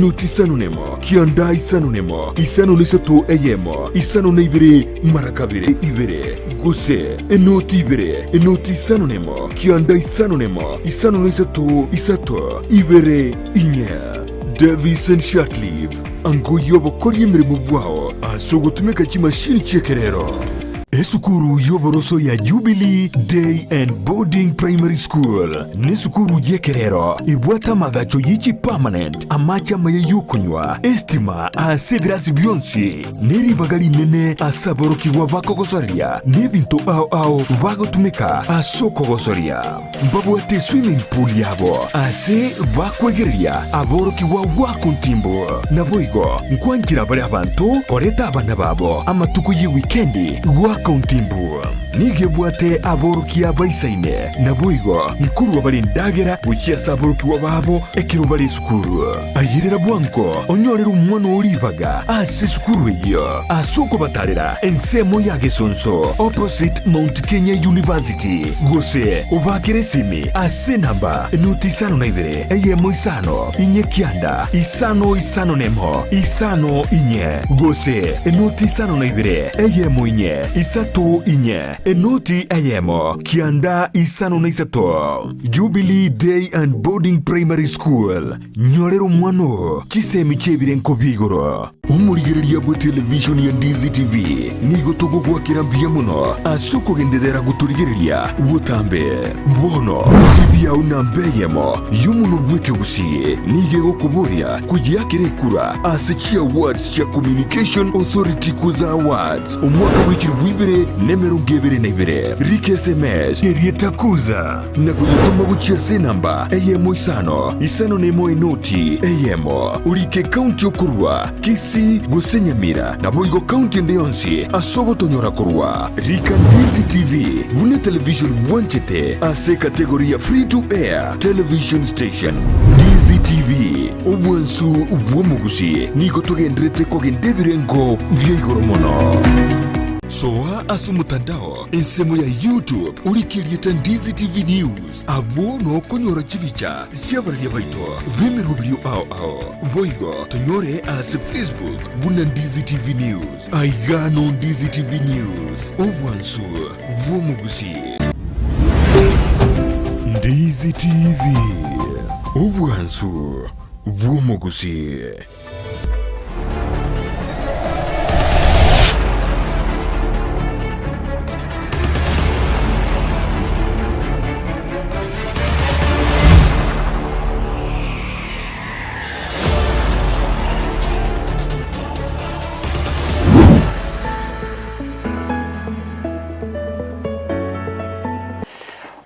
Noti isano nemo, kianda isano nemo, isano na isato eyemo, isano na ibere mara kabere ibere, gose enoti ibere, enoti isano nemo, kianda isano nemo, isano na isato isato ibere inye. Davison Shatliff, ango y'obokoria emeremo bwao ase ogotumeka chimashini chi'ekerero. Esukuru y'oboroso ya Jubilee Day and Boarding Primary School nesukuru y'ekerero ebwate amagacho ye chipermanent, amache amaya y'okonywa, estima ase ebirasi bionsi, ne ribaga rinene ase aborokigwa bakogosoria n'ebinto ao ao bagotumeka ase okogosoria. Mbabwate eswimming pool yabo ase bakwegereria aborokigwa goaka ontimbu. Naboigo nkwanchera bare abanto koreta abana babo amatuko y'ewikendi goaka ontimbu. Nigo ebwate aborokia baisaine, naboigo nkorua bare endagera gochia ase aborokigwa babo ekero bare esukuru. Ayerera bwango onyorere omwana oo ribaga ase esukuru eyio ase okobatarera ensemo ya Gesonso opposite Mount Kenya University gose obaakere esimi ase enamba noti 52 eyemo 5 4 9 5 5 1 5 4 gose enoti 52 eyemo 4 3 4 enoti eyemo 9 5 3. Jubilee Day and Boarding Primary School, Nyorera omwana oo chisemi chi'ebirenko bia igoro. Omorigereria bwe television ya Ndizi TV nigo togogoakera mbuya mono ase okogenderera gotorigereria botambe. Bono TV yao namba eyemo y'omonwa bw'ekegusii nigo egokoboria koyeakera ekura ase chiawards chia Communication Authority Kuza Awards omwaka bw'echilifu ibere na emerongo ebere na ibere. Rika SMS erieta Kuza na koyetoma gochia ase enamba eyemo isano isano nemo enoti eyemo. Orike ekaunti okorua, Kisii gose Nyamira, naboigo kaunti ende yonsi ase ogotonyora korwa. Rika Ndizi TV buna etelevision bwanchete ase ekategori ya Free to Air Television Station. Ndizi TV, obwansu bw'omogusi, nigo togenderete kogenda ebirengo bia igoro mono. Soa ase omotandao ensemo ya YouTube orike erieta Ndizi TV News, abwo nokonyora chibicha chi'abararia baito b'emeroberio ao ao. Boigo tonyore ase Facebook buna Ndizi TV News. Aiga no Ndizi TV News, obwansu bw'omogusi. Ndizi TV, obwansu bw'omogusi.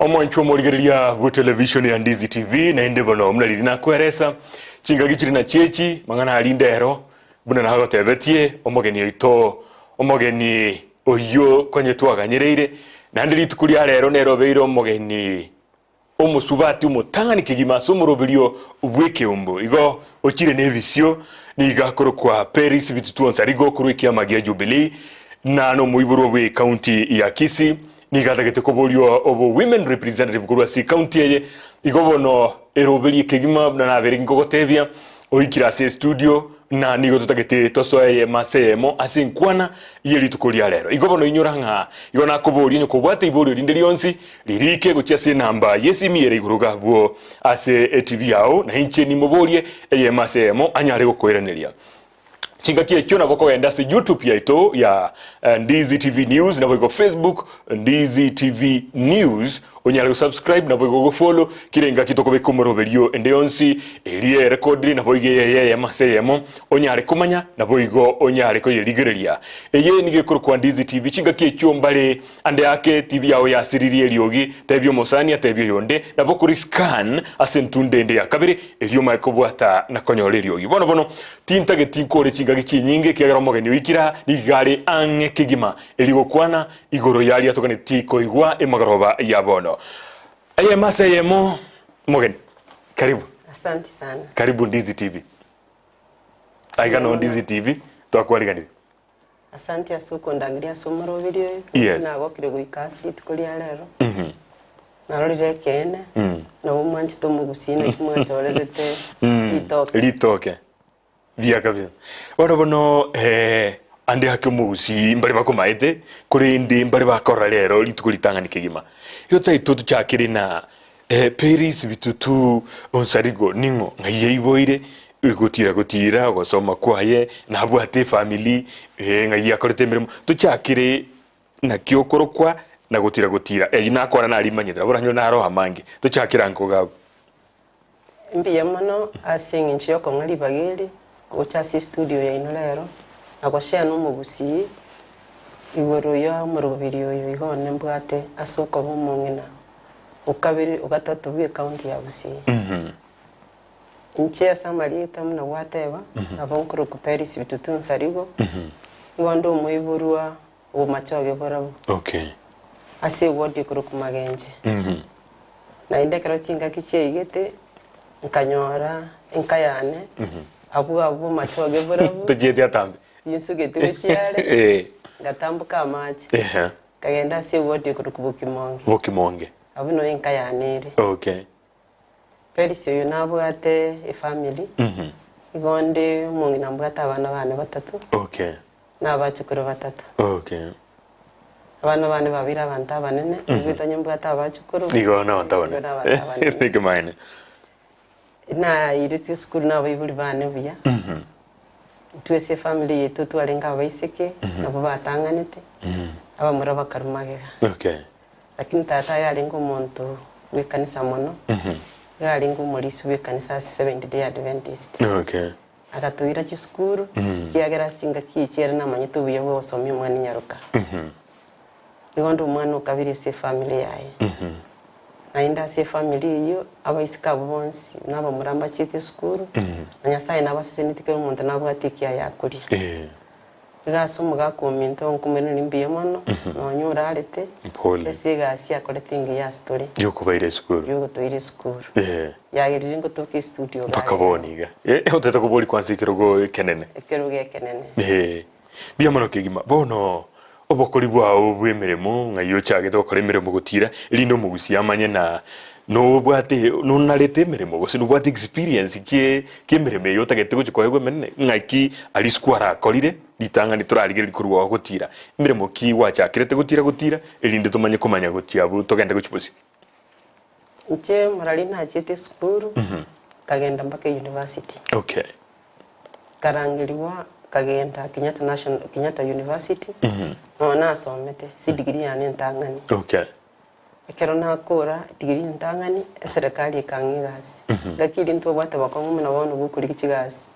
Omwanchwa omorigereria bwe television ya Ndizi TV naende bono buna riria nakweresa chingaki chiri na chiechi mang'ana aria ndero buna nagotebetie omogeni oito omogeni oyio konye twaganyereire naende rituko ria rero nere obeire omogeni Omosubati omotang'ani kegima ase omoroberio bw'ekeumbu igo ochire nebisio, nigo akorokwa Peris Bitutuonsi arigo okorwa ekiama gia Jubilee na nomoiborwa bwe county ya Kisii. Nigo atagete koboriwa obo women representative korwa ase ecounty eye. Igo bono eroberie kegima buna nabere nkogotebia oikire ase estudio Na nigo totagete tosoe eyemo ase eyemo ase enkwana ye rituko ria rero. Igo bono inyora ng'a igo nakoboria onye kobwate iborio rinde rionsi, ririke gochia ase enamba y'esimi ere igoro iga abwo ase etibi yao, na inche nimoborie eyemo ase eyemo anyare gokoiraneria. Chingaki echio nabo okogenda ase YouTube yaito ya Ndizi TV News naboigo Facebook Ndizi TV News Onyare gosubscribe naboigo gofollow kera engaki tokobeka omoroberio ende yonsi eria erekodire naboigo eye eyemo ase eyemo onyare komanya naboigo onyare koyerigereria. Eye nigo ekorokwa Ndizi TV chingaki echio mbare ande ake TV yao yasiririe eriogi tebia omosani atebie oyonde nabo okori scan ase entunda ende ya kabere erio omanye kobwata na konyora eriogi. Bono bono tintageti nkore chingaki chinyinge ekiagera omogeni oikire aa nigo are ang'e kegima erio gokwana Igoro y'aria toganeti koigwa emagoroba ya bono. Eyemo ase eyemo, mogeni, karibu. Asante sana. Karibu Ndizi TV. Aiga no Ndizi TV twakwariganire. Asante ase okondangeria ase omoroberi oyo. Yes. Nagokire goika ase rituko ria rero. Narorire ekeene, nabo mwanchete omogusii naki mwachorerete ritoke. Ritoke. Buya kabisa. Bono bono ande ake omogusii mbare bakomaete, korende mbare bakorora rero rituko ritang'ani kegima. Igo taito tochakere na Peris Bitutu Onsarigo ning'o ng'ai yaiboire, gotira gotira ogosoma kwaye, nabwate efamiri, ng'ai akorete emeremo, tochakere naki okorokwa na gotira gotira. Eyio nakwana narimanyete, nabo oranyore naro amange, tochakere ango iga abwo. Mbuya mono ase eng'encho y'okong'a ribaga eri gocha ase estudio yaino rero na goshare nomogusii igoro ya omorobiri oyo iga one mbwate ase okoba omong'ina okabere ogatato bwe ecounty ya Gusii. Inche ase amarieta buna gwateba nabo nkorokwa Peris Bitutu Nsarigo, igo nde omoiborwa Obomachoge borabwo. Okay. Ase ewodi ekorokwa Magenche. Naende ekero chingaki chiaigete, nkanyora enka yane, abwo abwo bomachoge borabwo, Tochieti atambe. tinsugeti gochia are, Eh. ngatamboka amache, Ehe. nkagenda ase ewodi ekorokwa Bokimonge. Bokimonge. Abwo noyo enka yane ere. Okay. Perisi oyo nabwate efamiri, igo onde omong'ina mbwate abana bane batato, Okay. na abachukuru batato. Okay. Abana bane babeire abanto abanene, naigwete onye mbwate abachukuru, Igo nabanto igo abanene. nabanto abanene. Ekemanyererio. Nairetwe esukuru na abaibori bane buya, intwe ase efamiri yaito twarenge abaiseke, nabwo batang'anete, abamura bakarwa magega. Okay. Lakini tata aye arenge omonto bw'ekanisa mono, iga arenge omorisia bw'ekanisa ase Seventh Day Adventist. Okay. Agatoira chisukuru, ekiagera ase chingaki echi ere namanyete obuya bwa ogosomia omwana enyaroka. Igo onde omwana o kabere ase efamiri yaye. Naende ase efamiri eyio, abaiseke abwo bonsi na abamura mbachiete esukuru, na Nyasaye nabaseseneti kera omonto nabwate ekiaye akoria. Iga ase omogaka ominto nkomoiraneria mbuya mono, nonya orarete, Pole. ase egasi akorete engiya ase tore, Yokobaira esukuru. yogotoira esukuru. Eeh. Yagerire ngotoka estudio iga Mpaka rero. bono iga. Eh, otete koboria kwanza ekerogo ekenene. Ekerogo ekenene. Eeh. Mbuya mono kegima. Bono obokori bwao bw'emeremo ng'ai ochagete gokora emeremo gotira, erinde omogusia amanye na nobwate nonarete emeremo gose nobwate experience ki ki'emeremo eye otagete gochia koegwa emenene, ng'aki aria isiko arakorire ritang'ani torarigereria korwa oo gotira. Emeremo ki gwachakerete gotira gotira erinde tomanye komanya gochia abwo togende gochia bosio. Inche morari nachiete esukuru, nkagenda mpaka eyunivasiti. Okay. Nkarangerigwa nkagenda Kenyatta National, Kenyatta University, nonya nasomete ase edegree yane entang'ani. Okay. Ekero nakora edegree entang'ani, eserekari ekang'a egasi. Ngaki eria ntobwate bokong'u buna bono bwa okorigia chigasi.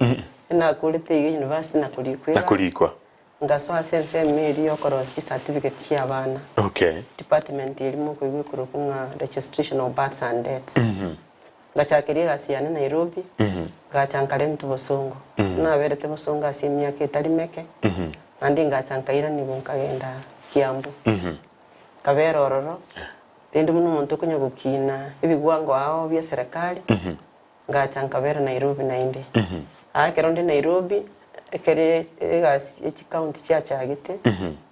Enakorete iga university na korikwa egasi, Nakorikwa. ngasoa ase ensemo eria ya okorosia chicertificate chia abana. Okay. Department eria mokoigwa ekorokwa ng'a registration of births and deaths. Ngachakeria egasi yane Nairobi, ngacha nkarentwa bosongo. Naberete bosongo ase emiaka etari meke, naende ngacha nkairanigwa nkagenda Kiambu. Nkabera ororo, rende buna omonto okonya gokina ebigwango ao bia eserekari, ngacha nkabera Nairobi naende. Aa ekero nde Nairobi, ekere egasi ye chicounty chiachagete,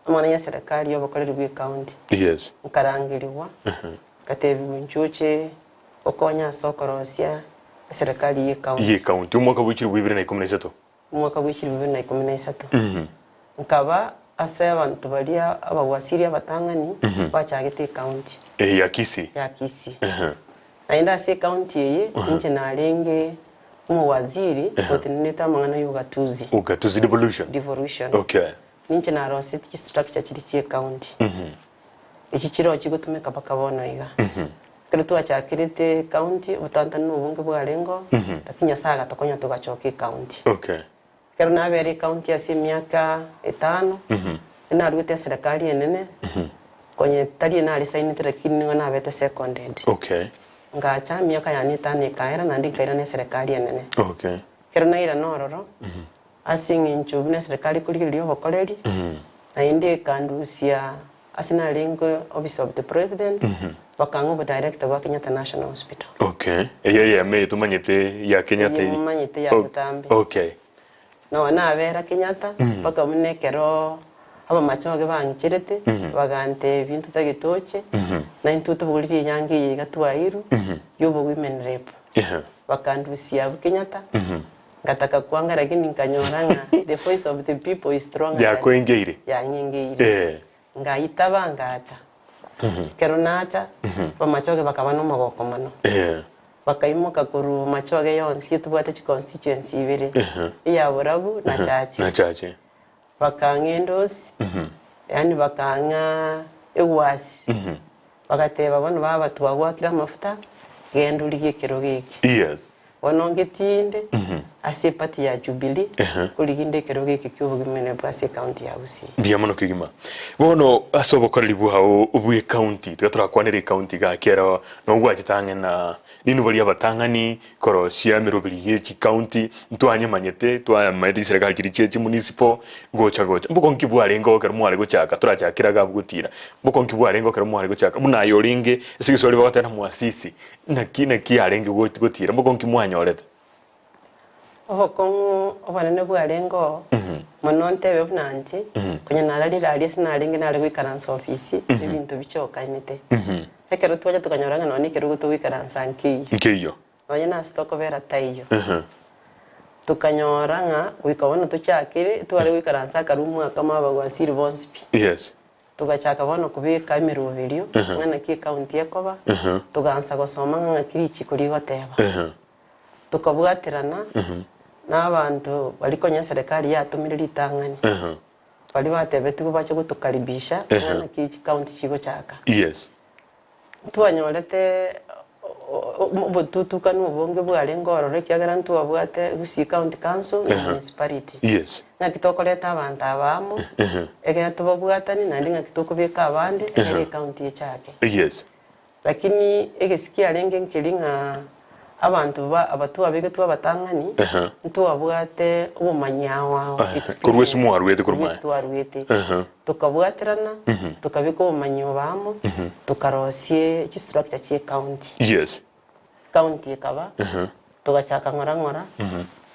amang'ana ya eserekari ya obokoreri bwa ecounty, Yes. nkarangerigwa, nkatebiwa inchuo oche Gokonya ase okorosia eserekari y'ecounty. Y'ecounty, omwaka bwe chilifu ibere na ikomi na isato. Omwaka bwe chilifu ibere na ikomi na isato. Nkaba ase abanto baria abawasiri abatang'ani bachagete ecounty. Eye ya Kisii. Ya Kisii. Naende ase ecounty eye inche narenge omowaziri otenenerete amang'ana y'ogatuzi. Ugatuzi devolution. Devolution. Okay. Ninche narosetie chistructure chiria chi'ecounty. Echi chiroo chigotumeka mpaka bono iga. Ekero twachakerete ecounty, obotantani na obonge bwarengeo, lakini Nyasaye agatokonya togachoka ecounty. Okay. Ekero nabere ecounty ase emiaka etano, naruete eserekari enene, konya tari narisainete lakini nigo nabete seconded. Okay. Ngacha emiaka yane etano ekaera naende nkairana eserekari enene. Okay. Ekero nairana ororo, Ase engencho buna eserekari ekorigereria obokoreri, naende ekandusia ase narenge Office of the President, bakang'a obodirector bwa Kenyatta National Hospital. Okay, eyio eyemo eye tomanyete ya Kenyatta Eyio eri. momanyete ya O- botambe. Okay. Nonya nabera Kenyatta, mpaka buna ekero abamachoge bang'icherete, bagantebia ntotagete oche, na intwe tobogoririe enyangi eye iga twairwe, ya obo women rep. Ehe. Bakandusia abwo Kenyatta. Ngataka kwanga lakini nkanyora ng'a the voice of the people is stronger than Yakoengeire. yang'engeire. Eh. Ngaitaba ngacha. Ekero nacha, bamachoge bakaba nomogoko mono. Eh. Bakaimoka korwa machoge yonsi tobwate chiconstituency ibere, eya Borabu na Chache. Na Chache. Bakang'a endosi, yaani bakang'a egwasi, bagateba bono baba twagwakire amafuta, genda origie ekerogo eke. Yes. Bono ngetinde ase eparty ya Jubilee, korigia inde ekerogo eke kia obogima bwa ase ecounty ya Gusii. Mbuya mono kegima. Bono ase obokoreri bwao bwa ecounty, tiga torakwanere ecounty gaki ero nogwachete ang'e na Ninwe baria abatang'ani korosia emeroberi ye chicounty, ntwanyemanyete, twayamanyete chiserekari chiria chie chimunicipal, gocha gocha. Mboko nki bwarenge oo ekero mware gochaka torachakere iga abwo gotira, mboko nki bwarenge oo ekero mware gochaka? Buna aye orenge ase egeswahili bagoteba na mwasisi, naki naki yarenge gotira, mboko nki mwanyorete? Obokong'u obonene bwarenge oo, mono ntebe buna inche, konya nararire aria ase narenge nare goikaransa ofisi, ebinto bichokanete. Ekero twacha tokanyora ng'a nonya ekerogo togoikaransa nkeiyo. Nkeiyo. Nonya nase tokobera taiyo. Tokanyora ng'a goika bono tochakire, tware goikaransa akarumu akamo abagwasiri bonsi pi. Yes. Togachaka bono kobeka emeroberio ng'a naki ecounty ekoba, togaansa gosoma ng'a ng'aki richiko rigoteba. Tokabwaterana na abanto baria konya eserekari yatomire ritang'ani, baria batebetigwe bache gotokaribisha ng'a naki chicounty chigochaka. Yes. Ntwanyorete obotutukanu obonge bwarenge ororo ekiagera ntwabwate Gusii County Council na Municipality. Yes. Ng'aki tokoreta abanto aba amo, ekero tobabwatani naende ng'aki tokobeka abande ekero ecounty echake. Yes. Lakini egesi kiarenge nkeri ng'a abanto ba aba twabegetwe abatang'ani, ntwabwate obomanyi ao ao, Korwa ase mwarwete korwa korwa ase maye. twarwete. Tokabwaterana, tokabeka obomanyi obo amo, tokarosie chistructure chie county. Yes. County ekaba, togachaka ng'ora ng'ora,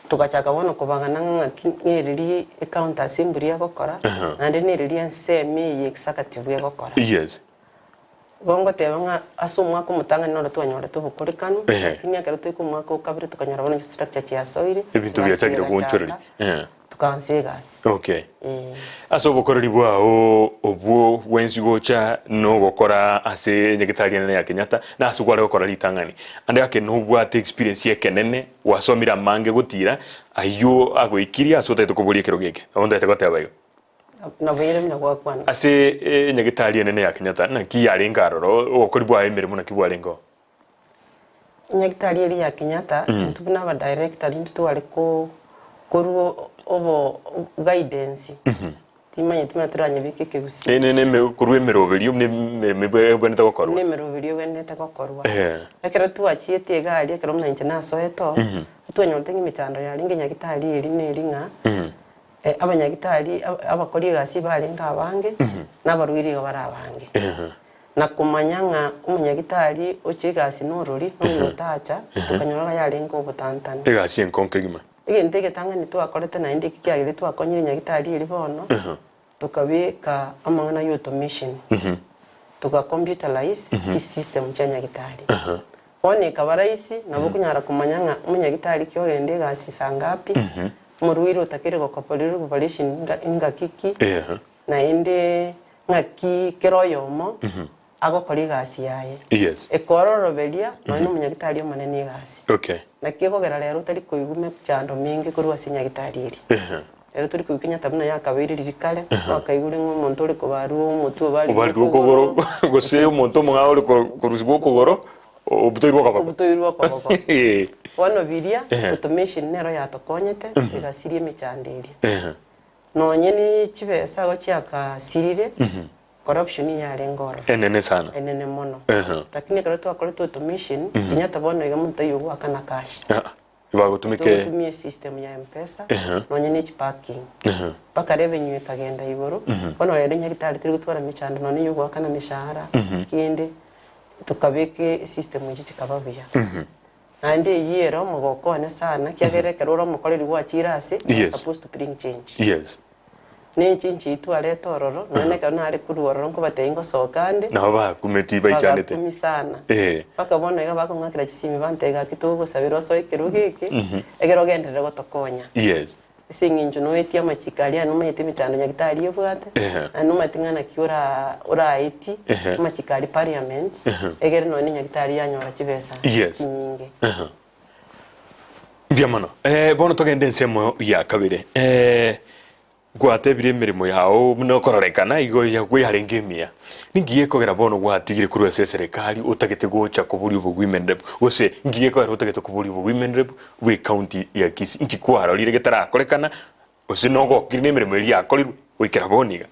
togachaka bono kobagana ng'a ng'aki nereri ecounty assembly egokora, naende nereri ensemo eye executive egokora. Yes. Igo ngoteba ng'a ase omwaka omotang'ani noro twanyorete obokorekanu, Ehe. lakini ekero twaika omwaka o kabere tokanyora bono chistructure chiasoire, Ebinto egasi biachakire egachaka, goonchoreria. Ehe. tokaansa egasi. Okay. Eh. Ase obokoreri bwao obwo bwensi gocha nogokora ase enyagetari enene ya Kenyatta, na ase kware gokora ritang'ani. Ande gaki nobwate experience ekenene, gwasomire amange gotira, ayio agoikirie ase otagete koboria ekerogo eke. Nabo ntagete goteba igo. Naboire buna gwakwana. Ase enyagetari enene ya Kenyatta, naki yarenge aroro, obokori bwaye emeremo naki bwarenge oo? Enyagitari eria ya Kenyatta, intwe buna abadirector intwe tware ko korwa obo guidance, timanyeti buna toranyebeke ekegusii. Ne ne ne korwa emeroberio buna emeremo ebwenerete gokorwa. Buna emeroberio ebwenerete gokorwa. Eeh. Ekero twachiete iga aria ekero buna inche nasoete oo, twanyorete ng'a emechando yarenge enyagitari eria neri ng'a. Abanyagitari abakori egasi barenge abange, na abarwaire igo bare abange. Na komanya ng'a omonyagitari oche egasi norori, nonya otacha, tokanyora ng'a yarenge obotantanu. Egasi enkongu kegima. Egento egetang'ani twakorete naende eki kiagera twakonyire nyagitari eria bono, tokabeka amang'ana ya automation, toga computerize chisystem chia nyagitari. Bono ekaba rahisi, nabo okonyara komanya ng'a omonyagitari ki ogenda egasi saa ngapi, omorwaire otakeire gokoporerwa operation ngaki ki, naende ng'aki kera oyomo agokora egasi yaye. Yes. Ekororoberia nonya na omonyagitari omonene egasi. Okay. Naki ekogera rero otari koigwa mechando menge korwa ase nyagitari eria. Rero tori koigwa Kenyatta buna yakabeire riria kare, gwakaigure ng'a omonto ore kobarwa omotwe obarirwe Obarirwe okogoro, gose omonto omong'ao ore korusigwa okogoro, obutoirwe okoboko. Obutoirwe okoboko. Bono biria, automation nero yatokonyete, egasiria emechando eria. Nonye ne chibesa igo chiakasirire, corruption yarenge ororo. Enene sana. Enene mono. Lakini ekero twakorete automation, Kenyatta bono iga monto taiyo ogoakana cash. Bagotumeke. Togotumia esystem ya Mpesa, nonye ne chiparking. Mpaka revenue ekagenda igoro, bono rero nyagitari teri gotwara mechando nonye ya ogoakana meshahara, kende, tokabeka esystem echi chikaba buya. Naende eyio ere omogoko one sana, ekiagera ekero ore omokoreri gwachire ase, you are Yes. supposed to bring change. Yes. Na enchinchi eyio twareta ororo, nonya na ekero nare korwa ororo nkobatebia ngosoka ande, Nabo bakumeti baichanete. bagakumia sana. Eh. Mpaka bono iga bakong'akera chisimi bantebia gaki togogosabera osoe ekerogo eke, ekero ogenderere gotokonya. Yes. Ase eng'encho noetie amachiko aria nomanyete emechando nyagetari ebwate, Ehe. naende nomanyete ng'a naki ora oraetie Ehe. amachiko aria parliament, egere nonya nyagetari yanyora chibesa Yes. chinyinge. Ehe. Mbuya mono. Eh, bono togende ensemo ya kabere. Eh, gwatebire emeremo yao buna okororekana igo yago yarenge emiya. Ninki gekogera bono gwatigire korwa ase eserekari otagete gocha koboria obo women rep gose inki gekogera otagete koboria obo women rep bwe ecounty ya Kisii? Inki kwarorire getarakorekana gose nogokire na emeremo eria yakorirwe goikera bono iga?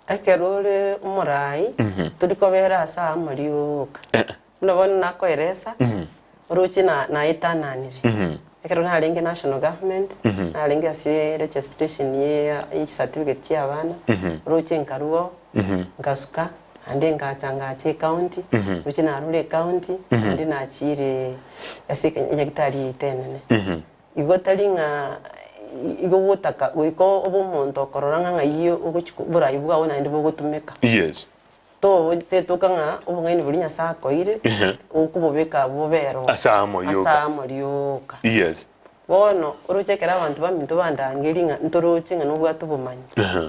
Ekero ore omorai, tori kobera ase amo rioka. Buna bono nakoeresa, oroche na naetananire. Ekero narenge national government, narenge ase registration ye ye chicertificate chia abana, oroche nkarwa oo, nkasuka, naende ngacha ngacha ecounty, roche narure ecounty, naende nachire ase eke enyagitari yaito enene. Igo tari ng'a igo ogotaka goika obe omonto okorora ng'a ng'ai ogochi oborai bwao naende bogotumeka. Yes. To tetoka ng'a obong'aini boria Nyasae akoeire, okobobeka bobere oo. Ase amo rioka. Ase amo rioka. Yes. Bono, oroche ekero abanto baminto bandangerie ng'a ntoroche ng'a nobwate obomanyi,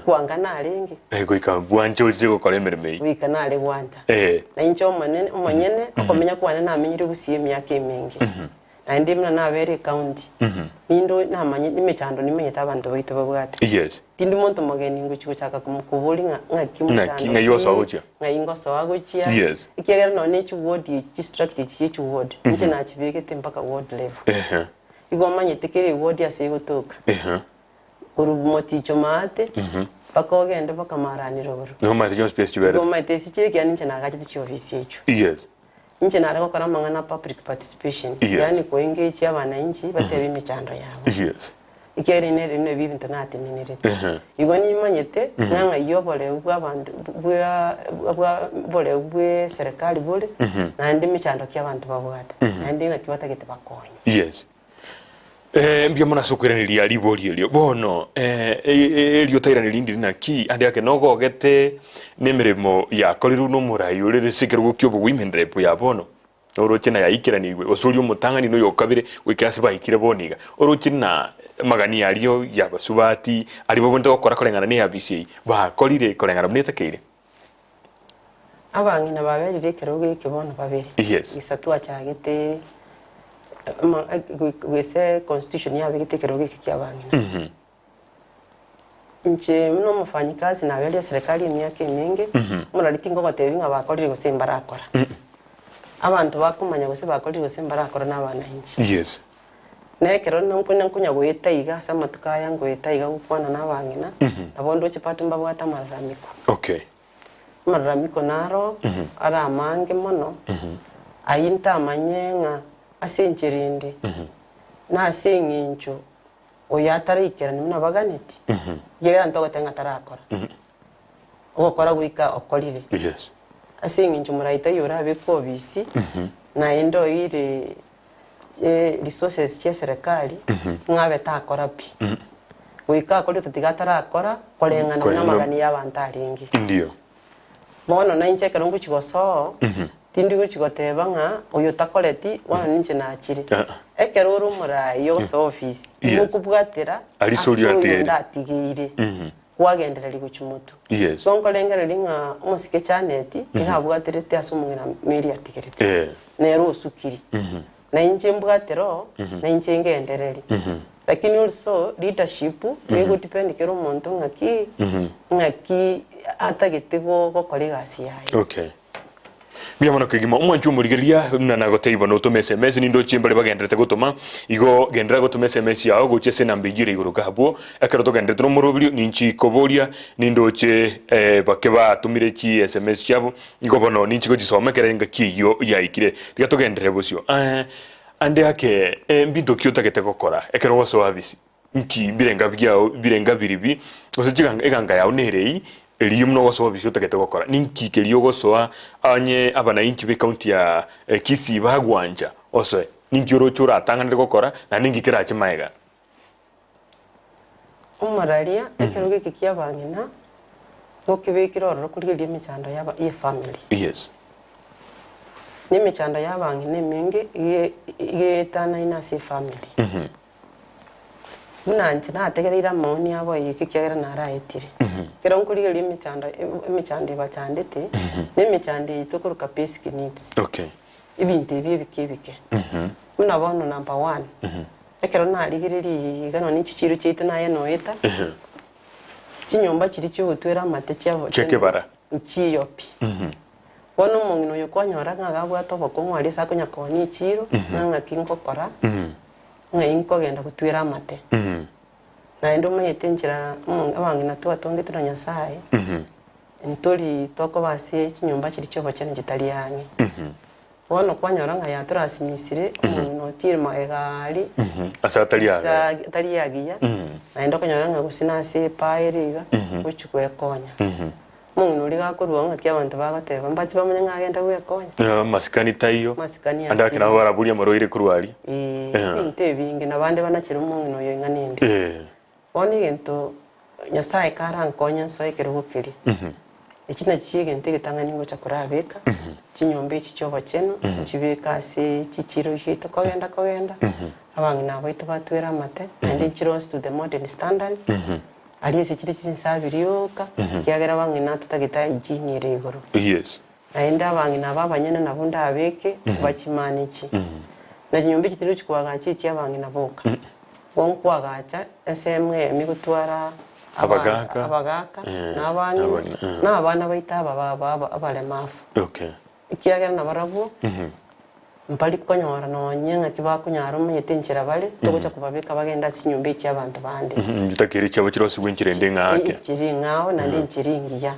kwanga narenge. Eh, goika bwanche oche gokora emeremo eyio. Goika nare gwancha. Eh. Na inche omonene, omonyene, okomenya kwane namenyire gusii emiaka emenge. Naende buna nabeire ecounty, ninde namanye emechando nimenyete abanto baito babwate. Yes. Tindi monto mogeni ngochia gochaka komokoboria ng'a ng'aki Ng'aki, mochando ng'ai osoa ki, gochia? ng'ai ngosoa gochia. Yes. Ekiagera nonye ne chiward echi chistructure echi chia echiward, inche nachibegete mpaka ward level. Ehe. Igo omanyete kera eward ase egotoka, Ehe. korwa moticho maate, mpaka ogende mpaka marani rogoro. Nomanyete chionsi pi ase Igo chiberete. omanyete ase chire ekiagera ninche nagachete chiofisi echio. Yes. Inche nare gokora amang'ana a public participation, Yes. yaani koengage abananchi batebe emechando yabo. Yes. Ekiagera ine ere nabio ebinto natenenerete. Ehe. Igo nimanyete ng'a ng'ai oboreu bwa abanto bwa bwa oboreu bwe eserekari bore, naende emechando ki abanto babwate, naende naki batagete bakonywe. Yes. Eh, mbuya mono ase okoiraneria ribori erio. Bono, eh, e- erio otairaneria ndiri naki, ande ake nogogete nemeremo yakorirwe nomorai ore ase ekerogo ki'obogoime rep ya bono, oroche na yaikeranigwe, gose oria omotang'ani na oyokabere goikera ase baikire bono iga. Oroche na amagani aria y'abasubati, aria babwenerete gokora koreng'ana na eafisi eyio, bakorire koreng'ana buna etakeire. Abang'ina baberire ekerogo eke bono babere. Yes. Gisa twachagete ama- gose constitution yabegete ekerogo eke kia abang'ina. Inche buna omofanyikazi nabeire eserekari emiaka emenge, omorari tingogotebi ng'a bakorire gose mbarakora. Abanto bakomanya gose bakorire gose mbarakora na abananchi. Yes. Na ekero nkonya nkonya goeta iga ase amatuko aya ngoeta iga gokwana na abang'ina, nabo ndoche part mbabwate amararamiko. Okay. Amararamiko naro are amange mono, ayio ntamanye ng'a ase enchera ende, na ase eng'encho oyo ataraikerani buna baganeti, ekiagera ntogoteba ng'a tarakora, ogokora goika okorire. Yes. Ase eng'encho morai taiyo orabekwe obisi, naende oire resources chia eserekari ng'a abe takora pi. Goika akorire totiga atarakora koreng'ana buna Koreng'ana- amagani ya abanto arenge. Ndio. Bono nainche ekero ngochia gosoa tindi gochia goteba ng'a oyo otakoreti bono ninche nachire. Ah. Ekero ore omorai ogosoa ofisi, Yes. nigo okobwatera Aria ase ase oria oyo atigeire. ndatigeire kwagendereria gochia motwe. Yes. So nkorengereria ng'a omosike Janet nigo abwaterete ase omong'ina Mary atigerete. Eh. Nere osukire. Na inche mbwatire oo, na inche ngendererie. Lakini also leadership nigo depend kera omonto ng'aki, ng'aki atagete go- gokora egasi yaye. Okay. Mbuya mono kegima omwanchi omorigereria buna nagotebia bono otome sms nindoche mbare bagendererete gotoma igo genderera gotoma sms yao gochia ase enamba eyio ere igoro iga abwo ekero togendererete nomoroberio ninchi koboria nindoche eh, bake batomire chi sms chiabo igo bono ninchi gochisoma ekere engaki eyio yaikire tiga togenderere bosio eh, ande ake eh, mbinto ki otagete gokora ekero ogosoa abisi Nki birenga biao birenga biribi, gose chiganga eganga yao nere eyio, erio buna ogosoa bisi otagete gokora? Ninki keria ogosoa onye abanainchi b'ecounty ya Kisii bagwancha osoe? Ninki oroche oratang'anere gokora, naende ninki kerache magega? Omoraria, ekerogo eke ki'abang'ina gokebekire ororo korigereria emechando y'aba y'efamily. Yes. Na emechando y'abang'ina emenge iga iga eetanaine ase efamily. Buna inche nategereire amaoni abo ayio ekiagera naraetire. Ekero nkorigereria emechando emechando ebachandete, na emechando eye tokoroka basic needs. Okay. Ebinto ebi ebike ebike. Buna bono number one, ekero narigereria iga nonye chichiro chiaito naye noeta, chinyomba chiria chiogotwera amate chia Chia kebara. nchiyo pi. Bono omong'ina oyo kwanyora ng'a iga abwate obokong'u aria ase akonya koonia echiro, ng'a ng'aki ngokora, ng'ai nkogenda gotwera amate. Naende omanyete enchera omo abang'ina twatongetwe na Nyasaye, ntori tokoba ase chinyomba chiria chia obochenu chitari ang'e. Bono kwanyora ng'a yatorasimisire, omong'ina otiire magega aria, Ase atari ase agiya. atari agiya, naende okonyora ng'a gose nase epaa ere iga, gochia gwekonya. Omong'ina oria gakorua ng'aki abanto bagoteba, mbache bamanye ng'a agenda gwekonya. Amasikani taiyo, Amasikani ande asire. ake nabo baraborie amarwaire korwa aria. Ee, ebinto ebinge, na bande banachere omong'ina oyo ing'ana ende. Bono egento Nyasaye karankonye nsoe ekerogo keria, eki nakio egento egetang'ani ngocha korabeka, chinyomba echi chia obochenu, nchibeke ase chichiro chiaito kogenda kogenda, abang'ina abaito batwere amate, naende nchirosie to the modern standard, Aria ase chire chinsabi rioka, ekiagera abang'ina totagete hygiene ere igoro. Yes. Naende abang'ina aba abanyene nabwo ndabeke bachimaneche. Na chinyomba echi tindi gochia koagacha echi abang'ina boka. Igo nkoagacha ensemo eyemo egotwara Abagaka. abagaka, Eh, na abang'ina, abang'ina, eh. na abana baito aba ba- ba- aba abaremafu. Okay. Ekiagera nabarabwo mbari konyora nonye ng'aki bakonyara omanyete enchera bare, togocha kobabeka bagende ase chinyomba echi abanto bande. Chitakeri chiabo chirosigwe enchera ende ng'a ake. Enchera eng'ao naende enchera engiya.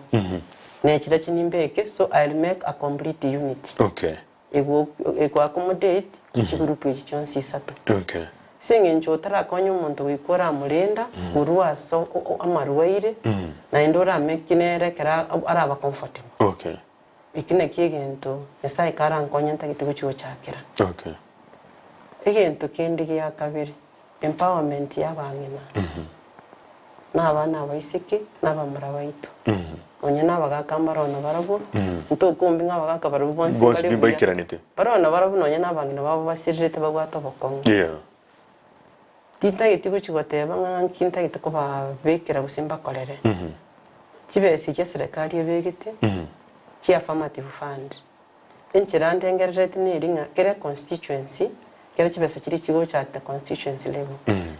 Ne chira chinimbeke, so I'll make a complete unit. Okay. Ego ego accommodate chigroup echi chionsi isato. Okay. Ase eng'encho otarakonya omonto goika oramorenda korwa ase amarwaire, naende orameki nere ekero araba comfortable. Okay. Eki nakio egento Nyasae karankonye ntagete gochia gochakera. Okay. Egento kende gia kabere, empowerment ya abang'ina, na abana abaiseke, na abamura baito. Onye na abagaka mbaroo nabarabwo, ntokombi ng'a abagaka barabwo bonsi Bonsi bare pi buya. mbaikeranete. Baroo nabarabwo nonye na abang'ina babo basirerete babwate obokong'u. Yeah. Tintageti gochia goteba ng'a nki ntagete kobabekera gose mbakorere. Chibesa echia eserekari ebegete, chia affirmative fund. Enchera ndengerereti neri ng'a kera econstituency, kera chibesa chiria chigocha at the constituency level,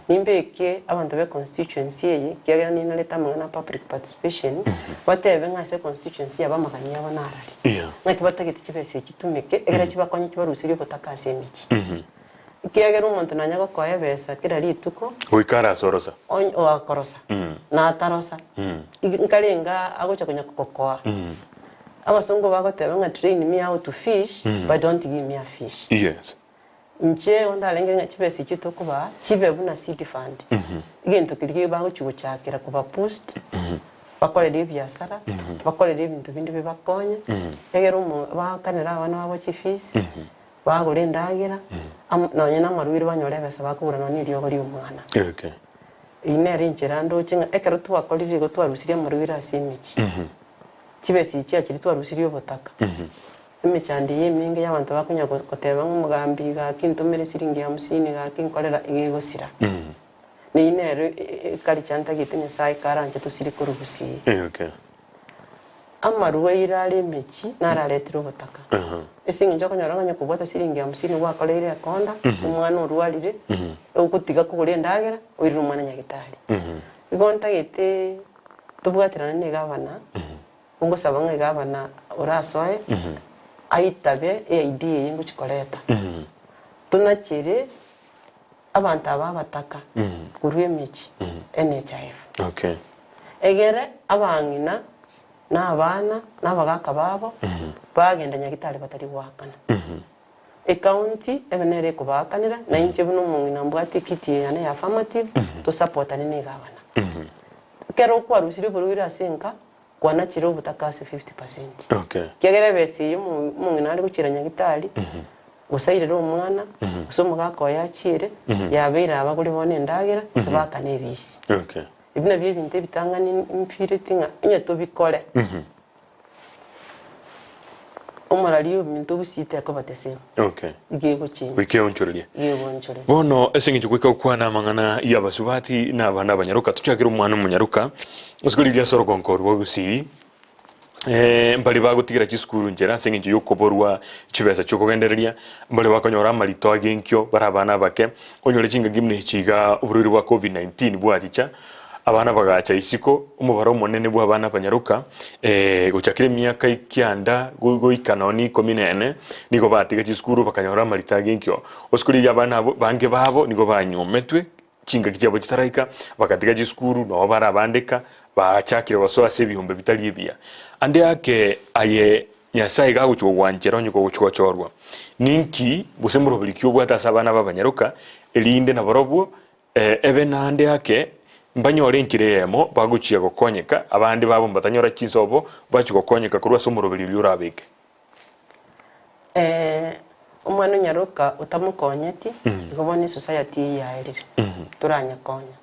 nimbeke abanto be constituency eye, ekiagera ninarete amang'ana a public participation, batebe ng'a ase econstituency yabo amagani abo narari. Ng'aki batagete chibesa echi chitumeke, ekero chibakonye chibaruserie obotaka ase emechie. Ekiagera omonto nanya gokoa ebesa kera rituko. Goika arase orosa. Onye oakorosa, na atarosa, nkarenge agocha konya kogokoa. Abasongo bagoteba ng'a train me how to fish, but don't give me a fish. Yes. Inche igo ndarenge ng'a chibesa echio tokobaa, chibe buna seed fund. Egento keria bagochia gochakera koba boost, bakorere ebiasara, bakorere ebinto binde bibakonye, egere omo baakanere abana babo chifees, Bagora endagera, amo nonye namarwaire banyore ebesa bakogora nonye eriogo ri'omwana. Okay. Eyio nere enchera ndoche ng'a ekero twakorire igo twarusirie amarwaire ase emechie, chibesa echi chiachire twarusirie obotaka, emechando eye emenge y'abanto bakonya go- goteba ng'a omogambi gaki ntomere siringi hamsini gaki nkorera iga egosira. Neyio nere e- e- eculture ntagete Nyasaye karanche tosire korwa gusii. Okay. Amarwaire are emechie nararetire obotaka. Ase eng'encho okonyora ng'a onye kobwata siringi hamsini gwakoreire ekonda, omwana orwarire, ogotiga kogora endagera, oirire omwana nyagetari. Igo ntagete tobwaterane na egavana, ngosaba ng'a egavana orasoe, aitabe eidea eye ngochi koreta. Tonachere abanto aba abataka korwa emechie, NHIF. Okay. Egere abang'ina, na abana, na abagaaka babo bagenda nyagitari batari goakana. Ecounty ebe nere ekobaakanera, na inche buna omong'ina mbwate ekiti eye yane ya affirmative, tosapotane na egavana. Ekero okwarusirie oborwaire ase enka, kwanachire obotaka ase 50%. Okay. Ekiagera ebesa eyio omo- omong'ina are gochiera nyagitari, gose airere omwana, gose omogaka oye achiere, yabeire abagore bono endagera, gose baakane ebisi. Okay. Ebi nabio ebinto ebitang'ani mfireti ng'a onye tobikore, omorari ominto gusii tekoba the same. Okay. Iga egochengi. Goika eonchorerie. Iga egoonchoreria. Bono ase eng'encho goika gokwana amang'ana y'abasubati na abana abanyaroka, tochakere omwana omonyaroka, ase riria ase orogongo rwa Gusii, mbare bagotigera chisukuru nchera ase eng'encho y'okoborwa chibesa chi'okogendereria, mbare bakonyora amarito agenkio bare abana abake, onyore chingaki buna echi igaa oborwaire bwa covid 19 bwachicha, abana bagacha isiko, omobaro omonene bwa abana abanyaroka gochakera emiaka ekianda goika nonye ikomi na ene, nigo batiga chisukuru bakanyora amarito agenkio. Ase korigia abana abwo bange babo nigo banyometwe. Chingaki chiabo chitaraika, bagatiga chisukuru, nao barabandeka, bachakire gosoa ase ebiombe bitari ebiya. Ande ake aye Nyasae iga agochia gogwanchera onye kogochia gochorwa. Ninki gose moroberi ki obwate ase abana b'abanyaroka, erinde nabarobwo ebe naende ake mbanyore enchera eyemo bagochia gokonyeka, abande babo mbatanyora chinsobo bachia gokonyeka korwa ase omoroberi oria orabeke. Omwana onyaroka otamokonyeti, igo bono esociety eyio yaerire, toranyekonya.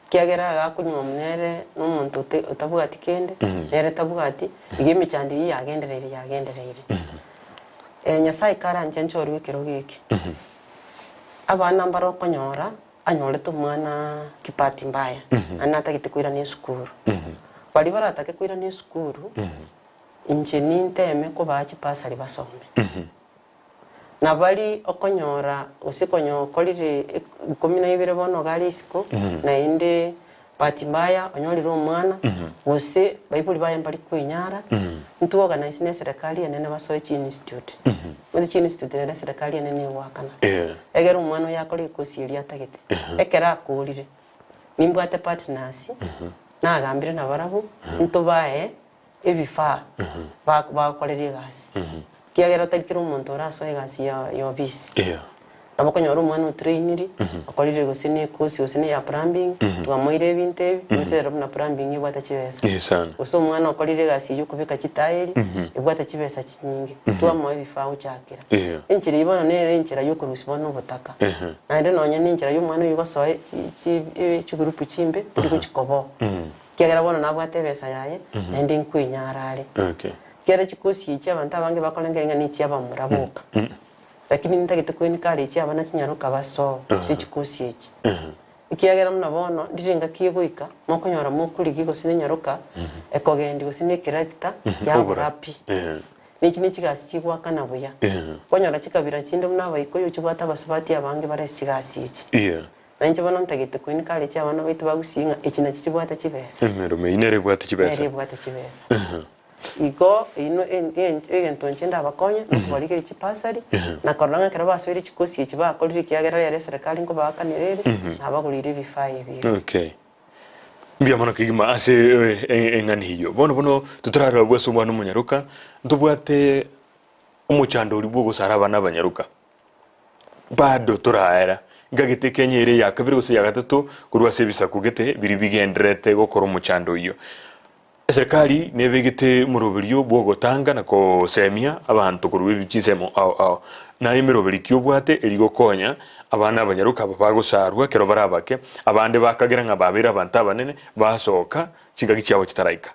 Ekiagera iga akonywa buna ere na omonto ote otabwati kende, nere tabwati, iga emechando eyio yagendereire yagendereire. Nyasaye karanche nchorwe ekerogo eke, abana mbare okonyora, anyorete omwana kibahati mbaya, naende natagete koirana esukuru. Baria baratake koirana esukuru. Inche ninteme kobaa chibasari basome. Na baria okonyora gose konya okorire ikomi na ibere bono iga are isiko, naende bahati mbaya onyorire omwana, gose baibori baye mbari kwenyara, intwe organise na eserekari enene basoe chiinstitute. Omanyete chiinstitute nere eserekari enene egoakana. Egere omwana oyo akore ekosi eria atagete. Ekero akorire, nimbwate partners, nagambire nabarabwo, ntobae ebifaa bagokorera egasi, ekiagera otari kera omonto orasoe egasi ya ya ofisi. Nabo okonyora omwana otrainiri, okorire gose na ekosi gose na eya plumbing, twamoire ebinto ebi, roche rero buna plumbing ebwate chibesa. Eh sana. Gose omwana okorire egasi eywo okobeka chitairi, ebwate chibesa chinyinge, twamoa ebifaa gochakera. Enchera eywo bono nere enchera ya okorusia bono obotaka. Naende nonye na enchera ya omwana oywo gosoa chi chi chigurupu chimbe, teri gochi koboo. Ekiagera bono nabwate ebesa yaye, naende nkwenyara are. Okay. Ekiagera chikosi echi abanto abange bakorengereria ng'a nechia abamura boka. Lakini nintagete ko encourage abana chinyaroka basoe ase chikosi echi. Ekiagera buna bono ndire engaki egoika, mokonyora mokorigia gose na enyaroka, ekogendia gose na ekerakita, yabora pi. Nechi ne chigasi chigoakana buya. Kwanyora chikabira chinde buna abaikoyo chibwate abasubati abange bare ase chigasi echi. Na inche bono ntagete koencourage abana baito ba Gusii ng'a echi nachi chibwate chibesa. Emeremo eyio nere ebwate chibesa. Nere ebwate chibesa. Igo eyio no en- en- egento inche ndabakonye, nokobarigeria chibasari, na korora ng'a ekero basoire chikosi echi bakorire ekiagera rero eserekari nkobaakanera ere, nabagoreire ebifaa ebi iga. Okay. Mbuya mono kegima ase eng'ana eyio. Bono bono totararora bwa ase omwana omonyaroka, ntobwate omochando oria bwa ogosara abana abanyaroka. Bado toraera, nkagete Kenya ere eya kabere gose eya gatato korwa ase ebisaku gete biria bigendererete gokora omochando oyio. Eserikari nebegete omoroberio bw'ogotanga na kosemia abanto korwa ebi chinsemo ao ao. Naye emeroberi ki obwate eri gokonya abana abanyaroka aba bagosarwa ekero bare abake, abande bakagera ng'a babeire abanto abanene basoka chingaki chiabo chitaraika.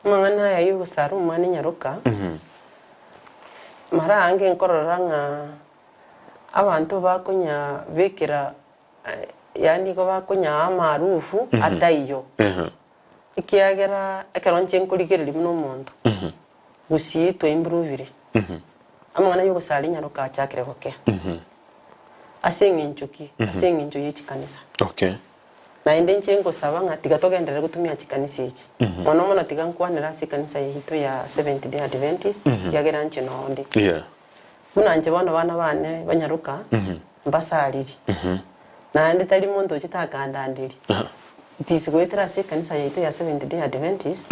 Amang'ana aya y'ogosara omwana enyaroka, mara aange nkorora ng'a abanto bakonya bekera yaani igo bakonyaa amaarufu ataiyo. Ekiagera ekero inche nkorigereria buna omonto, gusii twaimprovire, amang'ana y'ogosara enyaroka achakire gokea. Ase eng'encho ki? Ase eng'encho ye chikanisa. Okay. Naende inche ngosaba ng'a tiga togenderere gotumia chikanisa echi. Mono mono tiga nkwanere ase ekanisa yaito ya Seventh Day Adventist, ekiagera inche nonde. Yeah. Buna inche bono bana bane banyaroka, mbasariri. Naende tari monto ochete akandanderia. Tisi goetera ase ekanisa yaito ya Seventh Day Adventist,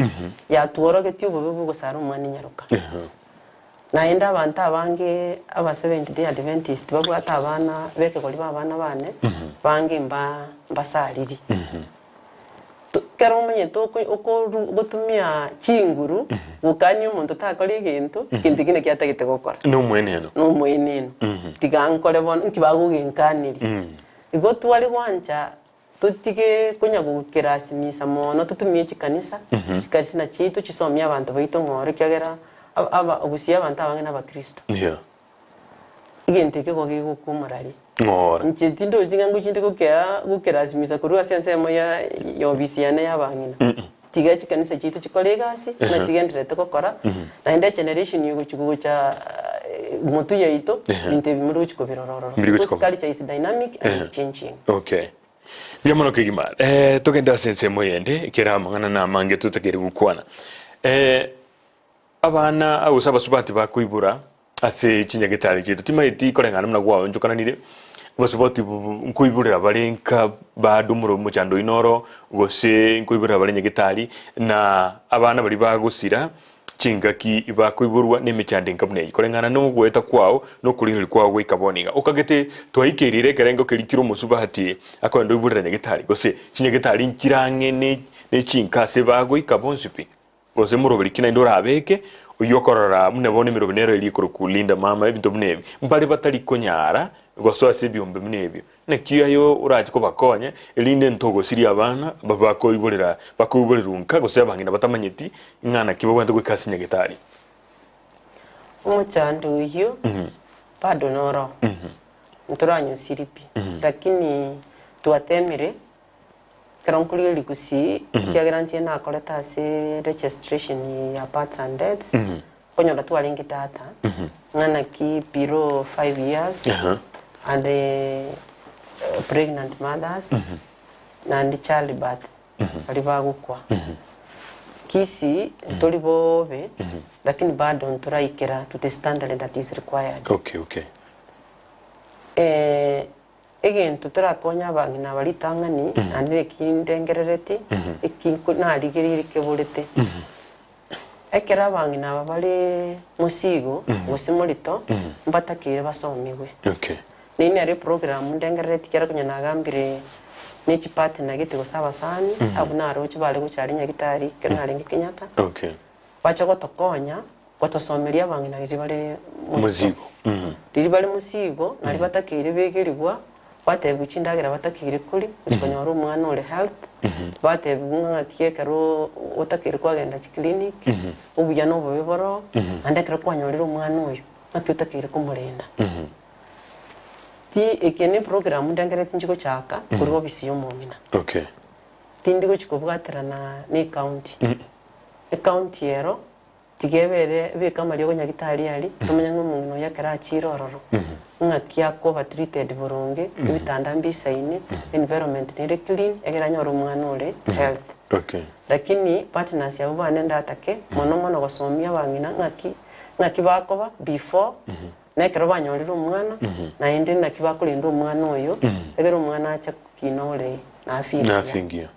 yatworogetie obobe bwa ogosara omwana enyaroka. Naende abanto abange aba Seventh Day Adventist babwate abana b'ekegori ba abana bane, bange mba mbasariri. To ekero omanyete oko okoru ogotumia chinguru, gokania omonto takora egento, egento ekio nakio atagete gokora. Na omoeneno. Na omoeneno. Tiga nkore bono, nki bagogenkaneria. Igo tware gwancha. Totige konya gokerasimisa mono, totumie chikanisa, chikarisina chiaito chisomie abanto baito ng'oro ekiagera aba gusii abanto abange nabakristo. Yeah. Egento eke igo gegokwa omorari. Ng'ora. Inche tindochi ng'a ngochinde gokea gokerasimisa korwa ase ensemo ya ya ofisi yane ya abang'ina. Tiga chikanisa chiaito chikore egasi, buna chigendererete gokora, naende egeneration egochi gocha motwe yaito, ebinto ebi mbiri gochi kobirora ororo. Mbiri gochi Because koba. culture is dynamic and is changing. Okay. Mbuya mono kegima. Eh, togende ase ensemo eyende, ekero amang'ana na amange totakeire gokwana. Eh, abana gose abasubati bakoibora Ase chinyagetari chiaito timaeti koreng'ana buna gwaonchokananire, abasubati nkoiborera bare nka bado omoro omochando oino oro, gose nkoiborera bare nyagetari, na abana baria bagosira chingaki bakoiborwa na emechando enka buna eyio. Koreng'ana na ogoeta kwao na okorigereria kwao goika bono iga, okagete twaikeirire ekerengo keria kire omosubati akogenda oiborera nyagetari, gose chinyagetari nchire ang'e ne chinka ase bagoika bonsi pi. Gose moroberi ki naende orabeke, oyio okorora buna bono emerobi nero eria ekorokwa Linda Mama, ebinto buna ebi, mbare batari konyara gosoa ase ebiombe buna ebio. Naki aye orache kobakonya, erinde ntogosiria abana bakoiborera bakoiborerwa nka gose abang'ina batamanyeti ng'a naki babwenerete goika ase nyagetari. Omochando oyio bado noro, ntoranyosirie pi, lakini twatemire. Ekero nkoria rikusi, ekiagera inche nakorete ase registration ya births and deaths, nkonyora twarenge data, ng'a naki below 5 years and pregnant mothers, naende child birth, baria bagokwa. Kisii, ntori bobe, lakini bado ntoraikera to the standard that is required. Okay, okay. Egento torakonye abang'ina aba ritang'ani, naende neki ndengerereti, eki nko narigereire keborete. Ekero abang'ina aba bare mosigo, gose morito, mbatakeire basomigwe. Okay. Neyio nere eprogram ndengerereti ekero konya nagambire ne chipartner gete gose abasani, abwo naroche bare gocha aria Nyagitari ekero narenge Kenyatta, Okay. bache gotokonya, Gotosomeria abang'ina riria bare morito. Mosigo. Riria bare mosigo, naria batakeire begerigwa, batebigwa chindagera batakeire koria, gochia konyora omwana ore health, batebigwa ng'a ng'aki ekero otakeire kwagenda chiclinic, obuya na obobe boroo, naende ekero kwanyorire omwana oyo, ng'aki otakeire komorenda. Ti eke ne eprogram ndengereti nchi gochaka, korwa ofisi ya omong'ina. Okay. Tindi gochia kobwaterana na ecounty. Ecounty ero. Tiga ebere ebeke amariogo nyagitari aria, tomanye ng'a omong'ina oyio ekero achiire ororo, ng'aki akoba treated boronge, ebitanda mbisaine, environment nere clean, egere anyore omwana ore healthy. Okay. Lakini partners abwo bane ndatake, mono mono gosomia abang'ina ng'aki, ng'aki bakoba before, na ekero banyorire omwana, naende naki bakorenda omwana oyo, egere omwana ache gokina ore na afya engiya. Na afya engiya.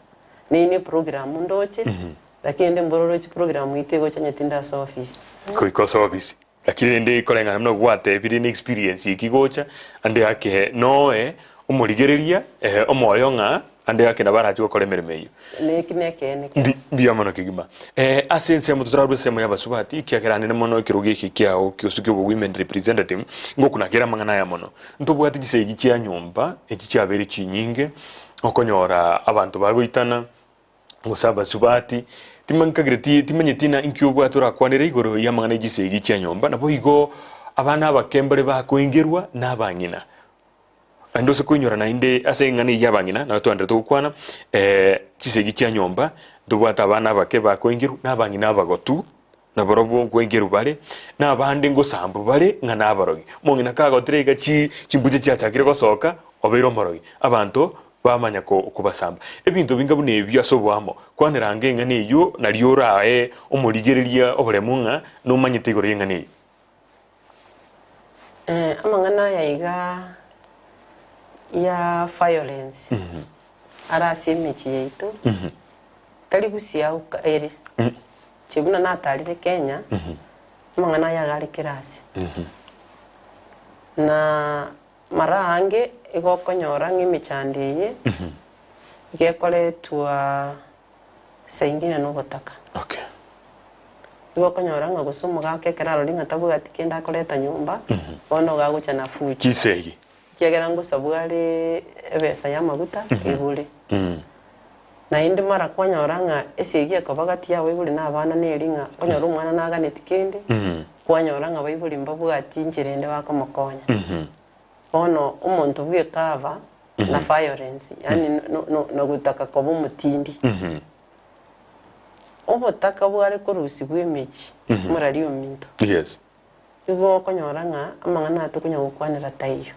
Neyio ne eprogram ndoche. Lakini rende mbororo chiprogramu ite egocha onye tinde ase office. Goika ase office. Lakini rende koreng'ana buna gwatebire ne experience eki gocha ande ake noe omorigereria omoyo ng'a ande ake nabo arache gokora emeremo eyio. Neki nekeene kere. Mbi mbuya mono kegima. Ase ensemo totararwa ensemo ya abasubati ekiagera nene mono ekerogo eke kiao gose kia obo women representative ngokuna kere amang'ana aya mono. Ntobwate chisegi chia nyomba echi chiabeire chinyinge okonyora abanto bagoitana. gose abasubati, timankagereti timanyeti na inki obwate orakwanere igoro y'amang'ana e chisegi chia nyomba, naboigo abana abake mbare bakoingerwa na abang'ina. Naende ase koinyora naende ase eng'ana eyio y'abang'ina, nabo twaenderete gokwana, chisegi chia nyomba, ntobwate abana abake bakoingerwa na abang'ina abagotu. Nabarobwo nkwengerwa bare, na abande ngosambwa bare ng'a nabarogi. Omong'ina kagotire iga chi chimbuche chiachakire gosoka, obeire omorogi. Abanto bamanya ko kobasamba. Ebinto binga buna ebio ase oboamo, kwanera ange eng'ana eyio nario orae omorigereria oboremu ng'a nomanyete igoro y'eng'ana eyio. Amang'ana aya iga ya violence are ase emechie yaito, tari gosiauka ere. Inche buna natarire Kenya, amang'ana aya iga are kera ase. Na mara aange igo okonyora ng'a emechando eye, iga ekoretwa saa ingine na obotaka. Okay. Igo okonyora ng'a gose omogaka ekero arorire ng'a tabwati kende akoreta nyomba, bono iga agocha na fujo. Chisegi. Ekiagera ngosabwa are ebesa y'amaguta igure. Naende mara kwanyora ng'a esegi ekoba gati y'abaibori na abana neri ng'a onyore omwana naganeti kende, kwanyora ng'a abaibori mbabwati inchera ende bakomokonya. Bono omonto bw'ekava na violence yaani no- no- na gotaka koba omotindi. Obotaka bware korusigwa emechie, omorari ominto. Yes. Igo okonyora ng'a amang'ana aya tokonya gokwanera taiyo.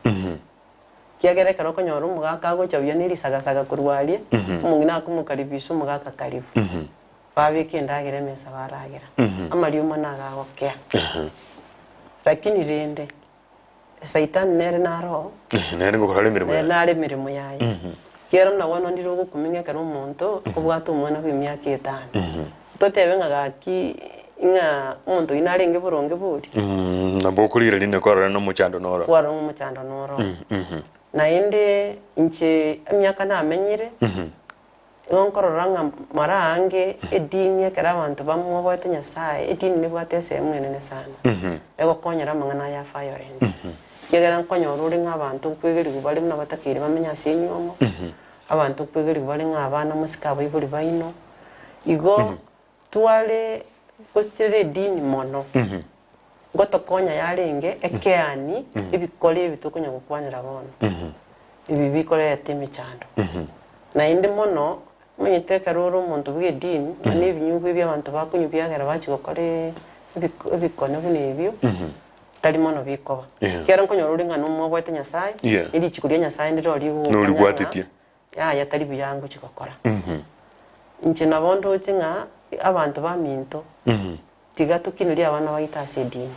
Ekiagera ekero okonyora omogaka agocha buya ne risagasaga korwa aria, omong'ina akomokaribisha omogaka karibu. Babeka endagera emesa baragera. Amariomo nago agokea. Lakini rende, Saitani nere naro Nere ngokora are emeremo nere yaye. nare emeremo yaye. Ekiagera buna bono ndire ogokumia ng'a ekero omonto obwate omwana bw'emiaka etano, totebe ng'a gaki ng'a omonto oyio narenge boronge bori? Nabo okorigereria rinde kwarora na omochando noro. Kwarora ng'a omochando noro. Naende inche emiaka namenyire, Igo nkorora ng'a mara aange edini ekero abanto bamwoboete Nyasae, edini nebwate esehemu enene sana egokonyera amang'ana aya a violence. Ekiagera nkonyora ore ng'a abanto nkwegerigwa bare buna batakeire bamenye ase enyiomo, abanto nkwegerigwa bare ng'a abana mosike abaibori baino, igo tware gositirera edini mono, ngotokonya yarenge ekeani ebikori ebi tokonya gokwanera bono, ebi bikoreta emechando. Naende mono, omanyete ekero ore omonto bwa edini, nonya na ebinyugwa ebi abanto bakonywa biagera bachia gokora ebiko ebikone buna ebio, tari mono bikoba. Yeah. Ekiagera nkonyora ore ng'a nomwoboete Nyasaye, Yeah. ne richiko ria Nyasaye ndire rigogokanya ng'a Noribwatetie. Yaya tari buya ngochia gokora. Inche nabo ndoche ng'a abanto baminto tiga tokinerie abana baito ase edini.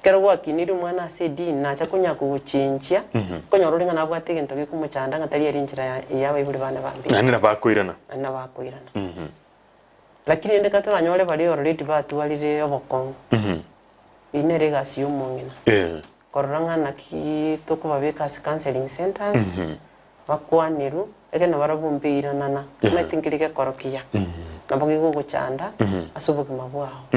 Ekero gwakinirie omwana ase edini nacha konya kogochenchia, okonyora ore ng'a nabwate egento gekomochanda ng'a tari ere enchera ya ya abaibori bane bambeire. Naende nabo akoirana. Naende nabo akoirana. Lakini rende ekero toranyore baria already batwarire obokong'u, eyio nere egasi ya omong'ina. Korora ng'a naki tokobabeka ase counselling centres, bakwanerwe, ekero nabarabwo mbeiranana, omanyete nkeri gekoro kiya, nabo gegogochanda ase obogima bwao.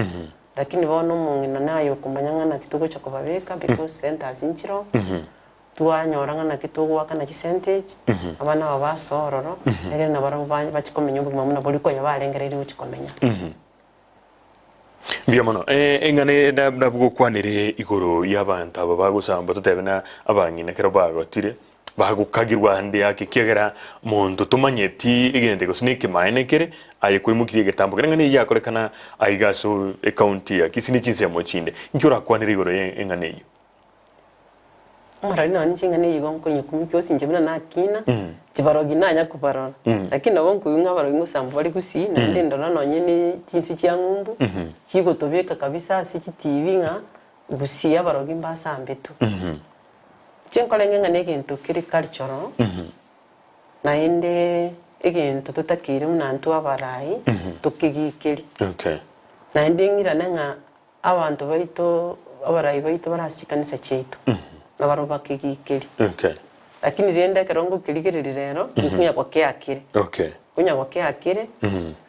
Lakini bono omong'ina naye okomanya ng'a naki togocha kobabeka because centres nchiroo, twanyora ng'a naki togoakana chisenti echi, abana aba basoa ororo, ekero nabarabwo ba bachia komenya obogima buna boria konya barengereiri gochia komenya. Mbuya mono. Eh, eng'ana eye na- nabogokwanere igoro y'abanto aba bagosamba totebe na abang'ina ekero bagotire, bagokagirwa ande ake ekiagera monto tomanyeti egento gose na ekemaene kere, aye kwaimokirie egetambo kere. Eng'ana eyio yakorekana aiga ase ecounty ya Kisii ne chinsemo chinde. Inki orakwanere igoro ye eng'ana eyio? Omorori nonye ching'ana eyio igo nkonyekumia gose inche buna nakina, chibarogi nanya kobarora, lakini nabo nkoigwa ng'a abarogi ngosamba bare gusii, naende ndora nonye ne chinse chia ng'umbu, chigotobeka kabisa ase chitibi ng'a gusii abarogi mbasambetwe. Inche nkorenge ng'a na egento kere cultural, naende egento totakeire buna intwe abarai, tokegikerie. Okay. Naende ng'irane ng'a Abanto baito, abarai baito bare ase chikanisa chiaito, nabarabwo bakegikeria. Okay. Lakini rende ekero ngokerigereria rero, nkonya gokeakire. Okay. Nkonya gokeakire,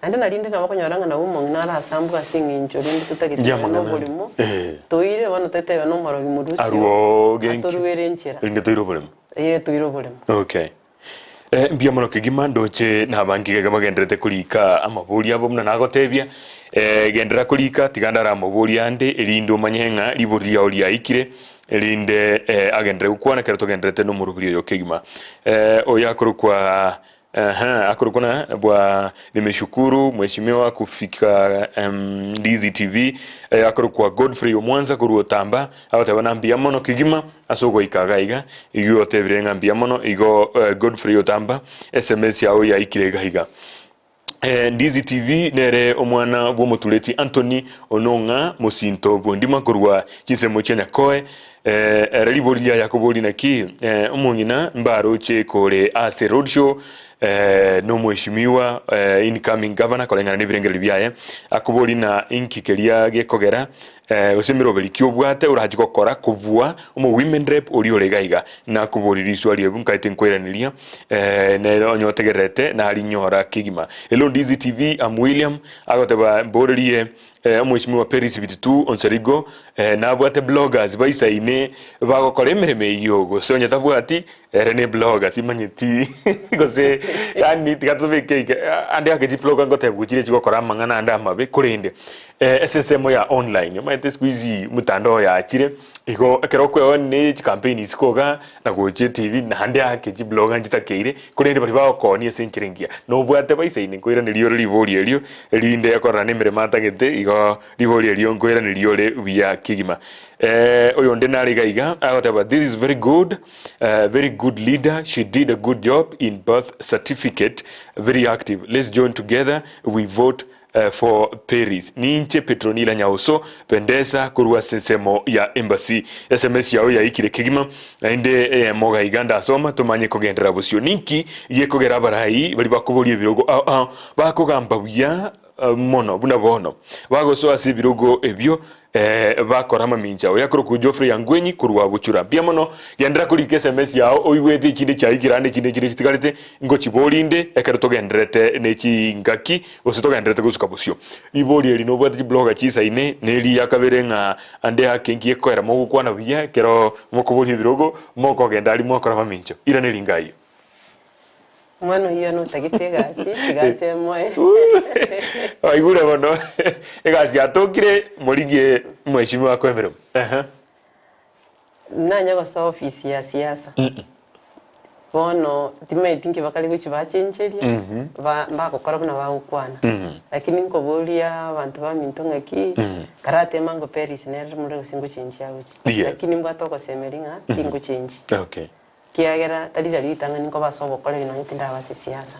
naende narinde nabo okonyora ng'a nabo omong'ina arasambwe ase eng'encho rende totagete Ya nonya amang'ana oboremo, Eh. toire bono totebe na omorogi morusio, Arwo genki. atoruere enchera. Rinde toire oboremo. Ee, toire oboremo. Okay. Eh, mbuya mono kegima ndoche nabange iga bagendererete korika amabori abo buna nagotebia eh, genderera korika tiga ndaramobori ande erinde omanye ng'a ribori riao riaikire erinde eh, agenderere gokwana ekero togendererete nomorobiri oyo kegima eh, oyo akorokwa Aha, akorokwa na bwa nimeshukuru mheshimiwa kufika um, Ndizi TV eh, akorokwa Godfrey Omwanza korwa Otamba Agoteba na mbuya mono kegima ase ogoika iga iga, igo otebire ng'a mbuya mono igo Godfrey Otamba sms yao yaikire iga iga. Ndizi TV nere omwana bw'omotureti Anthony Onong'a mosinto bw'endima korwa chinsemo chia Nyakoe ere ribori riaye akobori naki omong'ina mbaroche kore ase roadshow Nomweshimiwa incoming governor koreng'ana nebirengererio biaye, akobori na inki keria gekogera gose emeroberi ki obwate orache gokora kobua omo women rep oria ore iga iga. Nakobori riswali ebu nkaete nkoiraneria nere onye otegererete narinyora kegima. Hello Ndizi TV I'm William agoteba mborerie. Omweshimiwa Peris Bititu Onsarigo nabwate bloggers baisaine bagokora emeremo eyio gose onye tabwati ere ne blogger timanyeti gose yaani tiga tobeke iga ande ake chiblogger ngotebiwa chire chigokora amang'ana ande amabe korende ase ensemo ya online omanyete siku hizi mtandao yachire igo ekero okoewa ne chikampeni isiko igaa na gocha etibi naende ake chiblogger nchitakeire korende baria bagokoonia ase enchera engiya nobwate baisaine nkoiraneria ore ribori erio erinde okorora na emeremo atagete igo ribori erio nkoiraneria ore buya kegima. Oyonde nare iga iga agoteba this is very good very good leader she did a good job in birth certificate very active let's join together we vote For Peris. Ninche Petronila Nyauso Pendesa korwa ase ensemo ya Embassy. Sms yao yaikire kegima naende eyemo iga iga ndasoma tomanye kogenderera bosio. Ninki gekogera abarai baria bakoboria ebirogo ao ao bakogamba buya mono buna bono bagosoa ase ebirogo ebio bakora amamincha. Oyo akorokwa Geoffrey Angwenyi korwa Buchura. Mbuya mono genderera korika sms yao oigwete echinde chiaikire ande echinde chire chitigarete ngochiborie inde ekero togendererete ne chingaki gose togendererete gosuka bosio. Riborio eri nobwate chibloga chisaine na eri ya kabere ng'a ande ake nki gekoera mogokwana buya ekero mokoboria ebirogo mokogenda aria mwakora amamincho. Iraneria inga ayio. Omwana oyio notagete egasi, tiga ache emoe. Waigure bono egasi yatokire morigie mheshimiwa akoe emeremo. Ehe. Nanya gosoa ofisi ya siasa, bono timaeti nki bakare gochia bachencheria, ba mbagokora buna bagokwana. Lakini nkoboria abanto baminto ng'aki, karatema ngo Peris nere more gose ngochenchia agochia. Yes. Lakini mbwate ogosemeria ng'a tingochenchi. Okay. Ekiagera tari riria ritang'ani nkoba ase obokoreri nonya tindaba ase esiasa.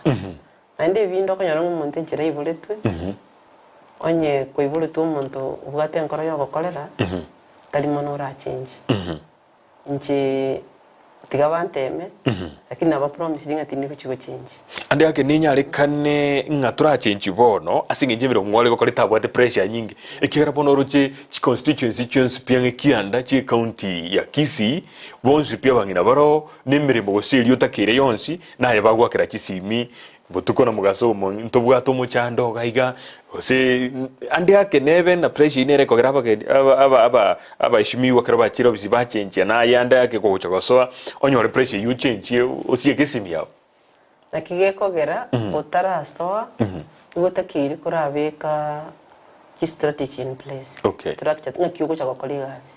Naende ebinde okonyora ng'a omonto enchera aiboretwe, onye koiboretwe omonto obwate enkoro ya ogokorera, tari mono orachenche. Inche tiga banteme, lakini nabapromisiri ng'a tindi gochia gochenchi. Ande ake nenyarekane ng'a torachenchwe bono ase eng'encho emeremo mware gokora etabwate pressure nyinge, ekiagera bono oroche chiconstituency chionsi pi ang'e kianda chie ecounty ya Kisii, Bonsi pi abang'ina baroo nemeremo gose eria otakeire yonsi, naye bagoakera chisimi botuko na mogaso omo ntobwate omochando iga iga, gose ande ake nebe na pressure nere ekogera abageni aba aba aba abaheshimiwa ekero bachire ofisi bachenchia naye ande ake kogocha gosoa onyore pressure eywo ochenchie osieke esimi yao. Naki gekogera otarasoa nigo otakeire korabeka chistrategy in place, Okay. structure ng'aki ogocha gokora egasi.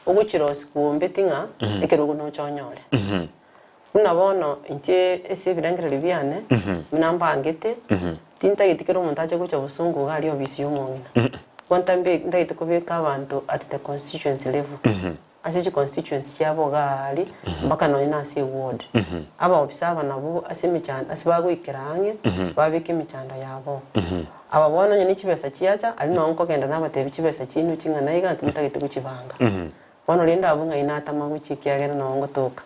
Ogochirosia kwombeti ng'a ekerogo noche onyore. Buna bono inche ase ebirengererio biane, buna mbangete, tintageti kera omonto ache gocha bosongo iga aria ofisi ya omong'ina. Igo ntambe ntagete kobeka abanto at the constituency level. Ase chiconstituency chiabo iga aria, mpaka nonye na ase eward. Abaofisa aba nabwo ase emechando ase bagoikera ang'e, babeka emechando yabo. Aba bono onye ne chibesa chiacha, aria noo nkogenda nabatebi chibesa chiaino ching'ana iga naki motagete gochibanga. Bono rende abwo ng'ai natama gochia ekiagera noo ngotoka.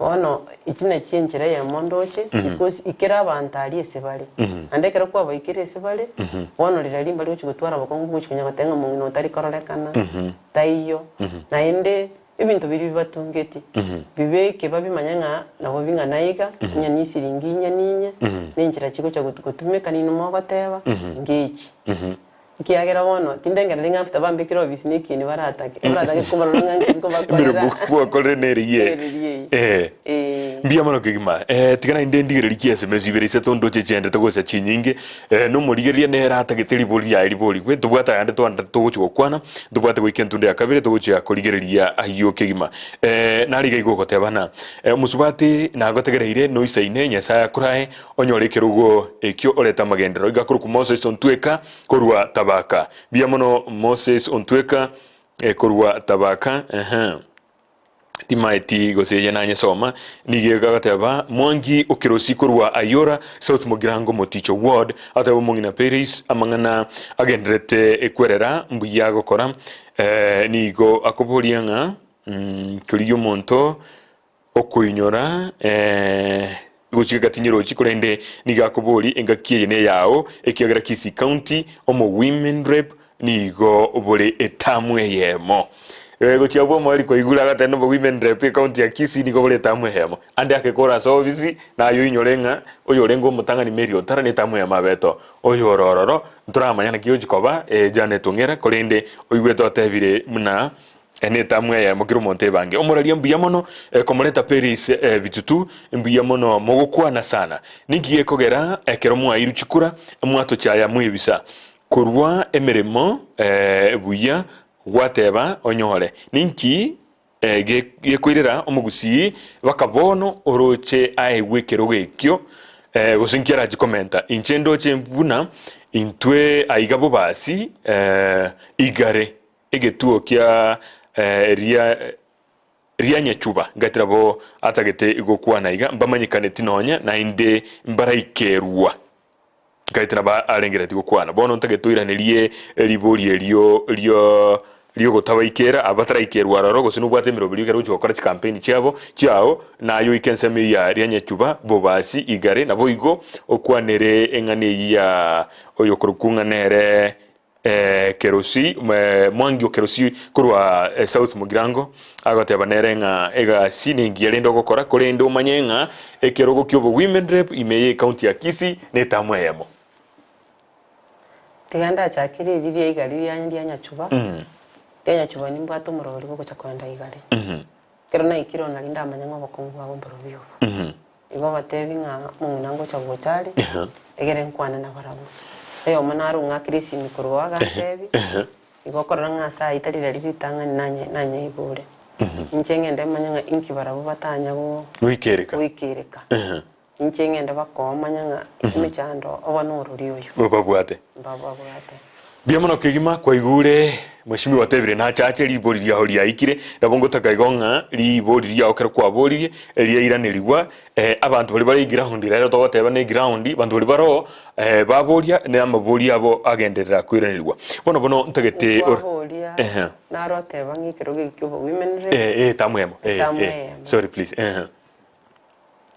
Bono echi nachio enchera eyemo ndoche, because ikera abanto aria ase bare, naende ekero kwabaikire ase bare, bono rirorio mbari gochia gotwara obokong'u bwa gochia konya goteba ng'a omong'ina otari kororekana, taiyo, naende ebinto biria bibatungeti, bibeke babimanye ng'a nabo bing'ana iga, onye ne esiringi inye ninye, na enchera chigocha gotumeka ninwe mogoteba, ngechi. Ekiagera bono tindengereri ng'a after bambekire ofisi na ekieni baratake, baratake kobarora ng'a nki nkobakorera. Emeremo gwakorire nere eye. Nere eye. Eh. Eh. Mbuya mono kegima. Eh, tiga naende ndigererie chiesms ibere isato ndoche chiendete gocha chinyinge. Eh, nomorigereria nere atagete ribori riaye riborigwe. Ntobwate ayande twande togochia gokwana, ntobwate goika entunda ya kabere togochia korigereria ayio kegima. Eh, nare iga igo ogoteba ng'a eh, omosubati nagotegereire noisaine Nyasaye akorae Onyore ekerogo ekio orete amagenderero. Iga akorokwa Moses Ontweka korwa Tabaka. Mbuya mono Moses Ontweka korwa Tabaka. Ehe. Timaeti gose eye nanyesoma. Nigo egoteba Mwangi Okerosi korwa Ayora, South Mugirango Moticho Ward. Agoteba omong'ina Peris amang'ana agendererete ekwerera mbuya agokora. Eh, nigo akoboria ng'a mm, korigia omonto Okoinyora, gochika gatinyerochi, korende nigo akobori engaki eye neyao, ekiagera Kisii County omo women rep nigo bore etamu eyemo. Gochia abwo omweri kwaigure agateba nobo women rep ecounty ya Kisii nigo bore etamu eyemo. Ande ake kore ase ofisi naye oinyore ng'a oyorenge omotang'ani Mary Otara netamu eyemo abete oo. Oyo ore ororo ntoramanya naki ochi koba Janet Ong'era korende oigwete otebire buna netamu eyemo kera omonto ebange. Omoraria mbuya mono komoreta Peris Bitutu mbuya mono mogokwana sana. Ninki gekogera ekero mwairwe chikura mwatochaya mwebisa korwa emeremo buya Gwateba onyore, Ninki gekoirera omogusii baka bono oroche aegwe ekerogo ekio, gose nki arache komenta? Inche ndoche buna intwe aiga bobasi igare egetuo kia ria ria nyachuba. Ngatira bo atagete gokwana iga, mbamanyekaneti nonya naende mbaraikerwa. Nkaete nabo arengereretie gokwana. Bono ntagete oiranerie ribori erio rio riogotabaikera aba bataraikerwa aroro, gose nobwate emeroberio ekero ogochia gokora chikampeni chiabo chiao, naye oike ensemo eyio ya ria nyachuba, bobasi, igare, naboigo okwanere eng'ana eyio ya oyokorokwa ng'a nere Kerosi, Mwangi o Kerosi korwa South Mugirango, agoteba nere ng'a egasi nengiya rende ogokora korende omanye ng'a ekerogo ki'obo Women Rep ime ye county ya Kisii netamu eyemo. Tiga ndachake riri ria igari riane ria Nyachuba, ria Nyachuba nimbwate omorobori bwogocha kogenda igare. Ekero naikire oo nario ndamanye ng'a obokong'u bwabo mborobi obo. Igo obatebi ng'a omong'ina ngocha gocha are, egere nkwane nabarabwo. Oyomo nare ong'akire esimi korwa oo agantebi, igo okorora ng'a ase ayio tari riria ritang'ani nanye nanyaigure. Inche ng'ende manye ng'a inki barabwo batanya go Goikereka. goikereka. Inche ng'ende bakoomanya ng'a emechando obo norori oyo. Bababwate. Mbababwate. Mbuya mono kegima kwaigure Mheshimiwa otebire nachache ribori riao riaikire nabo ngotaka igo ng'a ribori riao ekero kwaboririe riairaneriwa abanto baria bare eground rero togoteba ne eground banto baria baroo baboria na amabori abo agenderera koiranerigwa. Bono bono ntagete or Kwaboria ehe. naro oteba ng'a ekerogo eke kia obowomen rep Eh eh tamu emo eh etamu eh eyemo. sorry please ehe.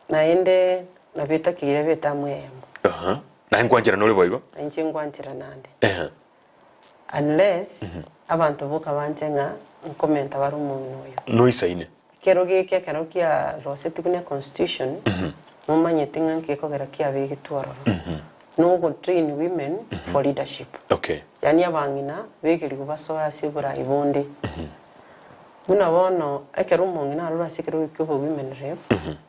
Naende nabo etakeire ebe etamu eyemo. Aha. Naye nkwancherana ore boigo? Na inche nkwancherana ande. Ehe. Unless abanto boka banche ng'a nkomenta bare omong'ina oyo. Noisaine. Ekero geke ekero kiarosetigwe ne constitution, momanyete ng'a nki gekogera kiabegetwe ororo. Nogo train women for leadership. Okay. Yaani abang'ina begerigwe basoe ase oborai bonde. Buna bono ekero omong'ina arure ase ekerogo kia obowomen rep,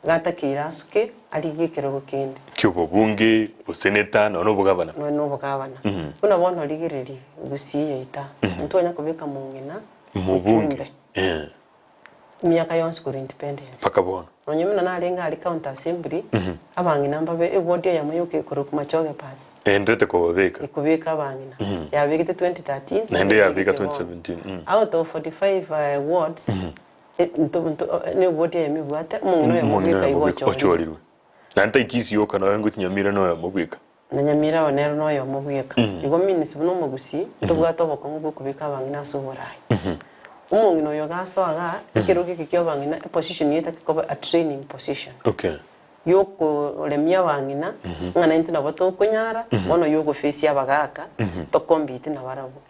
gatakeire asuke arigie ekerogo kende. Ki'obobunge, oboseneta, nonya na obogavana. Nonya na obogavana. Buna bono rigereria gusii yaito aa, ntwanya kobeka mong'ina Mobunge, mojumbe. eh. Emiaka yonsi korwa independence. Mpaka bono. Nonye buna narenge aria county assembly, abang'ina mbabe eward eyemo yoka ekorokwa Machoge Pass. Enderete kobabeka. Ekobeka abang'ina. Yabegete 2013, Naende yabeka yabegete bono. 2017, mm. Out of 45 wards, nto nto ne eward eyemo ebwate, omong'ina oyomo Omong'ina bweka igo oyomo bweka ochorirwe. ochorirwe. Naende tai Kisii yoka nonya ngochia Nyamira noyomo bweka. Na Nyamira oyo nere noyomo bweka. Igo means buna omogusii, ntobwate obokong'u bwokobeka abang'ina ase oborai. Omong'ina oyo gasoa igaa, ekerogo eke kia abang'ina, eposition eye etake koba a training position. Okay. Yokoremia abang'ina, ng'a naintwe nabo tokonyara, bono yogoface abagaka, tocompete nabarabwo.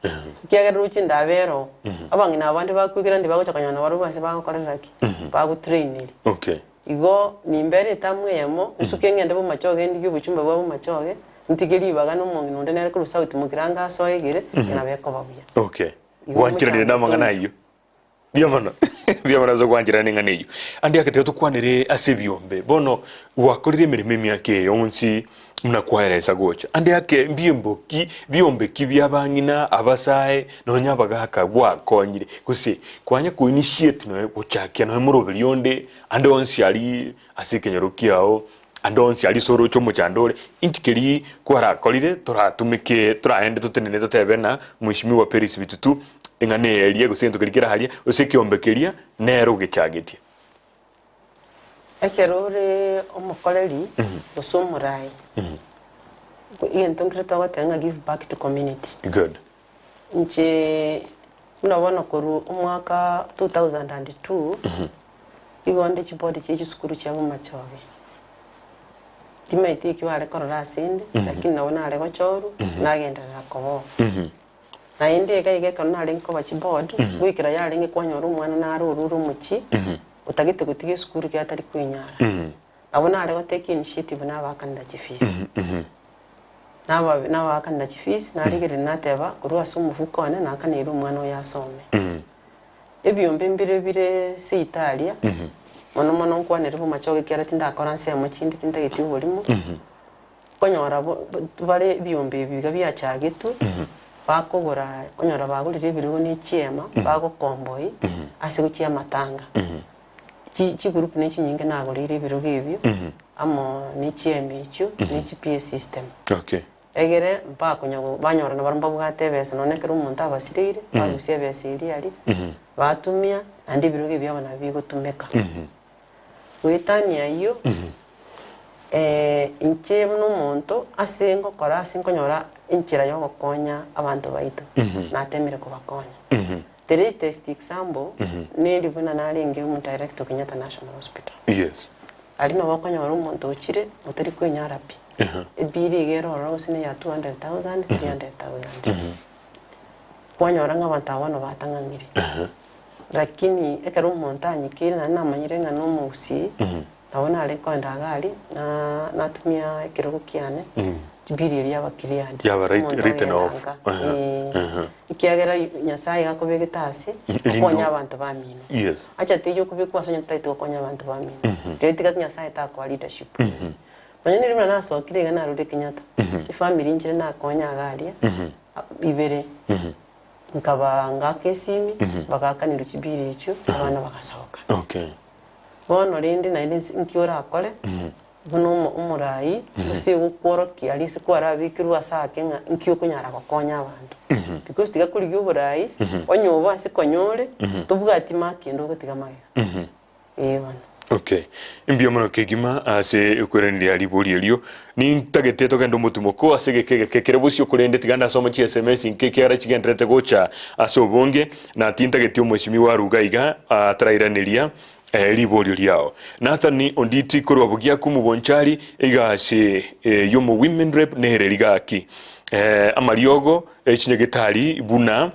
Ekiagera roche ndabere oo, abang'ina abande bakoigera ndi bagocha konyora nabarabwo ase bagokorera ki? Bagotraineri. Okay. Igo nimbere etamu eyemo, nsuke ngende bomachoge ndigie obochumba bwa bomachoge, ntige ribaga na omong'ina onde nere korwa sauti mogirango asoe igere, nabo ekoba buya. Okay. Igo Gwancheranire omochando namang'ana toiyo. ayio. Mbuya mono. Mbuya mono ase ogwancherana neng'ana eyio. Ande ake tiga tokwanere ase ebiombe. Bono gwakorire emeremo emiaka eye yonsi buna kwaeresa gocha. Ande ake mbiombo ki, biombe ki bia abang'ina, abasae, nonya abagaka gwakonyire, gose kwanya ko initiate nonya gochakia nonya moroberi onde, ande onsi aria ase ekenyoro kiao, ande onsi aria ase oroche omochando ore, inki keria kwarakorire toratumeke toraende totenene totebe ng'a mweshimiwa Peris Bitutu, eng'ana eye eria gose egento keria kere aria, gose ekiombe keria nere ogechagetie. Ekero ore omokoreri gose omorai, egento nkere togoteba ng'a give back to community. Good. Inche buna bono korwa omwaka 2002, igo nde chibodi chia chisukuru chia bomachoge. Timaeti eki bare korora ase inde, lakini nabo nare gochorwa, nagenderera koba oo. Naende iga iga ekero narenge koba chiboard, goikera yarenge kwanyora omwana nare orure omochie, otagete gotiga esukuru ekiagera tari kwenyara. Nabo nare go take initiative nabakanera chifees. Naba nabakanera chifees, narigereria nateba korwa ase omofuko one nakaneire omwana oyo asome. Ebiombe mbire bire seito aria, mono mono nkwanere bomachoge ekiagera tindakora nsemo chinde tintageti oborimo, Okonyora bare ebiombe ebi iga biachagetwe, bakogora okonyora bagorire ebirogo ne chiema, bagokomboi ase gochia amatanga. Chi chigroup ne chinyinge nagoreire ebirogo ebio, amo ne chiema echio, ne chi PA system. Okay. Egere mbakonya go banyora nabarobwo mbabwate ebesa nonye ekero omonto abasireire, barusia ebesa eria aria, batumia, naende ebirogo ebi biabo nabio bigotumeka. Goetania ayio, inche buna omonto ase ngokora ase nkonyora enchera y'ogokonya abanto baito, natemire kobakonya. The latest example, neri buna narenge omo director o Kenyatta National Hospital. Yes. Aria nabo okonyora omonto ochire otari kwenyara pi, ebill iga ere ororo gose neya 200,000, 300,000. Kwanyora ng'a abanto aba bono batang'ang'ire. Lakini ekero omonto anyikeire naende namanyire ng'a nomogusii, nabo nare kogenda iga aria, na natumia ekerogo kiane, chibiri eria yaba cleared. Yaba right- Omonto written agenda off. nka. Aha, Eh, aha. Ekiagera Nyasaye iga akobegete ase, Erinde okonya o- abanto bamino. Yes. Acha teiyo okobekwa ase onye totagete gokonya abanto bamino. Rirorio tiga Nyasaye takoa leadership. Nonya nere buna nasokire iga narure Kenyatta, chifamiri nchire nakonya iga aria, ibere. Nkaba ngaaka esimi, bagaakanirwa chibiri echio, abana bagasoka. Okay. Bono rende naende nse nki orakore, buna omo omorai, gose ogokworokia aria ase kwarabekirwe ase ake ng'a nki okonyara gokonya abanto. Because tiga korigia oborai, onye obo ase konyore, tobwati mark ende ogotiga magega. Ee bono. Okay. Mbuya mono kegima ase okoiraneria ribori erio. Nintagete togende omotimoko ase egeka egeke kere bosio korende tiga ndasome chi sms inke ekiagera chigendererete gocha ase obonge na tintageti omweshimiwa aruga iga atarairaneria riborio riao. Nathan Onditi korwa Bogiakumu Bonchari egasi yomo women rep nere rigaki amariogo echinyagitari buna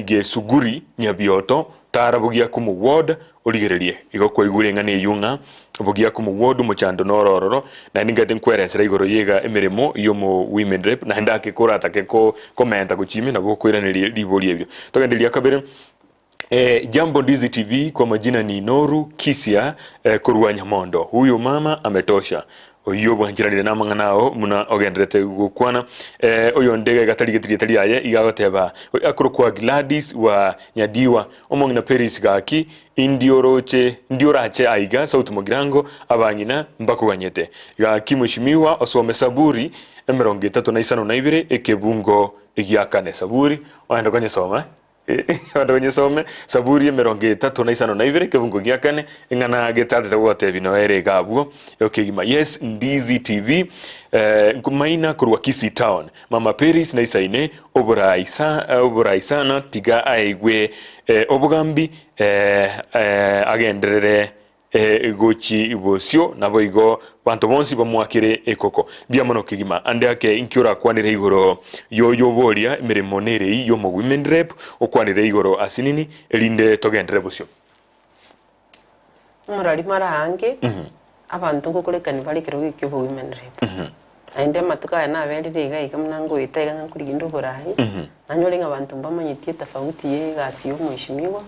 Gesuguri Nyabioto, tara Bogiakumu ward origererie. Igo kwaigure eng'ana eyio ng'a Bogiakumu ward omochando noro ororo, naende ningete nkweresera igoro yega emeremo yomo women rep, naende ake koratake ko komenta gochia ime nabo okoiraneria ribori ebio. Togende ria kabere, Jambo Ndizi TV kwa majina ni Noru Kisia korwa Nyamondo. Huyu mama ametosha. Oyio bwancheranire namang'ana ao buna ogendererete gokwana. Oyonde iga tarigeti rieta riaye, iga agoteba, akorokwa Gladys wa Nyadiwa, omong'ina Peris gaki, indi oroche, ndi orache aiga South Mugirango, abang'ina mbakoganyete. Gaki mweshimiwa osome Saburi emerongo etato na isano na ibere ekebungo gia kane. Saburi, ogende konyesoma. Abanto banyesome Saburi emerongo etato na isano na ibere ekebungo gia kane, eng'ana getatete gogotebia noyo ere iga abwo ekegima. Yes Ndizi TV eh, nkomaina korwa Kisii town. Mama Peris naisaine oborai sa oborai sana tiga aegwe eh, obogambi eh, eh, agenderere Gochi bosio, naboigo banto bonsi bamoakere ekoko. Mbuya mono kegima. Ande ake inki orakwanere igoro y'oyoboria emeremo nerei y'omo women rep okwanere igoro asinini erinde togenderere bosio. Omorari mara aange abanto ngokorekani bare ekerogo eke ki'obo women rep. Naende amatuko aya naberire iga iga buna ngoeta iga ng'a nkorigia inde oborai, nanyore ng'a abanto mbamanyeti etofauti ye egasi ya omweshimiwa,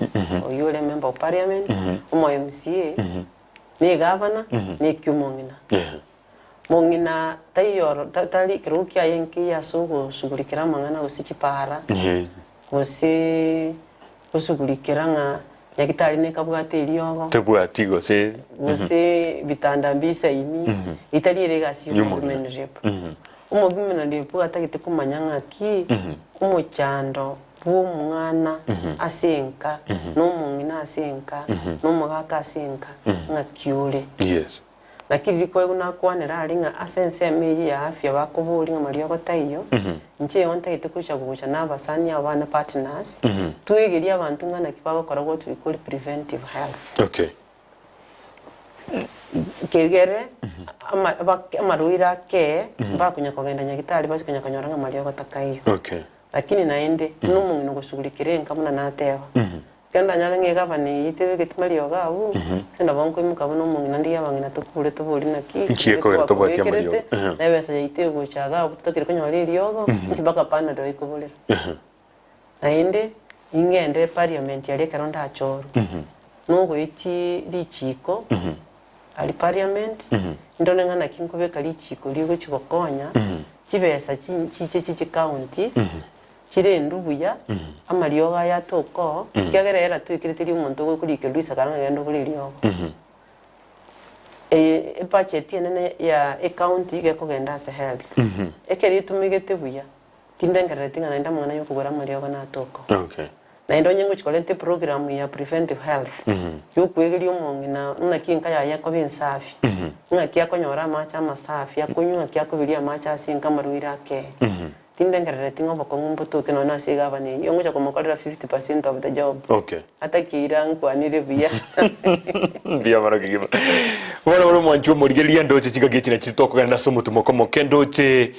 oyio ore member of parliament, omo MCA, na egavana, na eki omong'ina. Mong'ina taiyo oro ta- tari ekerogo kiaye nkeiyo ase ogosugurikera amang'ana gose chipara, gose gosugurikera ng'a Nyagetari nekabwate eriogo. Tebwati gose. Gose bitanda mbisaini, etari ere egasi ya Y'omong'ina. omowomen rep. Omowomen rep atagete komanya ng'aki omochando bw'omwana ase enka, na omong'ina ase enka, na omogaka ase enka, ng'aki ore. Yes. Naki riria kwaigwa nakwanera aria ng'a ase ensemo eyio ya afya bakoboria ng'a mariogo taiyo, inche igo ntagete gocha gocha na abasani aba bane partners, twegerie abanto ng'a naki bagokora what we call preventive health. Okay. Kegere ama bak amarwaire akee, mbakonya kogenda nyagetari bachia konya konyora ng'a mariogo takaiyo. Okay. Lakini naende, buna omong'ina ogosugulikera enka buna nateba, ekero ndanyore ng'a egavana eye tebegeti mariogo abwo, inche nabo nkoimoka buna omong'ina ndigie abang'ina tokure tobori naki, Nki ekogera tobwati amariogo? twakobekerete, na ebesa yaito egocha iga abwo totakeri konyora eriogo, nki mpaka panadol ekoborera. Naende, ningende eparliament aria ekero ndachorwe, nogoetie richiko aria parliament, ndore ng'a naki nkobeka richiko rigochia gokonya chibesa chi chiche chie chicounty, chirendwe buya, amariogo aya atoke oo, ekiagera era twekire teri omonto ogokorika risaga ng'a genda ogore eriogo. Eye ebudget enene ya ecounty iga ekogenda ase health, ekero etumegete buya, Tindengerereti ng'a naende amang'ana y'okogora amariogo natoka. Okay. Naende onye ngochia korenta eprogram ya preventive health, y'okwegeria omong'ina ng'aki enka yaye ekoba ensafi, ng'aki akonyora amache amasafi akonywa, ng'aki akoberia amache ase enka amarwaire akee. Tindengerereti ng'a obokong'u mbotoke nonya na ase egavana eyio, ngocha komokorera 50% of the job. Okay. Atakeire ankwanire buya. Mbuya mono kegima. Bono bono omwanchi omorigereria ndoche chingaki echi nachi tokogenda ase omotumo omoke ndoche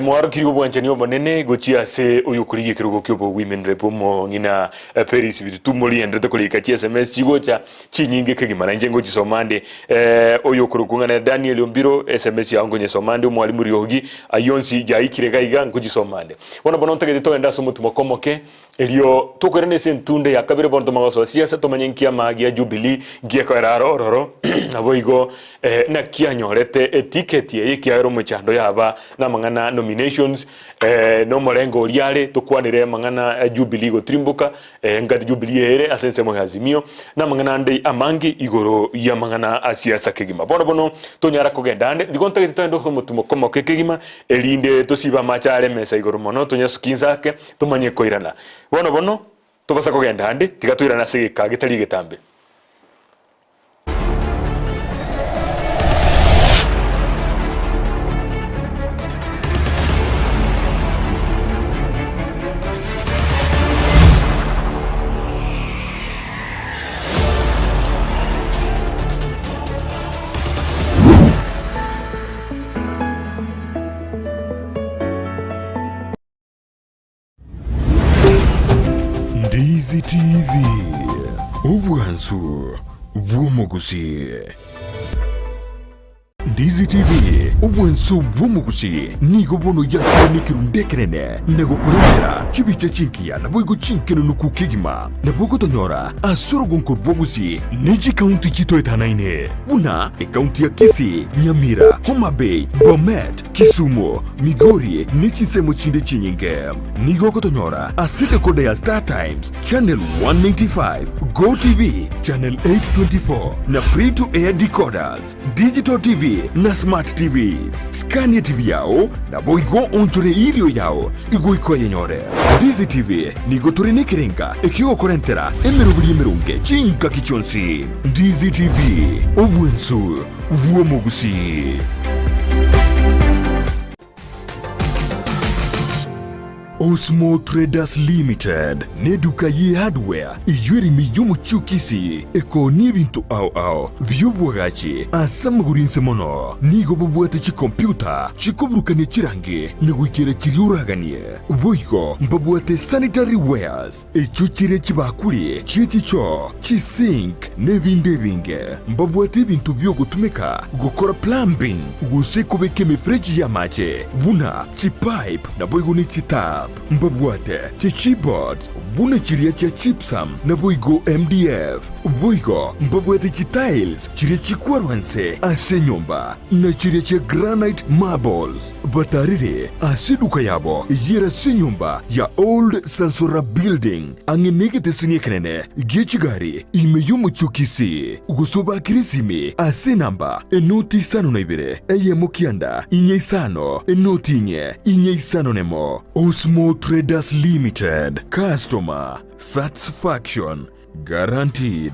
Mwarokirie obwanchani obonene gochia ase oyokorigia ekerogo ki'obogwimenere bw'omong'ina Peris Bitutu morigenderete korika chiSMS chigocha chinyinge kegima nainche ngochisoma nde oyokorokwa ng'a nere Daniel Ombiro SMS yao nkonyesoma nde omwalimu Riogi ayio onsi yaikire iga iga nkochisoma nde. Bono bono ntagete togende ase omotumoka omoke erio tokoirana ase entunde ya kabere bono tomanye gosoa siasa tomanye nki amaagi a Jubilee nki ekoera aro ororo naboigo Naki anyorete etiketi eye ekiagera omochando yaba namang'ana nominations nomorengo oria are tokwanere amang'ana a Jubilee gotirimboka engati Jubilee ere ase ensemo ya Azimio namang'ana ande amange igoro yamang'ana a siasa kegima. Bono bono tonyara kogenda ande nigo ntagete togende ase omotimoko omoke kegima erinde tosibe amache are emesa igoro mono tonyasuke inse ake tomanye koirana. Bono bono tobasa kogenda ande tiga toirane ase egeka getari egetambe. Ndizi TV, obwansu bw'omogusii. Ndizi TV, obwansu bw'omogusii nigo bono yakire nekerundu ekenene na gokorentera chibicha chingiya naboigo chinkenunuku kegima. Nabo ogotonyora ase orogonko rwa Gusii ne chikaunti chitoetanaine buna ekaunti ya Kisii, Nyamira, Homa Bay, Bomet, Kisumu, Migori, ne chinsemo chinde chinyinge. Nigo ogotonyora ase decoder ya Star Times, Channel 195, Go TV, Channel 824, na Free to Air decoders, Digital TV na Smart TVs. Skania TV yao, naboigo onchore erio yao igoika oyenyore. Ndizi TV nigo tore nekerenga ekiogokorentera emeroberi emeronge chingaki chionsi. Ndizi TV, obwensu bw'omogusii. Osmo Traders Limited neduka ye hardware eyio ere ime y'omochie o Kisii ekoonia ebinto ao ao bi'obwagachi ase amagoro inse mono. Nigo bobwate chikompyuta chikoburukania chirangi na goikera chiria oraganie. Boigo mbabwate sanitary wares Echio chire chibakuri chie chichoo, chisink, na ebinde ebinge. Mbabwate ebinto bi'ogotumeka gokora plumbing gose kobeka emefereji y'amache buna chipipe naboigo ne chitap. Mbabwate chichipboards buna chiria chia gypsum naboigo MDF. Boigo mbabwate chitiles chiria chikwarwa nse ase enyomba na chiria chia granite marbles. Batarire ase eduka yabo eyio ase enyomba ya Old Sansora Building, ang'e negeteseni ekenene gie chigari ime y'omochie o Kisii, gose obakere esimi ase enamba enoti isano na ibere, eyemo kianda, inye isano, enoti inye, inye isano nemo. Osmo Traders Limited, Customer Satisfaction Guaranteed.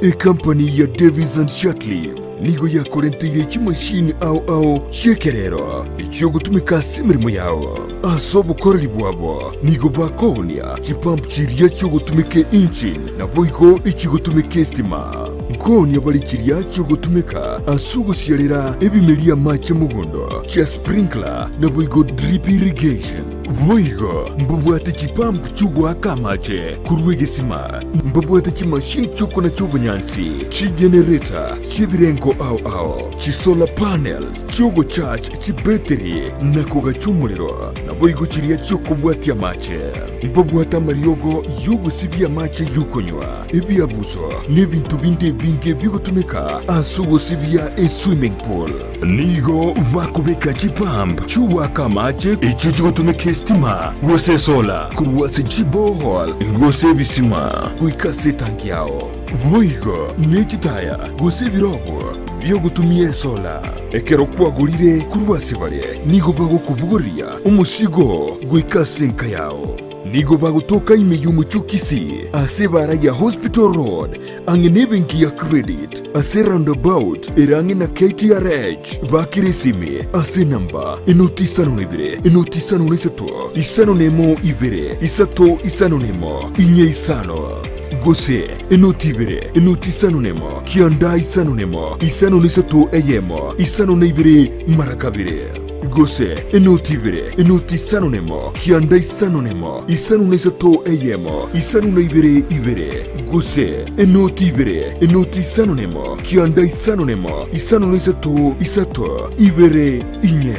Ekampani ya Davies and Shirtliff nigo yakorenteire chimashini ao ao chi'ekerero echiogotumeka ase emeremo yao. Ase obokoreri bwabo nigo bakoonia chipump chiria chiogotumeka engine naboigo echigotumeka estima. Nkoonia bare chiria chiogotumeka ase ogosiarera ebimeria amache mogondo, chia sprinkler, naboigo drip irrigation. Boigo mbabwate chipump chi'ogoaka amache korwa egesima, mbabwate chimashini chi'okonacha obonyansi, chigenerator chi'ebirengo ao ao, chisolar panels chi'ogocharge chibetiri na kogacha omorero, naboigo chiria chi'okobwatia amache. Mbabwate amariogo y'ogosibia amache y'okonywa, ebiabuso, na ebinto binde ebinge bigotumeka ase ogosibia eswimming pool. Nigo bakobeka chipump chi'ogoaka amache echio chigotumeka esitima gose esola korwa ase chiborehole gose ebisima goika ase etanki yao. Boigo ne chitaya gose ebirobo bi'ogotumia esola. Ekero kwagorire korwa ase bare, nigo bagokobogoria omosigo goika ase enka yao. Nigo bagotoka ime y'omochie o Kisii ase ebaara ya Hospital Road ang'e nebenki ya Credit ase roundabout ere ang'e na KTRH. Bakera esimi ase enamba enoti isano na ibere, enoti isano na isato, isano na emo ibere, isato isano na emo, inye isano. Gose enoti ibere, enoti isano na emo, kianda isano na emo, isano na isato eyemo, isano na ibere mara kabere. Gose enoti ibere, enoti isano na emo, kianda isano na emo, isano na isato eyemo, isano na ibere ibere. Gose enoti ibere, enoti isano na emo, kianda isano na emo, isano na isato isato ibere inye.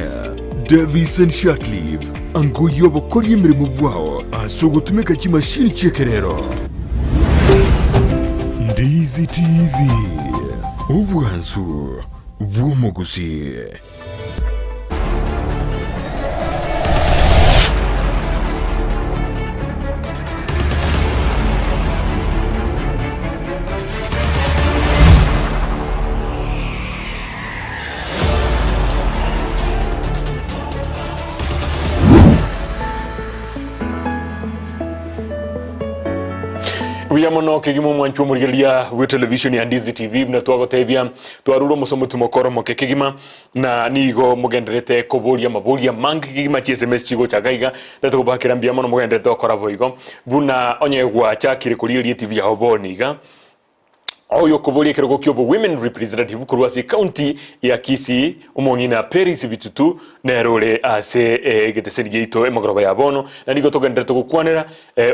Davison Shatliff, angoyia obokoria emeremo bwao ase ogotumeka chimashini chi'ekerero. Ndizi TV, obwansu bw'omogusii. Buya mono kegima omwancho omorigereria bwe television ya Ndizi TV buna twagotebia twarure omosomoti mokoro moke kegima na nigo mogenderete koboria amaboria amange kegima chi sms chigochaka iga tatokobakera mbuya mono mogenderete gokora boigo buna onye gwachakire korigereria etv yao bono iga Oyokoboria ekerogo ki'obo Women Representative korwa ase ecounty ya Kisii, omong'ina Peris Bitutu nere ore ase egeteseni giaito emogoroba ya bono, na nigo togendererete gokwanera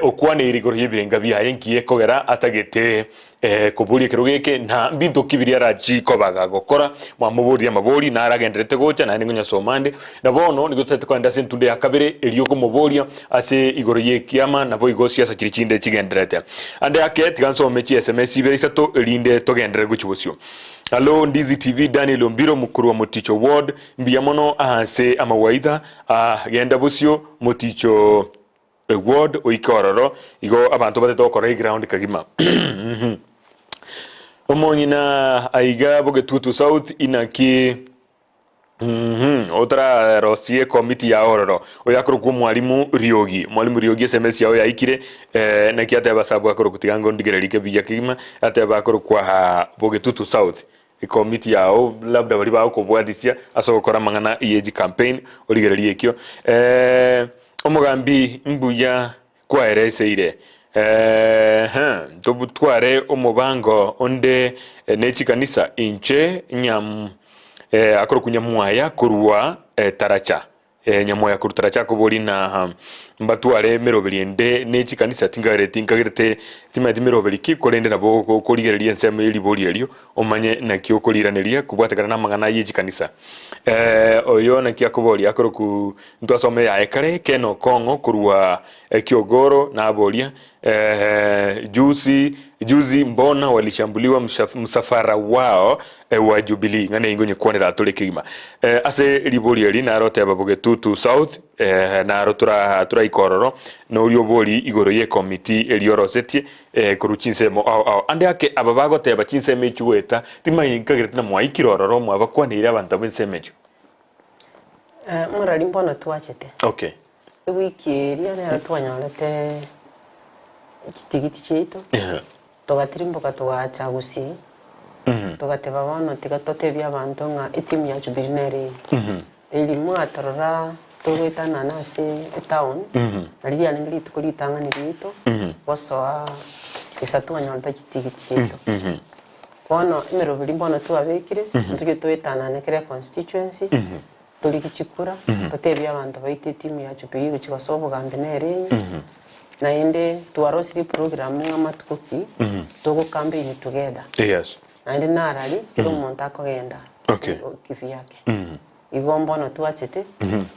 okwaneire igoro y'ebirenga biaye nki ekogera atagete koboria ekerogo eke na mbinto ki biria arachi koba gagokora. Mwamoboririe amabori naro agendererete gocha naende ngonyasoma ande. Na bono nigo totagete kogenda ase entunda ya kabere erio komoboria ase igoro y'ekiama naboigo siasa chiria chinde chigendererete. Ande ake tiga nsome chi sms ibere isato erinde togenderere gochia bosio. Hallo Ndizi TV Daniel Ombiro korwa Moticho Ward mbuya mono ase amawaidha aa genda bosio Moticho Ward oike ororo igo abanto batete gokora eground kagima. Omong'ina aiga Bogetutu South inaki Otararosie ekomiti yao ororo, oyo akorokwa omwalimu Riogi. Mwalimu Riogi esemesi yao yaikire, naki ateba sabu akorokwa tiga ngondigererie kebuya kegima, ateba akorokwa Bogetutu South. Ekomiti yao labda baria bagokobwatisia ase ogokora amang'ana ye chicampaign, origererie ekio. Omogambi mbuya kwaereseire, ntobutware omobango onde ne chikanisa inche nyam akorokwa Nyamwaya korwa Taracha. Nyamwaya korwa Taracha akoboria na mbatware emeroberi ende ne chikanisa tinkagereti nkagerete timanyeti meroberi ki korende nabo okorigereria ensemo ye ribori erio omanye naki okoriraneria kobwatekana namang'ana ye chikanisa. Oyo naki akoboria akorokwa Ntwasoma eyaye kare Ken Okong'o korwa Kiogoro naboria, Juzi juzi mbona walishambuliwa msafara wao wa Jubilee? Ng'a neingo nyekwanera atore kegima. Ase ribori eri naro oteba Bogetutu South naro turaike ororo noria obori igoro ye committee eria orosetie korwa chinsemo ao ao. Ande ake aba bagoteba chinsemo echio goeta timanyeti nkagerete na mwaikire ororo mwabakwaneire abanto abwo ensemo echio. Morari mbono twachete. Okay. Ewiki eria nero twanyorete chitigiti chiaito, togatirimboka togacha Gusii, togateba bono tiga totebie abanto ng'a etimu ya Jubilee nere eye. Eri mwatorora togoetanana ase etown, nari riarenge rituko ritang'ani riaito gosoa gesa twanyorete chitigiti chiaito. Bono emeroberi mbono twabekire, ntoche toetanane kera econstituency, torigie chikura, totebie abanto baito etimu ya Jubilee gochia gosoa obogambi nere enywe, naende twarosirie eprogram ng'a amatuko ki, togo campaign together. Yes. Naende narari kera omonto akogenda Okay. kivyake. Igo mbono twachete,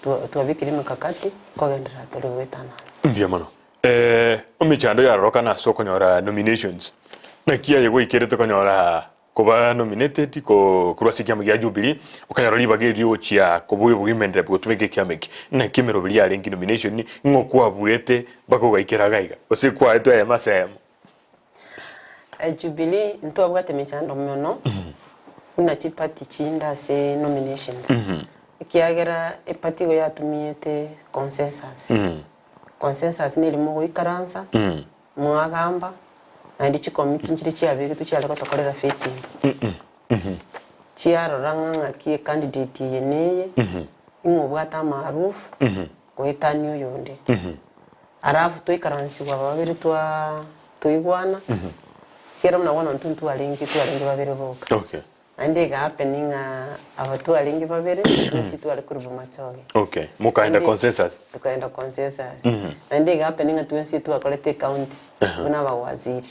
twa- twabekire emekakati, nkogenderera tore goetanana. Mbuya mono. Emechando yarorokana ase okonyora nominations, naki aye gwaikerete konyora koba nominated korwa ase ekiama gia Jubilee, okanyora ribaga erio gochia koba oyobogimenderera rep gotumeka ekiama eke. Naki emeroberi yarenge nomination, ng'o kwabuete mpaka ogaikera iga iga, gose kwaetwe eyemo ase eyemo? Jubilee ntwabwate emechando mono buna chiparty chinde ase nominations, ekiagera eparty igo yatumiete consensus. Consensus neri mogoikaransa, mwagamba, naende chikomiti nchire chiabegetwe chiare gotokorera vetting. Chiarora ng'a ng'aki ecandidate eye neye, ing'o obwate amaarufu, goetania oyonde. Alafu twaikaransigwa aba babere twaa twaigwana, ekiagera buna bono intwe ntwarenge twarenge babere boka. Okay. Naende ega happen ng'a aba twarenge babere, twensi tware korwa Bomachoge. Okay, mokaenda Naende consensus. Tukaenda consensus. Naende ega happen ng'a twensi twakorete ecounty buna abawaziri.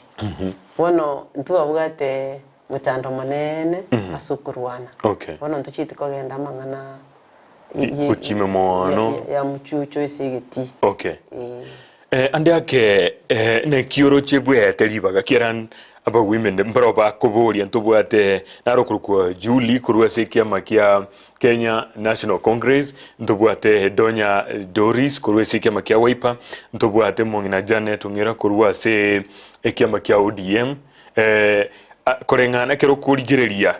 Bono ntwabwate mochando monene ase okorwana. Okay. Bono ntochieti kogenda amang'ana Gochime mono. ya mochucho ase egetii. Okay. Eh. Eh, ande ake eh, neki oroche bwete ribaga kiera aba women mbaro bakoboria ntobwate naro okorokwa Julie korwa ase ekiama kia Kenya National Congress, ntobwate Donya Doris korwa ase ekiama kia Wiper, ntobwate omong'ina Janet Ong'era korwa ase ekiama kia ODM eh, koreng'ana ekero okorigereria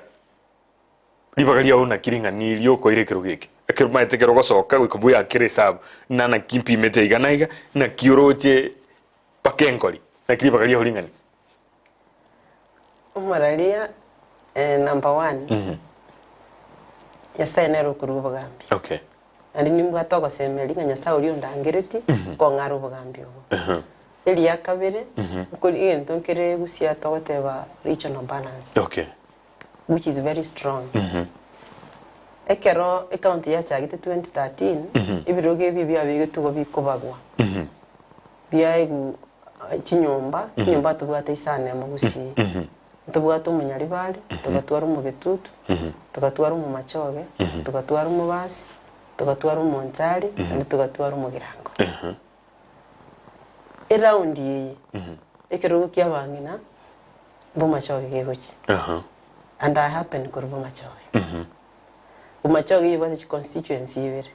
Ribaga riao naki ring'ani riokoira ekerogo eke? Ekero omanyete ekero ogosoka goika bweakere esabu, ng'a naki mpimete iga na iga, naki oroche mpaka enkori, naki ribaga riao ring'ani. Omoraria number one, Nyasaye nere okorua obogambi. Okay. Naende nimbwate ogosemeria ng'a Nyasaye oria ondangeretie, nkong'are obogambi obo. Eria kabere, nkori egento nkere gusii togoteba regional balance. Okay. which is very strong. Ekero ecounty yachagete 2013, ebirogo ebi biabegetwe igo bikobagwa, biaegwa chinyomba, chinyomba tobwate isano emo gusii. Ntobwate omonyaribari, togatwara omogetutu, togatwara omomachoge, togatwara omobasi, togatwara omonchari, naende togatwara omogirango. Eraundi eye, ekerogo kia abang'ina Bomachoge gegochia. And I happen korwa Bomachoge. Bomachoge eywo ebwate chiconstituency ibere.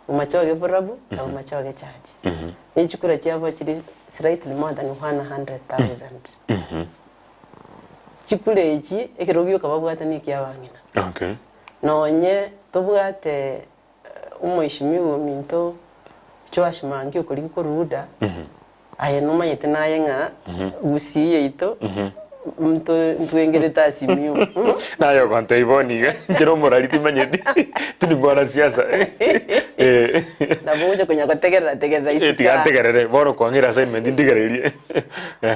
Bomachoge Borabu na Bomachoge Church. Ne chikura chiabo chiri slightly more than 100,000. Chikura echi ekerogo gioka babwate na ekia abang'ina. Okay. Nonye tobwate Omoishimiwa ominto Joash Mangi okorigia korwa Uda, aye nomanyete naye ng'a gusii yaito nto ntwengerete Azimio. Naye ogontebia bono iga, inche nomorari timanyeti, tindi mwanasiasa. Eh. Nabo ogocha konya gotegerera tegerera Eh, isiko tiga aa. ntegerere, bono kwang'eire assignment ntegererie.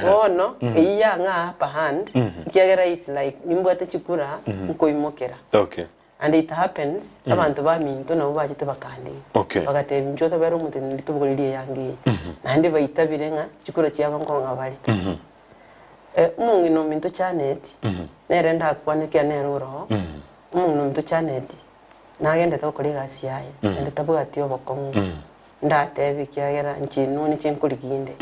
Bono eyio yang'a upper hand, ekiagera is like nimbwate chikura nkoimokera. Okay. And it happens, abanto baminto nabwo bachete bakandigia. Okay. Bagatebia inchuo tobere omoteneneri tobogorerie eyanga eye. Naende baitabire ng'a chikura chiabo nkong'a bare. Eh, omong'ina ominto Janet, nere ndakwane ekiagera nere ore oo, omong'ina ominto Janet, nagendete gokora egasi yaye, naende tabwati obokong'u, ndatebe ekiagera inche inwe ninche nkorigia inde.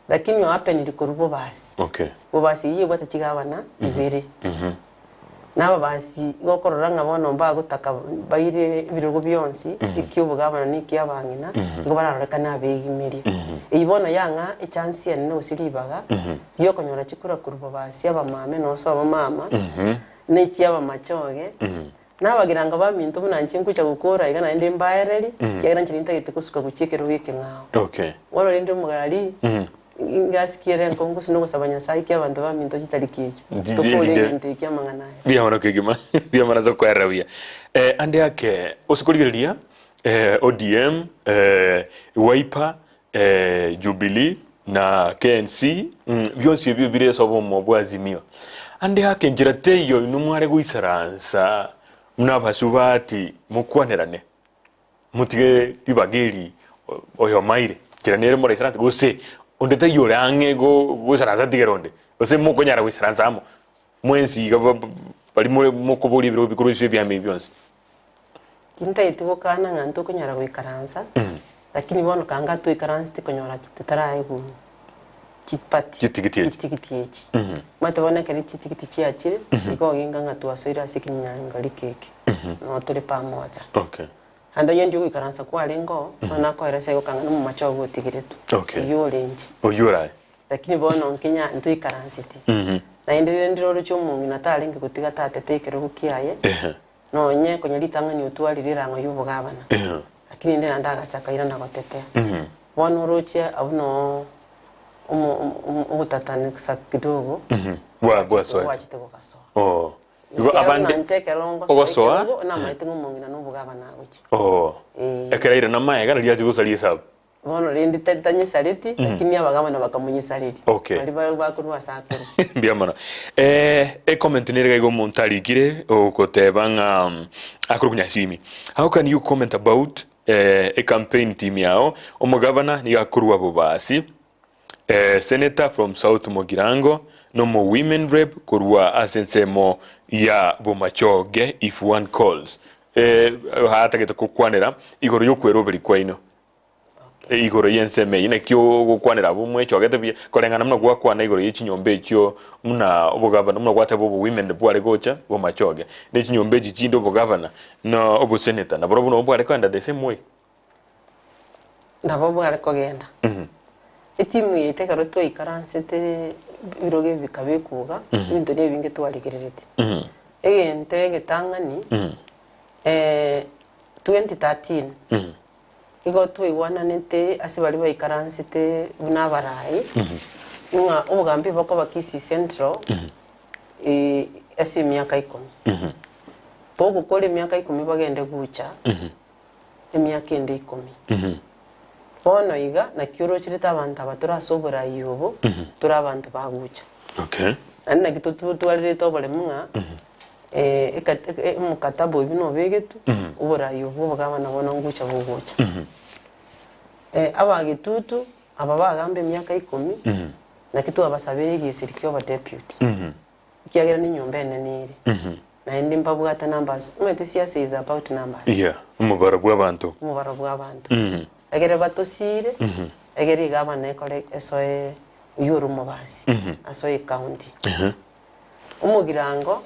Lakini oapeniri korwa bobasi. Okay. Bobasi eyio ebwate chigabana ibere. Na ababasi igo okorora ng'a bono mbagotaka baire ebirogo bionsi, eki'obogabana na eki'abang'ina, igo bararorekane abegimeria. Eyio bono yang'a echance enene gose ribaga ri'okonyora chikura korwa bobasi abamame nonsi abamama, na echi'abamachoge, na abagirango baminto buna inche ngocha gokora iga naende mbaererie, ekiagera inche nintagete gosuka gochia ekerogo ekeng'ao. Okay. Bono rende omogari, Ingasikia ere enkong'u gose nogosaba Nyasae ki abanto baminto chitariki echio. Nchi- Tokore rinde- egento eki amang'ana aya. Mbuya mono kegima, mbuya mono ase okoerera buya. Eh, ande ake, ase korigereria eh, ODM, eh, Wiper, eh, Jubilee na KNC, mm, bionsi ebio bire ase obomo bwa Azimio. Ande ake enchera teiyo inwe mware goisaransa buna abasubati mokwanerane, motige ribaga eri oyomo aire, enchera nere moraisaranse gose onde taiyo ore ang'e goisaransa atigere onde, gose mokonyara goisaransa amo mwensi iga baria more mokoboria ebirogo bikorwa ase ebiama ebi bionsi. Tintageti gokana ng'a ntokonyara goikaransa, lakini bono kanga toikaransete konyora totaraegwa chipati Chitigiti echi. chitigiti echi. Omanyete bono ekero chitigiti chiachire, igo oginga ng'a twasoire ase ekenyang'ariko eke, noo tore pamoja. Okay. Naende onye ndi ogoikaransa kwarenge oo, bono nakoeresa igo kang'a nomomache ogo otigeretwe, Okay. oyio orenche. Oyio oraye. Lakini bono nkinya ntoikaranseti. Naende rende ndire omong'ina tarenge gotiga tatete ekerogo kiaye, Ehe. Nonye konya ritang'ani otwarire erang'o y'obogabana, lakini rende naende agacha akairana gotetea. Bono oroche abwo noo ogotatanisa kidogo Bwasoete. gwachete gogasoa. Oo. Igo Ekiagera abande buna inche ekero ngosoa ogosoa ekerogo namaete ng'a omong'ina na obogabana agochia. Oo. Ee. Ekero airana amaega nario achia gosaria esabu. Bono rende tanyesareti, lakini abagabana bakamonyesareria. Okay. Baria bare bakorwa ase akorwa. Mbuya mono. Eh, ecomment nere iga omonto arikire ogoteba ng'a mm, akorokwa Nyasimi. How can you comment about eh, a campaign team yao omogavana nigo akorwa Bobasi eh, senator from South Mugirango nomo women rep korwa ase ensemo ya Bomachoge if one calls eh, atagete gokwanera igoro y'okweroberi kwaino Igoro y'ensemo eyio naki ogokwanera abwo mwechogete buya, koreng'ana buna gwakwana igoro ye chinyomba echio buna obogavana, buna gwateba obowomen bware gocha bw'amachoge, ne chinyomba echi chinde obogavana na oboseneta naborobwo nabo bware kogenda the same way. Nabo bware kogenda. Etimu yaito ekero twaikaransete ebirogo ebi bikabekwa iga, ebinto na ebinge twarigereretie. Egento egetang'ani, 2013, Igo twaigwananete ase baria baikaransete buna abarai, ng'a obogambi bokoba Kisii Central ase emiaka ikomi. Bogokora emiaka ikomi bagende gocha emiaka ende ikomi. Bono iga naki orocherete abanto aba tore ase oborai obo, tore abanto bagocha. Okay. Naende naki totwarerete oboremu ng'a Omokataba oyio buna obegetwe, oboraai obwo obogabana bono ngocha bogocha. Abagetutu aba bagamba emiaka ikomi, naki twabasabire egesiri kia obodeputy, ekiagera na enyomba enene ere, naende mbabwate numbers, omanyete siasa is about numbers. Yeah, omobaro bw'abanto. Omobaro bw'abanto. Egere batosiire, egere iga abana ekore esoe oyio ore omobasi, asoe ecounty. Omogirango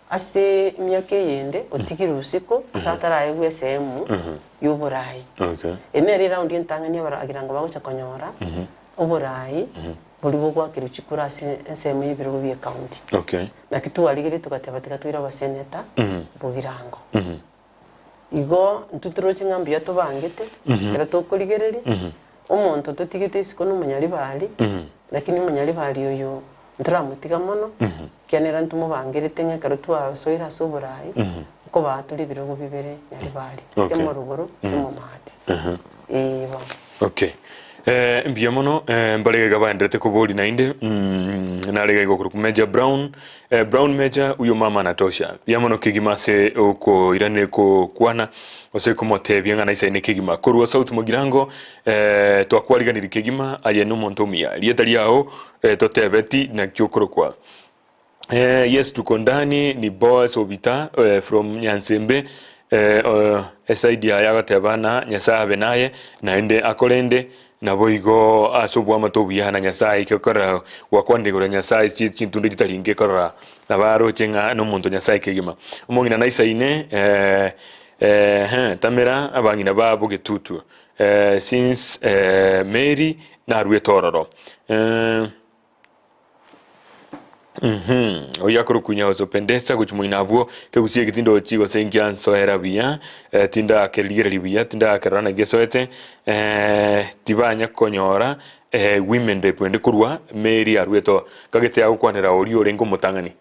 ase emiaka eyende otigire usiku ase ataraegwe esehemu y'oboraai. Okay. Eye nere eraundi entang'ani abagirango bagocha konyora oboraai boria bogoakerwa chikura ase ensemo y'ebirogo bie county. Okay. Naki twarigereria togateba tiga toire abaseneta bogirango. Igo intwe toroche ng'a mbuya tobangete, ekero tokorigereria, omonto totigete isiko na omonyaribari, lakini omonyaribari oyo ntoramotiga mono, ekiagera ntomobangerete ng'a ekero twasoire ase oboraai, nkobaa tore ebirogo bibere nyaribari, Okay. kemo rogoro, kemo maate. Eeh bono. Okay. Eh, mbuya mono eh, mbare iga baenderete koboria naende mm, nare iga igokorokwa Major Brown eh, Brown Major huyo mama anatosha mbuya mono kegima ase okoirane kokwana gose komotebia ng'a naisaine kegima korwa South Mugirango eh, twakwariganirie kegima aye nomonto omuya rieta riao eh, totebeti naki okorokwa Eh, yes tuko ndani ni Boaz Obita eh, from Nyansembe eh, oh, eside yaye agateba na Nyasaye abe naye naende akorende naboigo ase obwamate obuya na Nyasaye ekekorera gwakwanire igoro ya Nyasaye chi- chintunde chitari inke korora nabo aroche ng'a nomonto Nyasaye kegima. Omong'ina naisaine eh, eh, tamera abang'ina babo getutu eh, since eh, Mary naruete ororo eh, Oyio akorokwa Nyaosopendesa gochia moino abwo, kegusia eke tindochi gose ngiansoera buya, eh, tindakerigereria buya, tindakerora naki gesoete, eh, tibanya konyora eh, women rep ende korwa Mary aruete oo. Kagete agokwanera oria orenge omotang'ani,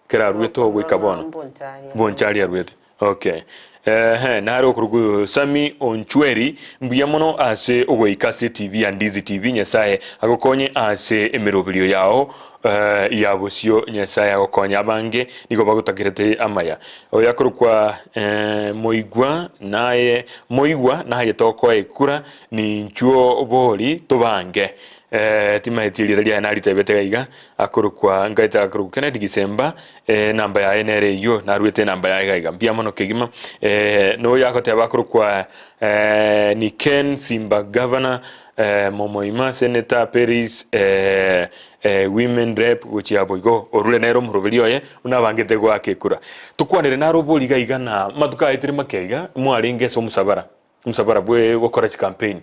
ekero aruete oo goika bono, Bonchari. Bonchari aruete. Okay. Ehe, nare okorokwa Sammy Onchweri, mbuya mono ase ogoika ase TV ya Ndizi TV, Nyasaye agokonye ase emeroberio yao eh, ya bosio, Nyasaye agokonye abange nigo bagotakerete amaya. Oyo akorokwa eh, Moigwa naye Moigwa naye tokoa ekura ninchuo bori tobange eh, timaeti erieta riaye naritebete iga iga akorokwa nkaete akorokwa Kennedy Gisemba Enamba yaye nere eyio, naruete enamba yaye iga iga. Mbuya mono kegima. Noyo agoteba akorokwa ni Ken Simba Governor, Momoima Senator Peris Women Rep gochia boigo orure nere omoroberi oye buna abangete goaka ekura. Tokwanere naro obori iga iga na amatuko aetire make iga mwarenge ase omosabara. Omosabara bwe gokora chicampaign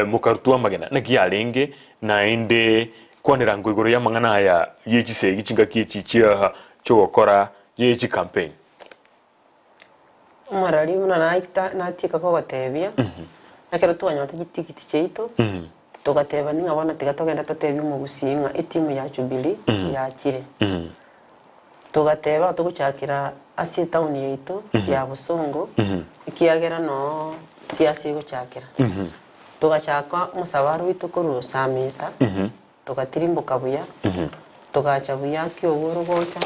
mokarutwa amagena naki yarenge naende kwanera ngo igoro y'amang'ana aya ye chisegi chingaki echi chia chiogokora ye chicampaign. Omorari buna naita natieka kogotebia, ekero twanyorete chitikiti chiaito, togatebani ng'a bono tiga togende totebie omogusii ng'a etimu ya Jubilee yachire. Togateba togochakera ase etaoni yaito ya Bosongo, ekiagera noo siasa egochakera. Togachaka omosabaro oito korwa Sameta, togatirimboka buya, togacha buya Kiogoro gocha,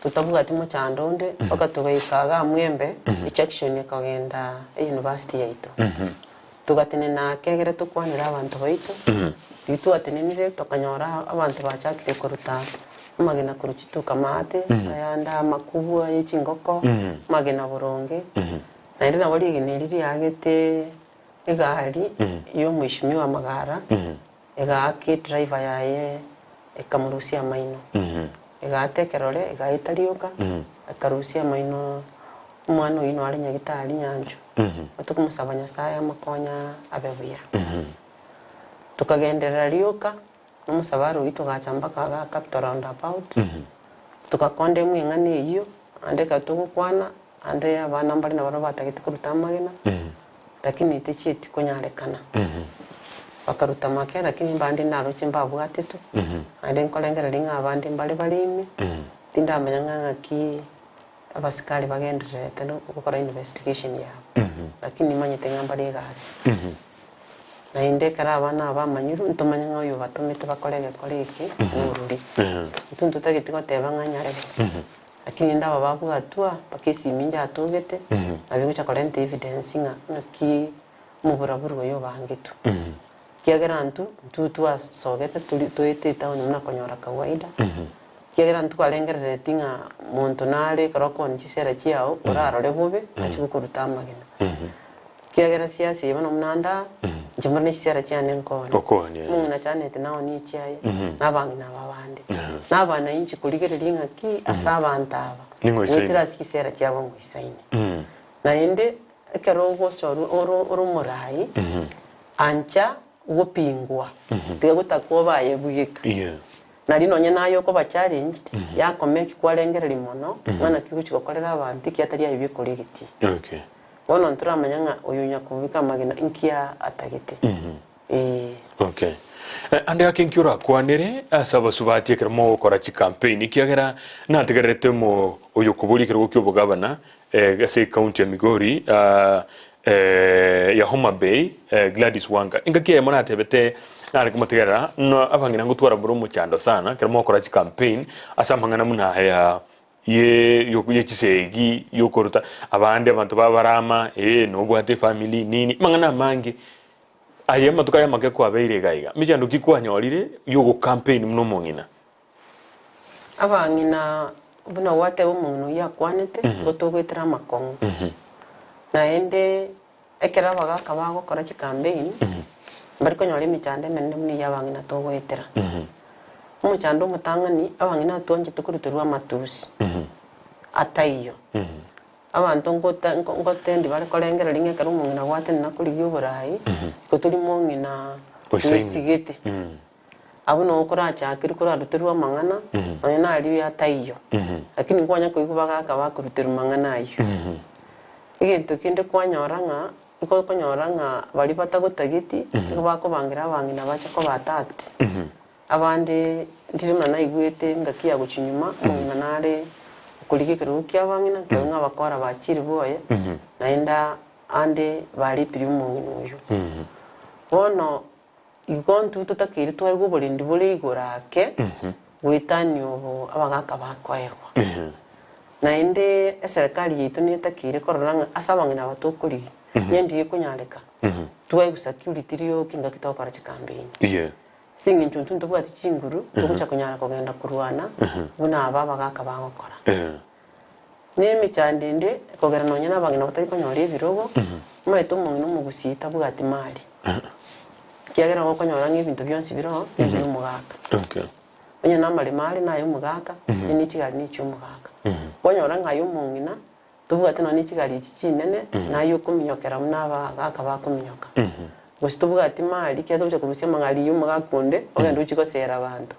totabwati mochando onde, mpaka togaika igaa Mwembe, ejunction ekogenda eyunivasiti yaito. Togatenena ake egere tokwanere abanto baito, riria twatenenire tokanyora abanto bachakire koruta amagena korwa chituka maate, ayande amakubwa ye chingoko, amagena boronge, naende nabo rigena eri riagete egari ya omweshimiwa Magara, egaaka edriver yaye ekamorusia amaino. Egaata ekerore, egaeta rioka, ekarusia amaino omwana oyio nare nyagitari nyanchwa. Tokomosaba Nyasaye amokonye abe buya. Tokagenderera rioka, nomosabari oyio togacha mpaka igaa Capital Roundabout, togakonda emweng'ana eyio, naende ekero togokwana, naende abana mbare nabarabwo batagete koruta amagena, lakini techieti konyarekana. Bakaruta make lakini mbande naroche mbabwatetwe, naende nkorengereria ng'a abande mbare bare ime, tindamanya ng'a ng'aki. Abasikari bagendererete gokora investigation yabo, lakini nimanyete ng'a mbare egasi. Naende ekero abana aba bamanyirwe, ntomanye ng'a oyo obatomete bakore egekora eke norori. Intwe ntotageti goteba ng'a nyarebe, lakini rende aba babwatwa mpaka esimi njatogete, nabo egocha korenta evidence ng'a ng'aki omoburaburu oyo obangetwe. Ekiagera intwe, intwe twasogete tori toete etown buna konyora kawaida, ekiagera intwe twarengerereti ng'a monto nare ekero okooni chisera chiao orarore bobe achie gokoruta amagena. Ekiagera siasa eye bono buna ande aa, inche mbore ne chisera chiane nkooni, Okooni, eh. omong'ina Janet naonie echiaye, na abang'ina aba bande. Na abana inche korigereria ng'aki ase abanto aba, Ning'o oisaine? goetera ase chisera chiabo ngoisaine. Naende ekero ogochorwa ore ore omorai, Ancha gopingwa, tiga gotakwa obaye bweka. Nari nonye naye okoba challenged, yakoma eki kwarengereria mono, ng'a naki ogochia gokorera abanto ekiagera tari aye bweka ore egetii. Bono ntoramanya ng'a oyo nyakobeka amagena inki atagete. Eeh. Okay. Ande ake inki orakwanere ase abasubati ekero mogokora chicampaign ekiagera nategererete omo oyokoboria ekerogo kia obogavana ase ecounty ya Migori ya Homa Bay Gladys Wanga engaki eyemo natebete nare komotegerera ng'a abang'ina ngotwara more omochando sana ekero mogokora chicampaign ase amang'ana buna aya ye ye chisegi yokoruta abande abanto babarama eh nobwate efamiri nini amang'ana amange. Aye amatuko aya amake kwabeire iga iga, mechando ki kwanyorire yogocampaign buna omong'ina? Abang'ina buna gwateba omong'ina oyio akwanete, nigo togoetera amakong'u. Naende ekero abagaka bagokora chicampaign, mbari konyora emechando emenene buna eyio abang'ina togoetera. Omochando omotang'ani, abang'ina twanchete koruterwa amatusi ataiyo. Abanto ngota ngotendi bare korengereria ng'a ekero omong'ina gwatenena korigia oborai, igo tori mong'ina Oisaine. bwesigete. Abwo noo korachakerwe koraruterwe amang'ana, nonya naria ataiyo, lakini nkwanya koigwa bagaka bakoruterwa mang'ana ayio. Egento kende kwanyora ng'a, igo okonyora ng'a baria batagotageti, nigo bakobangera abang'ina bache koba attacked. Abande ndire buna naigwete engaki ya gochia nyuma, omong'ina nare. Okorigia ekerogo ki'abang'ina, nkaigwa ng'a abakora bachire bwoye, naende ande baripirie omong'ina oyio. Bono igo intwe totakeire twaigwe oborendi bore igoro ake, goetania obo abagaka bakoegwa. Naende eserekari yaito netakeire korora ng'a ase abang'ina aba tokorigia, onye ndiye ekonyarekana, twaigwa security rioka engaki togokora chikampeini. Ase engencho intwe ntobwati chinguru, togocha konyara kogenda korwana buna aba abagaaka bagokora. Na emechando ende ekogera nonya na abang'ina batari konyora ebirogo, omanyete omong'ina omogusii tabwati mali, ekiagera gokonyora ng'a ebinto bionsi bire oo nebia omogaka. Onye na amaremo are naye omogaka, onye ne chigari ne chi'omogaka. Kwanyora ng'a aye omong'ina, Tobwate nonya ne chigari echi chinene, naye okominyokera buna abagaka bakominyoka. Gose tobwati mali, ekiagera togocha korusia amagari ya omogaka onde, ogende ochie gosera abanto.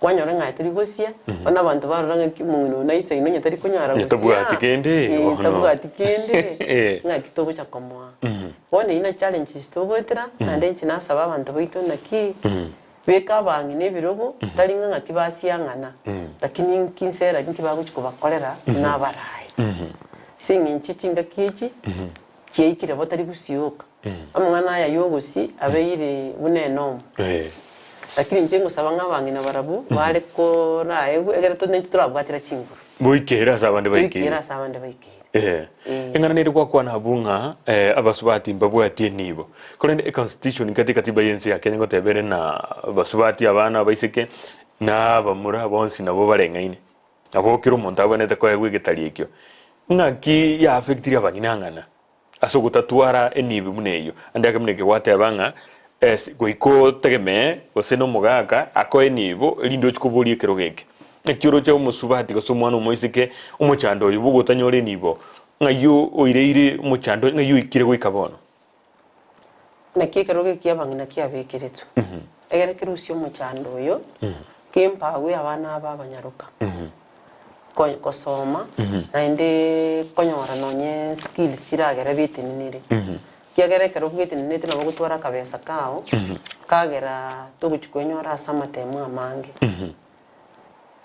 Kwanyora ng'a aye tori gosia, bono abanto barora ng'aki omong'ina oyo naisaine onye tari konyara Onye gosia, tabwati kende, eh, bono. tabwati kende, Eh. ng'aki togocha komoa. Bono eyio na challenges togoetera, naende inche nasaba abanto baito naki, Beka abang'ina ebirogo, tari ng'a ng'aki basiang'ana, lakini inki nsera inki bagochia kobakorera buna abaraai. Ase eng'encho chingaki echi chiaikire bo tari gosioka. Amang'ana aya y'ogosi abeire buna enomu. Lakini inche ngosaba ng'a abang'ina barabwo bare koraegwe egere to naintwe torabwatera chinguru. Boikeire ase abande Toikeire baikeire. ase abande baikeire. Ee. Eng'ana nere gwakwana abwo ng'a abasubati mbabwati enibo. Korende econstitution gati ekatiba y'ense ya Kenya ngoteba ere na abasubati, abana, abaiseke, na abamura bonsi nabo bareng'aine. Nabo kera omonto abwenerete koegwa egetari ekio. Ng'aki ya affectire abang'ina ang'ana ase ogotatwara enibo buna eyio. Ande ake buna eke gwateba ng'a goika otegemee gose na omogaka akoe enibo erinde ochie koboria ekerogo eke. Naki oroche omosubati gose omwana omoiseke omochando oyo bw'ogotanyora enibo, ng'ai oireire omochando oyo, ng'ai oikire goika bono? Naki ekerogo eki abang'ina kiabekeretwe, egere kerusie omochando oyo, kempagwe abana aba abanyaroka, ko- kosoma, naende konyora nonye skills chiragere betenenere. Ekiagera ekero bwetenenete nabo ogotwara akabesa kao, kagera togochia kwenyora ase amatemo amange.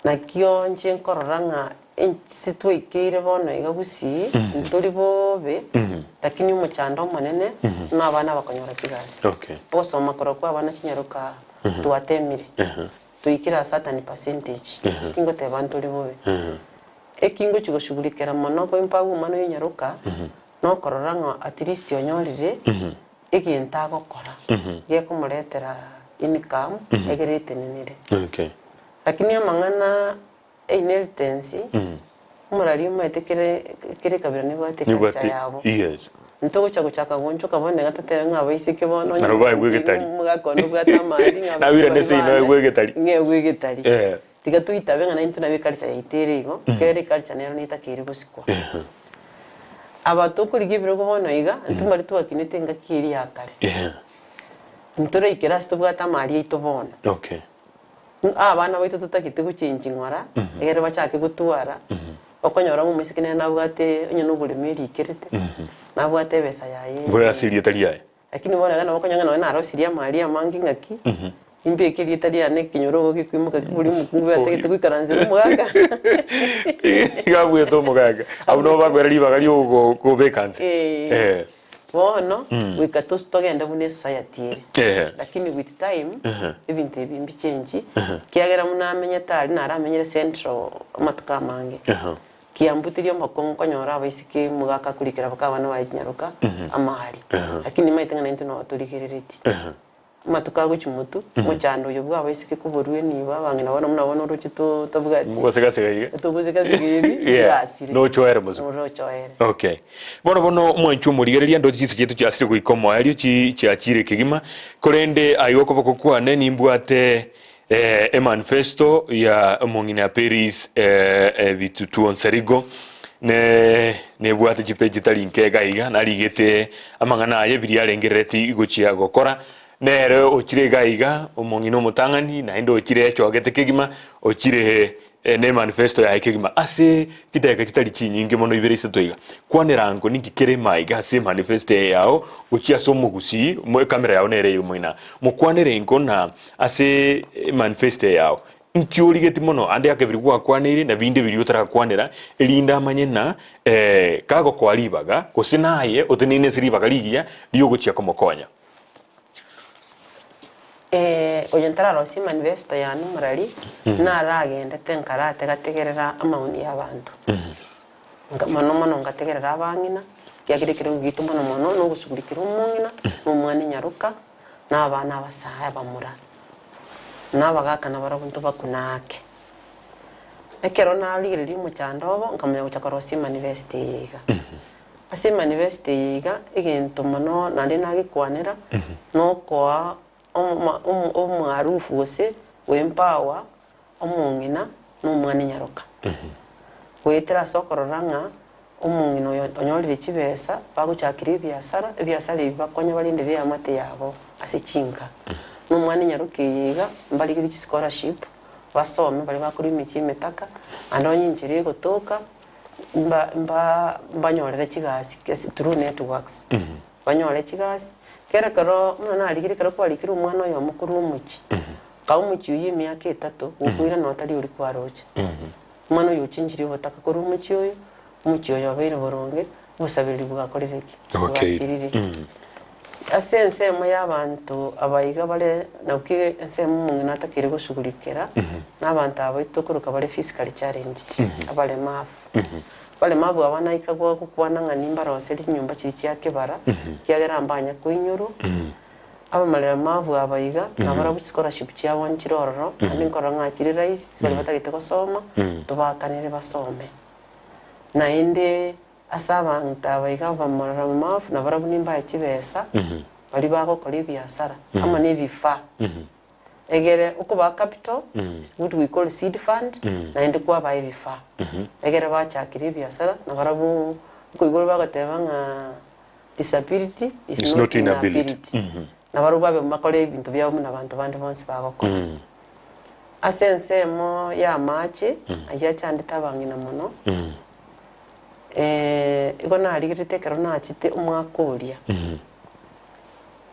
Nakio inche nkorora ng'a ense twaikeire bono iga gusii, ntori bobe, lakini omochando omonene buna abana bakonyora chigasi. Okay. Ogosoma korwa kwa abana chinyaroka twatemire, twaikire a certain percentage, tingoteba ntori bobe. Eki ngochia goshughulikera mono koimpagu omwana oyo nyaroka, nokorora ng'a at least onyorire egento agokora gekomoretera income egere etenenere. Okay. Lakini amang'ana e inheritance, omorari omanyete kere kera ekabira nebwate eculture Nebwate yabo. yes. Ntogocha gochaka goonchoka bono iga totebe ng'a abaiseke bono onye Nabo baegwe egetari. omogaka one obwate amari ng'a Nabirane abaiseke seino bane aegwe egetari. ng'a egwe egetari. Eh. Tiga toitabe ng'a naintwe nabo eculture yaito ere igo, ekiagera eculture nero netakeire gosikwa. Aba tokorigia ebirogo bono iga, intwe mbari twakinete engaki eria ya kare. Ntoraikere ase tobwate amari aito bono. Okay. Abana baito totagete gochengi ng'ora, egere bachake gotwara, okonyora ng'a omoiseke nere nabwate onye na oboremo erikerete, nabwate ebesa yaye. Bore ase erieta riaye. Lakini bono iga nabo okonyora ng'a nonye narosirie amari amange ng'aki, nimbeke erieta riane ekenyoro igo gekoimoka kibori omokungu oyo atagete goikaransera omogaka. Iga abuete omogaka. Abwo nabo bakoira ribaga ria ogo- kobeka nse. Eh. Eh. Bono, goika tos togende buna esociety ere. Ehe. Lakini with time, ebinto ebi mbichenchi, ekiagera buna amenyete aria naramenyere central amatuko amange. Kiambu teri omokong'u konyora abaiseke omogaka akorikera baka abana baye chinyaroka amari. Lakini nimaete ng'a naintwe noo torigereretie. Amatuko agochia motwe, omochando oyo bwa abaiseke koborwa enibo abang'ina bono buna bono oroche to tobwati. Mogosegasega iga. Togosegasega ebi, Yeah. birasire. Nochoere mosiko. Orochoere. Okay. Bono bono omwanchi omorigereria ndoche chinsa chiaito chiasire goika omoerio chi chiachire kegima, korende aiga okoboko kwane nimbwate Emanifesto ya omong'ina Peris Bitutu Onsarigo ne nebwate chipeji chitari nke iga iga narigete amang'ana aye biria arengerereti gochia gokora. Nere ochire iga iga omong'ina omotang'ani naende ochire echogete kegima ochire ne emanifesto yaye kegima ase chidakika chitari chinyinge mono ibere isato iga. Kwanera ango ninki kere maiga ase emanifesto eye yao gochia ase omogusii ekamera yao nere eye omong'ina. Mokwanere ingo na Ase emanifesto yao, Nki origeti mono ande ake biria gwakwaneire na binde biria otarakwanera, erinde amanye ng'a kagokoa ribaga, gose naye oteneine ase ribaga rigiya riogochia komokonya. Oyo ntararosia emanifesto yane omorari, naragendete nkarategategerera amaoni y'abanto. Nka mono mono ngategerera abang'ina, ekiagera ekerogo giaito mono mono nogosugurikera omong'ina, na omwana enyaroka, na abana abasae abamura, na abagaka nabarabwo ntobakune ake. Ekero narigereria omochando obo, nkamanya gocha korosia emanifesto eye iga. Ase emanifesto eye iga, egento mono naende nagekwanera, nokoa omoma omo omwarufu gose goempower omong'ina na omwana enyaroka. Goetera ase okorora ng'a omong'ina oyo onyorire chibesa, bagochakera ebiasara, ebiasara ebi bakonya barende eamate yabo ase chinka. Na omwana enyaroka eye iga, mbarigerie chischolarship, basome baria bakorwa emechie emetaka, naende onye enchera egotoka, mba mba mbanyorere chigasi ase through networks. Banyore chigasi, kera ekero buna narigire ekero kwarikire omwana oyomo korwa omochie, kaa omochie oyio emiaka etato, gokoirana otari oria kwaroche. Omwana oyo ochenchirie obotaka korwa omochie oyo, omochie oyo obeire boronge, obosabereri bwakorire ki? Bwasirire. Ase ensemo ya abanto aba iga bare naki ensemo omong'ina atakeire goshughulikera, na abanto aba baito tokoroka bare physically challenged, abaremafu. Abaremafu aba naika gokwana ng'a nimbaroserie chinyomba chiria chia kebara, ekiagera mbanya koinyorwa. Abamaremavu aba iga, nabarabwo chischolarship chiabo nchire ororo, naende nkorora ng'a chire rahisi, baria batagete gosoma, tobakanere basome. Naende ase abanto aba iga abamaremavu nabarabwo nimbae chibesa, baria bagokora ebiasara, amo na ebifaa. Egere okobaa capital, what we call seed fund, naende kwabaa ebifaa. Egere bachakire ebiasara, nabarabwo nkoigwa bagoteba ng'a disability is Is not not inability. inability. Nabarabwo babe bakore ebinto biabo buna abanto bande bonsi bagokora. Ase ensemo ya amache, ayio achandete abang'ina mono, igo narigerete ekero nachete omwaka oria,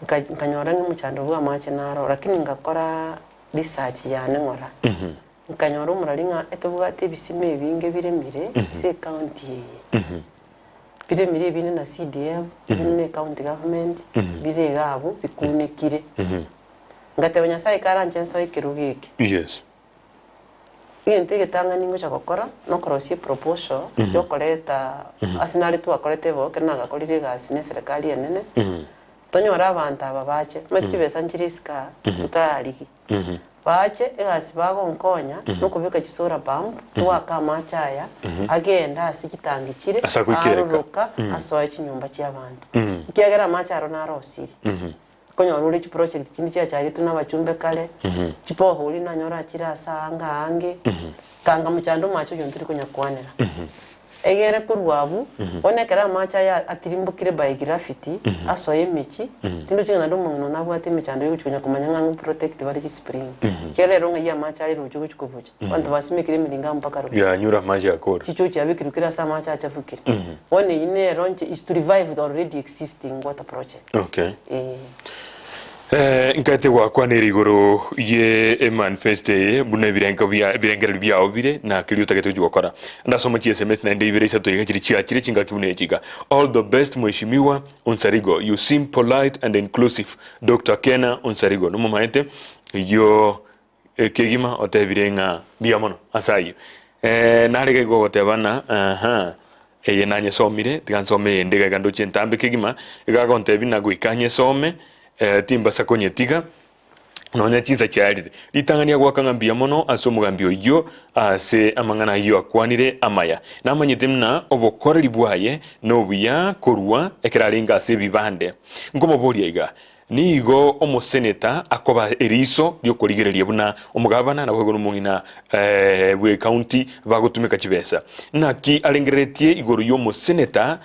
Nka- nkanyora ng'a omochando bwa amache naro, lakini ngakora research yane ng'ora, nkanyora omorari ng'a etobwate ebisima ebinge biremire ase ecounty eye, biremire ebinde na CDF, ebinde na ecounty government, bire iga abwo bikunekire. Ngateba Nyasaye karanche nsoe ekerogo eke. Yes. Egento egetang'ani ngocha gokora, nokorosia eproposal yokoreta ase nare twakorete bo ekero nagakorire egasi na eserekari enene, tonyore abanto aba bache, omanyete chibesa nchire isiko aa, totararigia. Bache egasi bagonkonya, nokobeka chisolar pump, toake amache aya, agende ase chitangi chire, Ase agoikereka. aroroka, asoe chinyomba chia abanto. Ekiagera amache aro narosirie. Okonyora ore chiproject chinde chiachagetwe na abachumbe kare, chipoholi nanyora achire ase aange aange, kanga mochando omache oyio ntori konyakwanera. Egere korwa abwo, bono ekero amache aya atirimbokire by gravity, asoe emechie, tindochi ng'a naende omong'ina one nabwate emechando yogochia konya komanya ng'a ng'o protect bare chispring. Ekiagera ero ng'ai amache are roche ogochia kobucha, abanto basimekire emiringo mpaka roche. Yanyure amache akore. Chichochi abekirwe kera ase amache achafukire. Bono eyio nero inche is to revive the already existing water project. Okay. Ee. Eh, nkaete gwakwanera igoro ye emanifesto eye buna ebirengo bia ebirengererio biao bire na keria otagete gochia gokora. Ndasoma chi sms naende ibere isato iga chiri chiachire chingaki buna echi iga. All the best Mheshimiwa Onsarigo, you seem polite and inclusive. Doctor Kena Onsarigo nomomaete eyio Ekegima otebire ng'a mbuya mono ase ayio. Eh, nare gaiga ogoteba ng'a aha, eye nanyesomire, tiga nsome eyende iga iga ndoche entambe kegima, iga agontebia ng'a goika nyesome, eh, timbasa konyetiga, nonya chinsa chiarire. Ritang'ani agoaka ng'a mbuya mono ase omogambi oyio ase amang'ana ayio akwanire amaya. Namanyete buna obokoreri bwaye nobuya korwa ekero arenge ase ebibande. Nkomoboria iga, Nigo omoseneta akoba eriso ri'okorigereria buna omogabana naboigo nomong'ina bw'ecounty bagotumeka chibesa. Naki arengereretie igoro y'omoseneta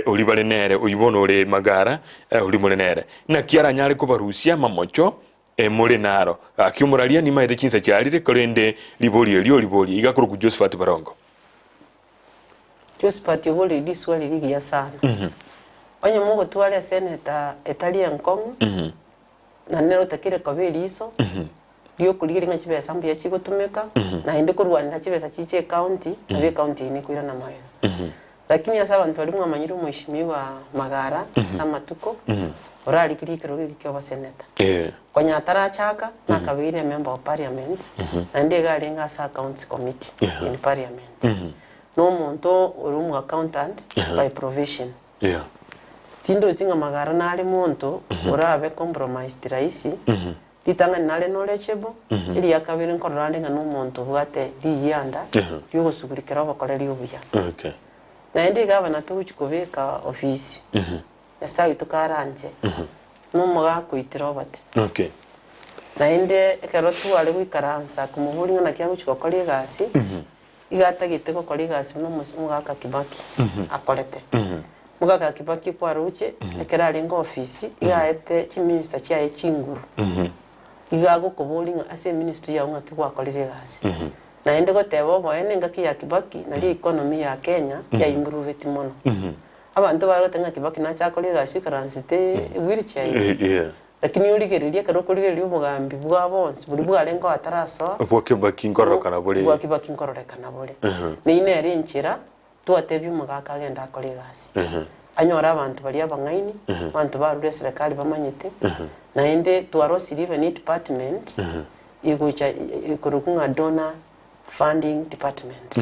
oria bare nere, oyio bono ore magara, oria more nere? Naki aranyare kobarusia amamocho more naro? Gaki omoraria nimaete chinsa chiarire, korende riborio erio oriborie. Iga akorokwa Josephat Barongo. Josephat oborire riswali rigiya sana. Onye mogotwara eseneta etari enkong'u, na nere otakire koba eriso, Riokorigereria ng'a chibesa mbuya chigotumeka, naende korwanera chibesa chiche ecounty, nabo ecounty eyio nekoirana magega. Lakini ase abanto baria mwamanyire omweshimiwa Magara ase amatuko, orarigirie ekerogo eke kia oboseneta. Konya atarachaka, nakabeire emember of parliament, naende iga arenge ase accounts committee in parliament. Na omonto ore omo accountant by profession. Tindochi ng'a Magara nare monto orabe compromised rahisi, Ritang'ani nare knowledgeable, eria kabere nkorora ande ng'a nomonto obwate rigianda ri'ogosugurikera obokoreri obuya. Naende iga abana togochia kobeka ofisi, Nyasae oito karanche, nomogaka oitire obote. Naende ekero tware goikaransa komoboria ng'a naki agochia gokora egasi, iga atagete gokora egasi buna omogaka Kibaki akorete. Mogaka Kibaki kwaroche ekero arenge ofisi iga aete chiminister chiaye chinguru, iga agokoboria ng'a ase eministry yao ng'aki gwakorire egasi. Naende goteba oboene engaki ya Kibaki nario economy ya Kenya ya improveti mono. Abanto bare goteba ng'a Kibaki nache akore egasi oikaransete ewheelchair ime, Lakini origererie ekero okorigereria obogambi bwa bonsi boria bwarengeo atarasoa, Bwa Kibaki nkororekana bore. bwa Kibaki nkororekana bore. Neyio nere enchera twatebia omogaka agende akore egasi. Anyore abanto baria abang'aini, abanto barure eserekari bamanyete, naende twarosirie even edepartment egocha ekorokwa ng'a donor funding department.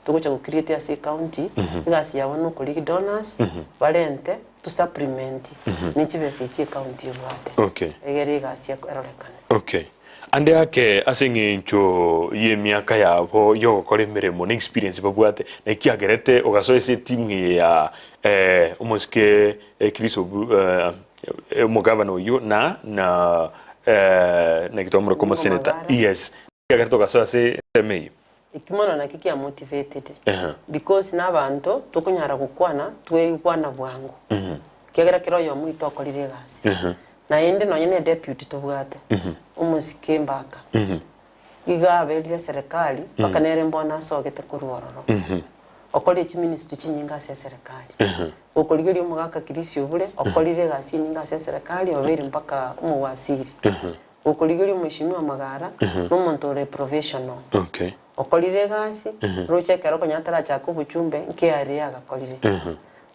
Togocha go create ase ecounty, egasi yabo nokorigia donors, barente to supplement ne chibesa echi ecounty ebwate. Okay. Egere egasi erorekane. Okay. Ande ake ase eng'encho y'emiaka yabo y'ogokora emeremo na experience babwate, naki kiagerete ogasoa ase etimu eye ya omosike Chris Obu omogavana oyio na na naki twamoroka omoseneta. Yes. Ekiagera togasoa ase ensemo eyio. Eki mono nakio kia motivated because na abanto tokonyara gokwana tweigwana bwango ekiagera kera oyomo oito okorire egasi naende nonye na edeputy tobwate omosike Mbaka iga aberire eserekari mpaka nere mbono asogete korwa ororo okorire chiministry chinyinge ase eserekari gokorigeria omogaka Chris Obure okorire egasi enyinge ase eserekari obeire mpaka omowaziri. Gokorigeria omweshimiwa Magara nomonto ore professional. Okay. Okorire egasi, roche ekero konya atarachaka obochumbe nkearia yagakorire.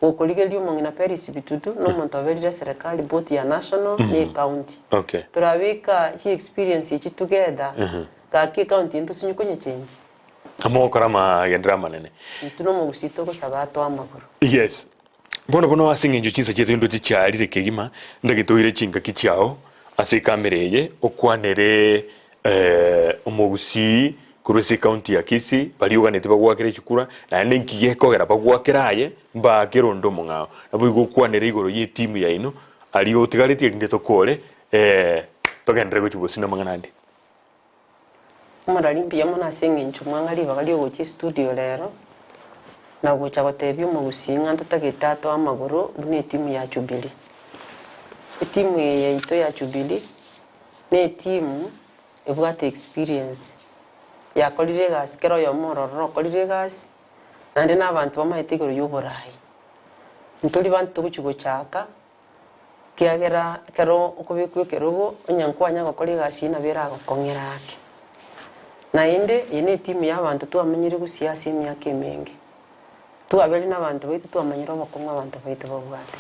Gokorigeria omong'ina Peris Bitutu nomonto oberire eserekari both ya national ne ecounty. Okay. Torabeka chi experience echi together, gaki ecounty eye ntosinye konyechange. Amogokora amagenderero amanene. Intwe nomogusii togosaba atoe amagoro. Yes. Bono bono ase engencho chinsa chiaito intwe tichiarire kegima, ntagete oire chingaki chiao ase ekamera eye, okwanere omogusii korwa ase ecounty ya Kisii, baria oganeti bagoakere chikura, naende nki gekogera bagoakere aye, mbaakere onde omong'ao. Naboigo okwanere igoro y'etimu yaino, aria otigaretie erinde tokore, togenderere gochia bosio namang'ana ande. Omorari mbuya mono ase eng'encho mwang'a ribaga riogocha estudio rero, na gocha gotebia omogusii ng'a ntotagete atoe amagoro buna etimu ya Jubilee. Etimu eye yaito ya Jubilee, na etimu ebwate experience, yakorire egasi kera oyomo ororo okorire egasi, naende na abanto bamaete igoro ya oborai. Ntori banto togochi gochaka. Ekiagera ekero okobekwa ekerogo, onye nkwanya gokora egasi eyio nabo eragokong'era ake. Naende eye ne etimu ya abanto twamenyire gusii ase emiaka emenge. Twabeire na abanto baito twamanyire obokong'u abanto baito babwate.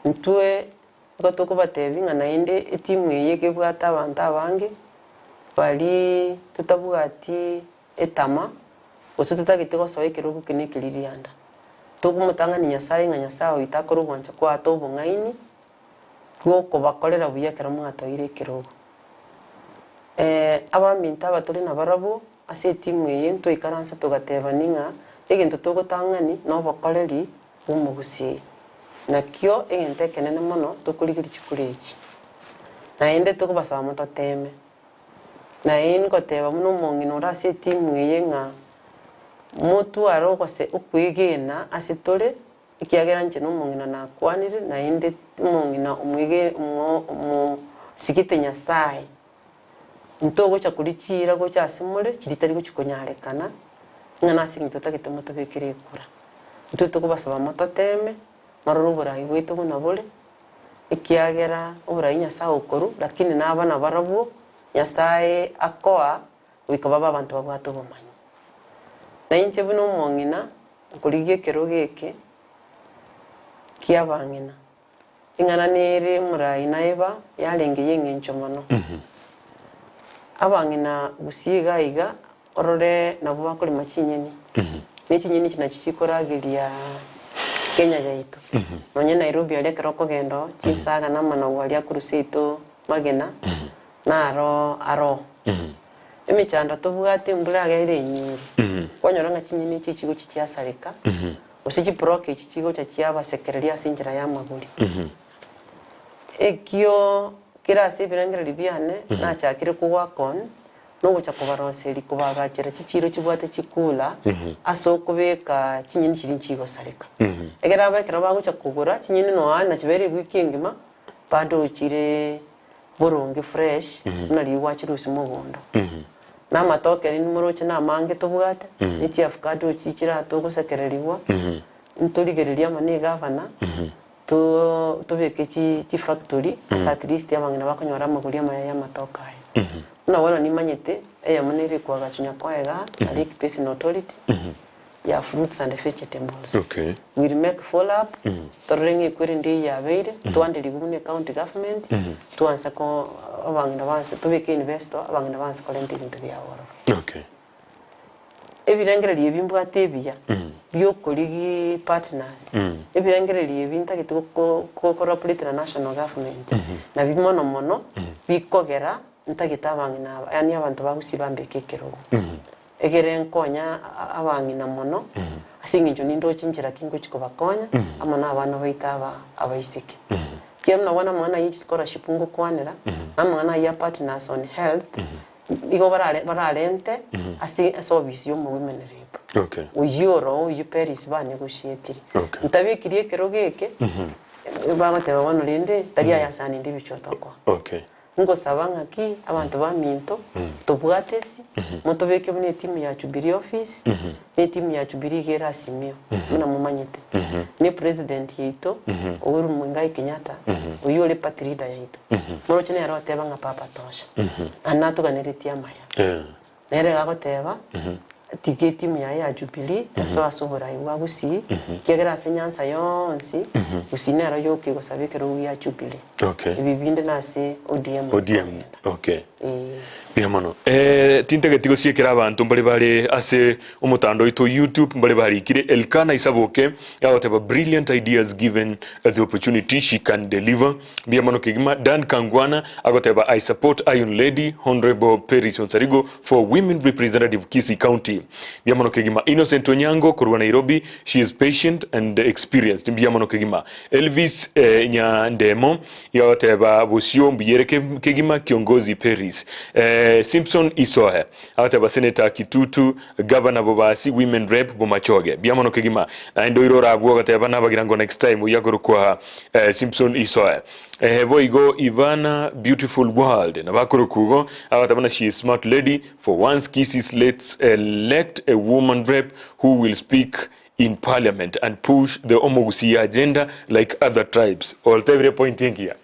Intwe nigo tokobatebia ng'a naende etimu eye iga ebwate abanto abange, baria totabwati etama, gose totagete gosoa ekerogo eke na ekeririanda. Tokomotang'ania Nyasae ng'a Nyasae oito akore ogwancha kwaye atoe obong'aini bw'okobakorera buya ekero mwatoire ekerogo. Abaminto aba tore nabarabwo ase etimu eye ntwaikaransa togatebani ng'a egento togotang'ani nobokoreri bw'omogusii. Nakio egento ekenene mono tokorigeria chikura echi. Naende tokobasaba mototeme. Naye ingoteba buna omong'ina ore ase etimu eye ng'a motware ogose okwegena ase tore, ekiagera inche nomong'ina nakwanire, naende omong'ina omwege omo omosigete Nyasaye. Ntogocha koria chiira gocha ase more, chiria tari gochia konyarekana, ng'a nase eng'encho totagete motobekere ekura. Intwe tokobasaba mototeme, morore oborai bwaito buna bore, Ekiagera oborai Nyasae okorwa, lakini naba nabarabwo, Nyasae akoa goika babe abanto babwate obomanyi. Na inche buna omong'ina, nkorigia ekerogo eke ki'abang'ina, Ring'ana nere omorai naiba yarenge y'eng'encho mono. Abang'ina gusii iga iga orore nabwo bakorema chinyeni, ne chinyeni echi nachio chikorageria Kenya yaito. Nonye Nairobi aria ekero okogenda oo, chinsaga na amanagu aria akorwa seito magena, naro aroo. Emechando tobwate embura iga ere enyinge, kwanyora ng'a chinyeni echi chigochia chiasareka, Gose chiproki echi chigocha chiabasekereria ase enchera y'amagori. Ekio kere ase ebirengererio biane nachakire kogoaka on, nogocha kobaroseria kobaagachera chichiiro chibwate chikula ase okobeka chinyeni chiria nchigosareka. Ekero aba ekero bagocha kogora chinyeni nonya nachibeire ewiki engima, bado chire boronge fresh buna riria gwachirusia mogondo. Na amatoke aria nimoroche namange tobwate, ne chiafukado echi chiratogosekererigwa, ntorigererie amo na egavana, to tobeke chi chifactory ase at least abang'ina bakonyora amagori amaya ya amatoke aya. Buna bono nimanyete, eyemo nere ekoagachwa Nyakoe igaa, na Lake Basin Authority, ya fruits and vegetables. Okay. We'll make follow up, torore ng'a ekwerende eyio yabeire, twanderigwe buna ecounty government, twanse ko abang'ina banse tobeke investor, abang'ina banse korenta ebinto biabo ororo. Okay. Ebirengererio ebi mbwate ebiya, biokorigi partners, ebirengererio ebi ntagete goko gocollaborate na national government, nabio mono mono bikogera ntagete abang'ina aba yaani abanto ba gusii bambeke ekerogo. Egere nkonya abang'ina mono, ase eng'encho nindoche inchera ki ngochia kobakonya, amo na abana baito aba abaiseke. Ekiagera buna bono amang'ana ayio chischolarship ngokwanera, na amang'ana ayio a partners on health, nigo barare bararente ase ase ofisi ya omowomen rep. Okay. Oyio oro oyio Peris banegotiatire. Okay. Ntabekirie ekerogo eke, bagoteba bono rende, tari aya ase ninde ebichwa tokoa. Okay. Ngosaba ng'aki abanto baminto tobwate esi, motobeke buna etimu ya Jubilee office, na etimu ya Jubilee iga ere Azimio, buna momanyete. Ne president yaito, Uhuru Muigai Kenyatta, oyio ore party leader yaito, moroche nere oteba ng'a papa tosha, naende natoganeretie amaya. Nere iga agoteba, Tiga etimu yaye ya Jubilee esoe ase oborai bwa Gusii, ekiagera ase Nyanza yonsi, Gusii nero yoka egosaba ekerogo gia Jubilee. Okay. Ebi binde nase ODM ODM, ekogenda. okay. Ee. Mbuya mono. Eh, tintageti gosiekera abanto mbare bare ase omotandao oito YouTube mbare barikire Elkana Isaboke agoteba brilliant ideas given the opportunity she can deliver. Mbuya mono kegima. Dan Kangwana agoteba I support Iron Lady Honourable Peris Onsarigo for Women Representative Kisii County. Mbuya mono kegima. Innocent Onyango korwa Nairobi she is patient and experienced. Mbuya mono kegima. Elvis eh, Nyandemo iga agoteba bosio mbuyere kegima Kiongozi Peris. Eh, Simpson Isohe agoteba Senator Kitutu Gavana Bobasi Women Rep Bomachoge. Mbuya mono kegima. Naende oire orabwo ogoteba nabagira ngo next time oyio akorokwa eh, Simpson Isoe. Eh, boigo Ivana Beautiful World nabo akorokwa igo agoteba na she is smart lady for once Kisii let's elect a woman rep who will speak in parliament and push the omogusii agenda like other tribes. Otebire point engiya.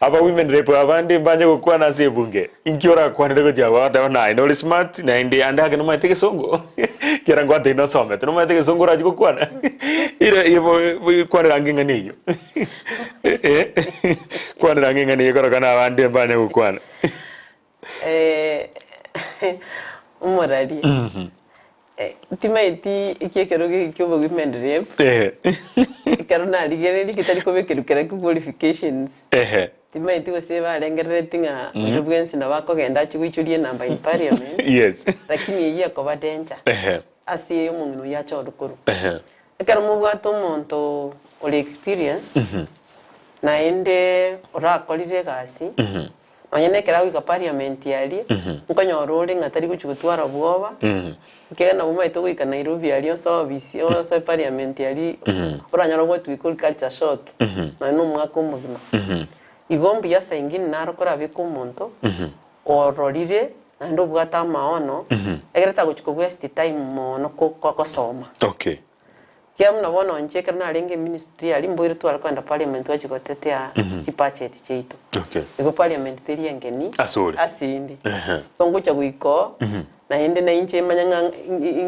Aba women rep abande mbanye gokwana ase ebunge. Inki orakwanere gochia abwo agoteba naye nore smart naende ande ake nomanyete egesongo kiara ngwatebia nosomete nomanyete egesongo orachie gokwana ire ibo kwanera ange eng'ana eyio eh kwanera ange eng'ana eyio korokana abande mbanye gokwana. Omoraria Timaeti eki ekerogo eke kia obowomen rep, Ehe. ekero narigereria getari kobekerwa kera ki qualifications, Ehe. timaeti gose barengerereti ng'a onde bwensi nabo akogenda achie goichoria enamba in parliament, Yes. lakini eyio ekoba danger Ehe. ase omong'ina oyio achorwe korwa. Ehe. Ekero mobwate omonto ore experienced, naende orakorire egasi, Nonya nekero agoika parliament aria, nkonyora ore ng'a tari gochia gotwara obwoba, ekiagera nabo omanyete ogoika Nairobi aria ase office ase parliament aria, oranyore ogotwika ore culture shock, nonya na omwaka omogima. Igo mbuya saa ingine naro korabeke omonto, ororire naende obwate amaono, egere tagochia ko waste time mono ko- ko- gosoma. Okay. Ekiagera buna bono inche ekero narenge eministry aria mboire tware kogenda parliament twachia gotetea chibudget chiaito. Okay. Igo parliament teri engeni Ase ore. ase inde. Ehe. Igo ngocha goika oo, naende na inche manye ng'a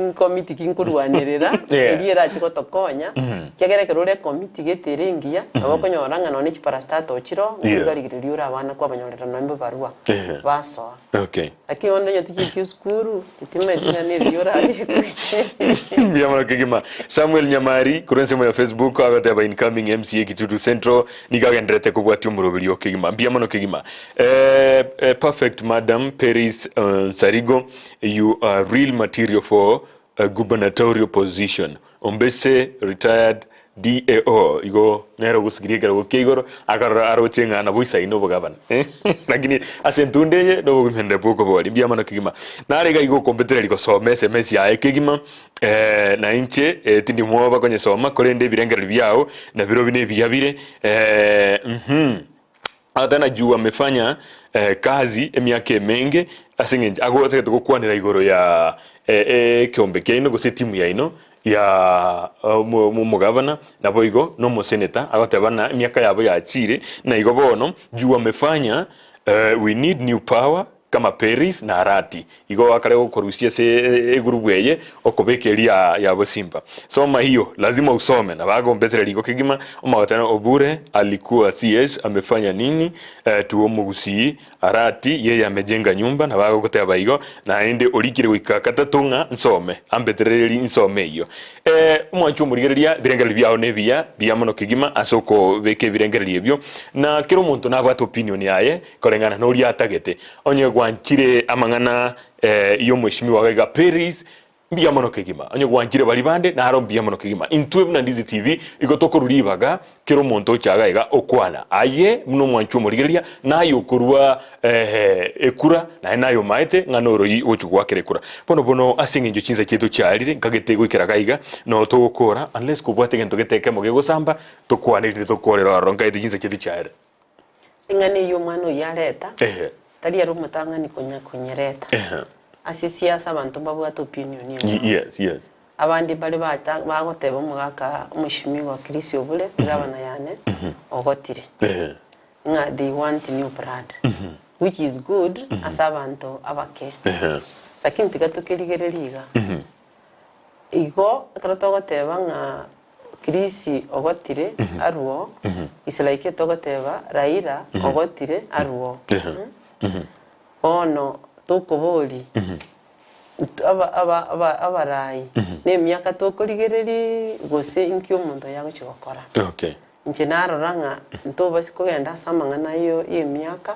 nkomiti ki nkorwanerera, Yeah. eria erache gotokonya, ekiagera ekero ore ekomiti gete ere engiya, nabo okonyora ng'a nonye chiparastato chiroo, Yeah. nkoriga-rigereria ore abana kwabanyorera nonye ebarua, Ehe. basoa. Okay. Lakini bono onye tochieti esukuru, titimanyeti ng'a neriria orabekwe. Mbuya mono kegima. Samuel Nyamari korwa ensemo ya Facebook agoteba incoming MCA Kitutu Central nigo agendererete kobwatia omoroberio kegima. Mbuya mono kegima. Eh, eh, perfect madam Peris eh, Nsarigo you are real material for a gubernatorial position. Ombese retired DAO igo nere ogosukiria ekerogo kia igoro akarora aroche ng'a nabo isaine obogabana lakini ase entunda eye nobogimenere bw'okoboria mbuya mono kegima. Nare iga igo okombetereria gosoma esemesi yaye kegima na inche tindi mwoba konyesoma korende ebirengererio biao nabirobio nebiya bire Ata na juu amefanya kazi emiaka emenge ase eng'encho agotagete gokwanera igoro ya ekeombe kiaino gose etimu yaino ya omogavana naboigo na omoseneta agoteba ng'a emiaka yabo yachire na igo bono juu amefanya we need new power Kama Peris na Arati, igo akare gokorusia ase egurubu eye okobeka eria ya bosimba. Soma hiyo, lazima usome. Na bagombetere riko kegima, omogotera Obure alikuwa CS amefanya nini eh, tu omogusii Arati yeye amejenga nyumba na bagogoteba igo naende orikire goika gatato ng'a nsome ambetereri nsome eyio. Eh, omwanchi omorigereria ebirengererio biao nebiya biya mono kegima ase okobeka ebirengererio ebio na kera omonto nabwate opinion yaye Koreng'ana noria atagete. Onye gwanchire amang'ana y'omweshimiwa iga Peris, mbuya mono kegima. Onye gwanchire baria bande, naro mbuya mono kegima. Intwe buna Ndizi TV, igo tokorwa ribaga kera omonto ocha iga iga okwana. Aye buna omwanchi omorigereria, naye okorwa ekura, naye naye omaete ng'a noroi ogochia goakera ekura. Bono bono ase eng'encho chinsa chiaito chiarire, nkagete goikera iga iga, noo togokora, unless kobwate egento gete ekemo gegosamba, tokwane rinde tokorere ororo, nkagete chinsa chiaito chiarire. Eng'ana eyio omwana oyio areta, Ehe. tari ere omotang'ani konya konyereta. Ehe. Ase siasa abanto mbabwate opinion emo. Yes, yes. Abande mbare bata bagoteba omogaka omweshimiwa Chris Obure, egavana yane, ogotire. Ehe. Ng'a they want new blood. Which is good ase abanto abake. Ehe. Lakini tiga tokerigereria iga. Igo ekero togoteba ng'a Chris ogotire arwo, it's like togoteba Raila ogotire arwo. Bono tokoboria aba aba aba abarai na emiaka tokorigereria gose inki omonto oyo agochia gokora. Okay. Inche narora ng'a ntobasi kogenda ase amang'ana ayio y'emiaka,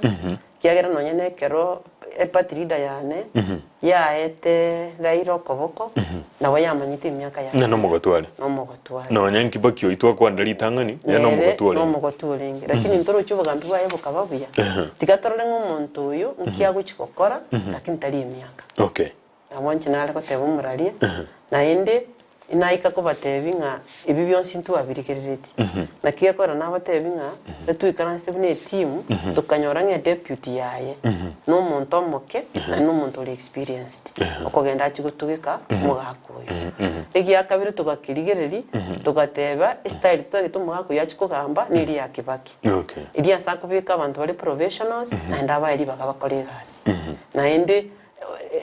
ekiagera nonya na ekero eparty leader yane yaete Raila okoboko, nabo yamanyete emiaka ya Ng'a nomogotu are. nomogotu are. Nonya nkibaki oyio twakwanera ritang'ani, nere Nere nomogotu orenge. nomogotu orenge, lakini ntoroche obogambi bwaye bokaba buya. Tiga torore ng'a omonto oyo nki agochi gokora, lakini tari emiaka. Okay. Nabo inche nare goteba omoraria, naende inaika kobatebia ng'a ebi bionsi ntwabirigereretie. Naki gekogera nabatebie ng'a etwaikaransete buna etimu, tokanyora ng'a edeputy yaye na omonto omoke naende na omonto ore experienced, okogenda achie gotugeka omogaka oyo. Egiakabere togakerigereria, togateba estyle totagete omogaka oyo achie kogamba neria ya Kibaki. Okay. Eria ase akobeka abanto bare professionals, naende abae ribaga bakore egasi. Naende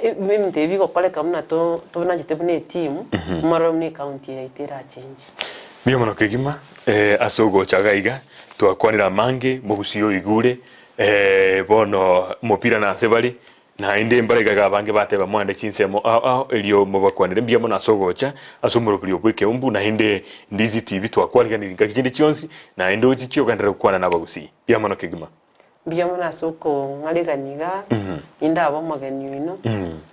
Ebinto ebi bigokoreka buna tonachete buna etimu, morore buna ecounty yaito erachenji. Mbuya mono kegima ase ogocha iga iga twakwanire amange mogusi oigure bono omopira nase bare naende mbare iga iga abange bateba mwande chinsemo ao ao erio mobakwanere mbuya mono ase ogocha ase omoroberi obwo ekeumbu naende Ndizi TV twakwariganirie ngaki chinde chionsi naende ochiche ogenderere gokwana na abagusii mbuya mono kegima. Mbuya mono ase okong'aregania iga, nindabe omogeni oino,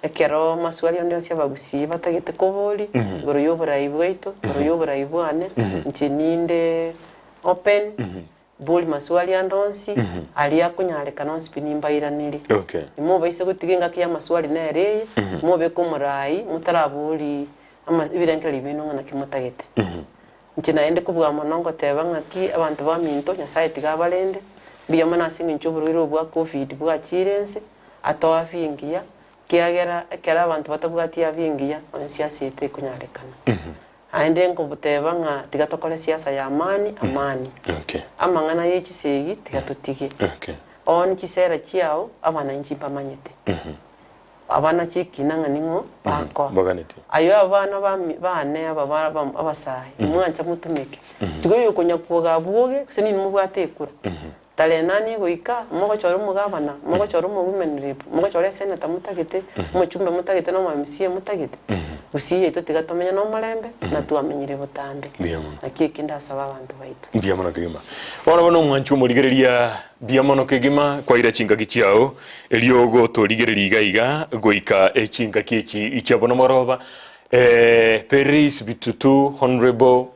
ekero maswali onde onsi abagusii batagete koboria, igoro y'oborai bwaito, igoro y'oborai bwane, inche ninde open, bori maswali ande onsi, aria akonyarekana onsi pi nimbairanerie. Okay. Imobaise gotiga engaki y'amaswali nere eye, mobeke omorai, motarabori ama ebirengererio biaino ng'a naki motagete. Inche naende kobua mono ngoteba ng'aki abanto baminto, Nyasae tiga abarende, mbuya mono ase engencho y'oborwaire obo bwa Covid bwachire ense, atoe afya engiya, ekiagera ekero abanto batabwati afya engiya, onsi ase eye tekonyarekana. Naende nkoboteba ng'a tiga tokore siasa ya amani, amani. Okay. Amang'ana ye chisegi tiga totige. Okay. One chisera chiao abananchi mbamanyete. Abana chikina ng'a ning'o bakoa. Mbaganeti. Ayio abana bami bane aba ba ba abasae, mwancha motumeke. Tiga oyo okonya kwoga abwoge, gose ninwe mobwate ekura. Tarehe nane egoika, mogochora omogabana, mogochora omowomen rep, mogochora esenator motagete, omochumbe motagete na omo MCA motagete. Gusii yaito tiga tomenye nomorembe, na twamenyire botambe. Mbuya mono. Naki eki ndasaba abanto baito. Mbuya mono kegima. Bono bono omwanchi omorigereria mbuya mono kegima kwaira chingaki chiao erio ogotorigereria iga iga goika echingaki echi chia bono moroba. Peris Bitutu Honourable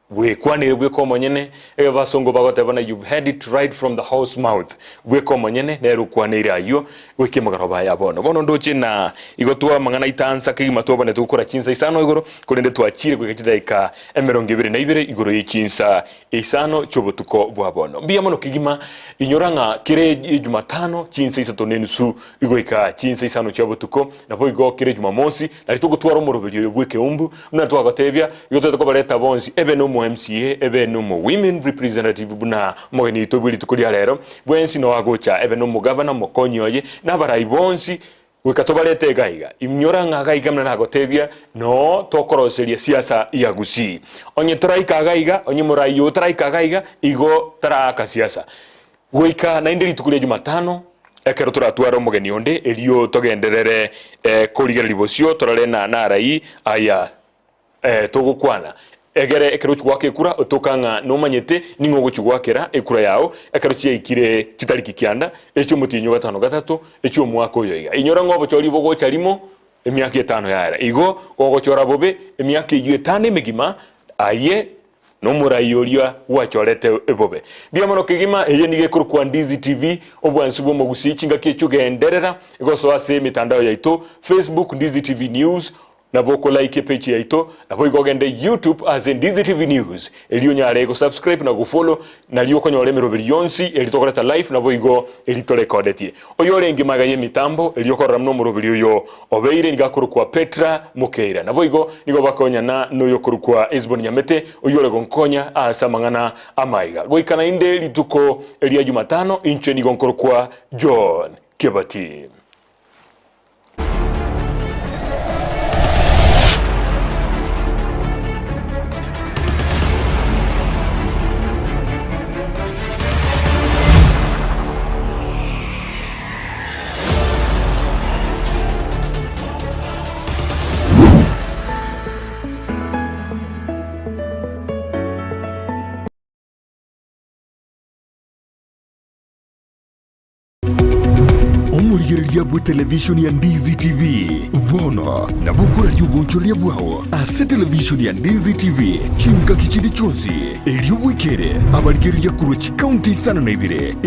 Bwekwanere bweka omonyene, ebe abasongo bagoteba na you've heard it right from the horse mouth. Bweka omonyene nere okwaneire ayio goika emegoroba ya bono. Bono ndoche na igo twa amang'ana aito ansa kegima twabanete gokora chinsa isano igoro, korende twachire goika chidaika emerongo ebere na ibere igoro ye chinsa isano chi'obotuko bwa bono. Mbuya mono kegima, inyora ng'a kera ejumatano chinsa isato na enusu goika chinsa isano chia botuko, naboigo kera ejumamosi Nari togotwara omoroberio oyo bw'ekeumbu, buna twagotebia, igo toete kobareta bonsi, ebe nomo MCA, ebe nomo Women Representative buna omogeni oito bwe rituko ria rero, bwensi noo agocha, ebe nomogavana, omokonyi oye, na abarai bonsi, goika tobarete iga iga. Inyora ng'a iga iga buna nagotebia, noo tokoroseria siasa ya Gusii. Onye toraika iga iga, onye morai oyo taraika iga iga, igo taraaka siasa. Goika naende rituko ria Jumatano, ekero toratware omogeni onde, erio togenderere korigereria bosio, torore na narai aya togokwana. Egere ekero ochia goaka ekura, otoka ng'a nomanyete ning'o ogochia goakera ekura yao, ekero chiaikire chitariki kianda, echi'omotienyi o gatano gatato, echi'omwaka oyo iga. Inyora ng'a obochori bogocha rimo, emiaka etano yaera. Igo gogochora bobe emiaka eyio etano emegima, aye Nomorai oria gwachorete bobe. Mbuya mono kegima, eye nigo ekorokwa Ndizi TV, obwansu bw'omogusii chingaki echio genderera gosoa ase emetandao yaito, Facebook Ndizi TV News, nabo okolike epage yaito, naboigo ogende YouTube ase Ndizi TV News, erio onyare gosubscribe na gofollow nario okonyora emeroberi yonsi eri tokoreta live naboigo eri torekodetie. Oyo orenge magega y'emitambo erio okorora buna omoroberi oyo obeire nigo akorokwa Petra Mokeira. Naboigo nigo bakonyana noyokorokwa Hesboni Nyamete, oyio ore gonkonya ase amang'ana amaiga. Goika naende rituko ria Jumatano, inche nigo nkorokwa John Kebati. Omorigereria bw'etelevishoni ya Ndizi TV bono nabo okoraria obonchoreria bwao ase televishoni ya Ndizi TV chingaki chinde chionsi, erio bwekere abarigereria korwa chikaunti isano na ibere.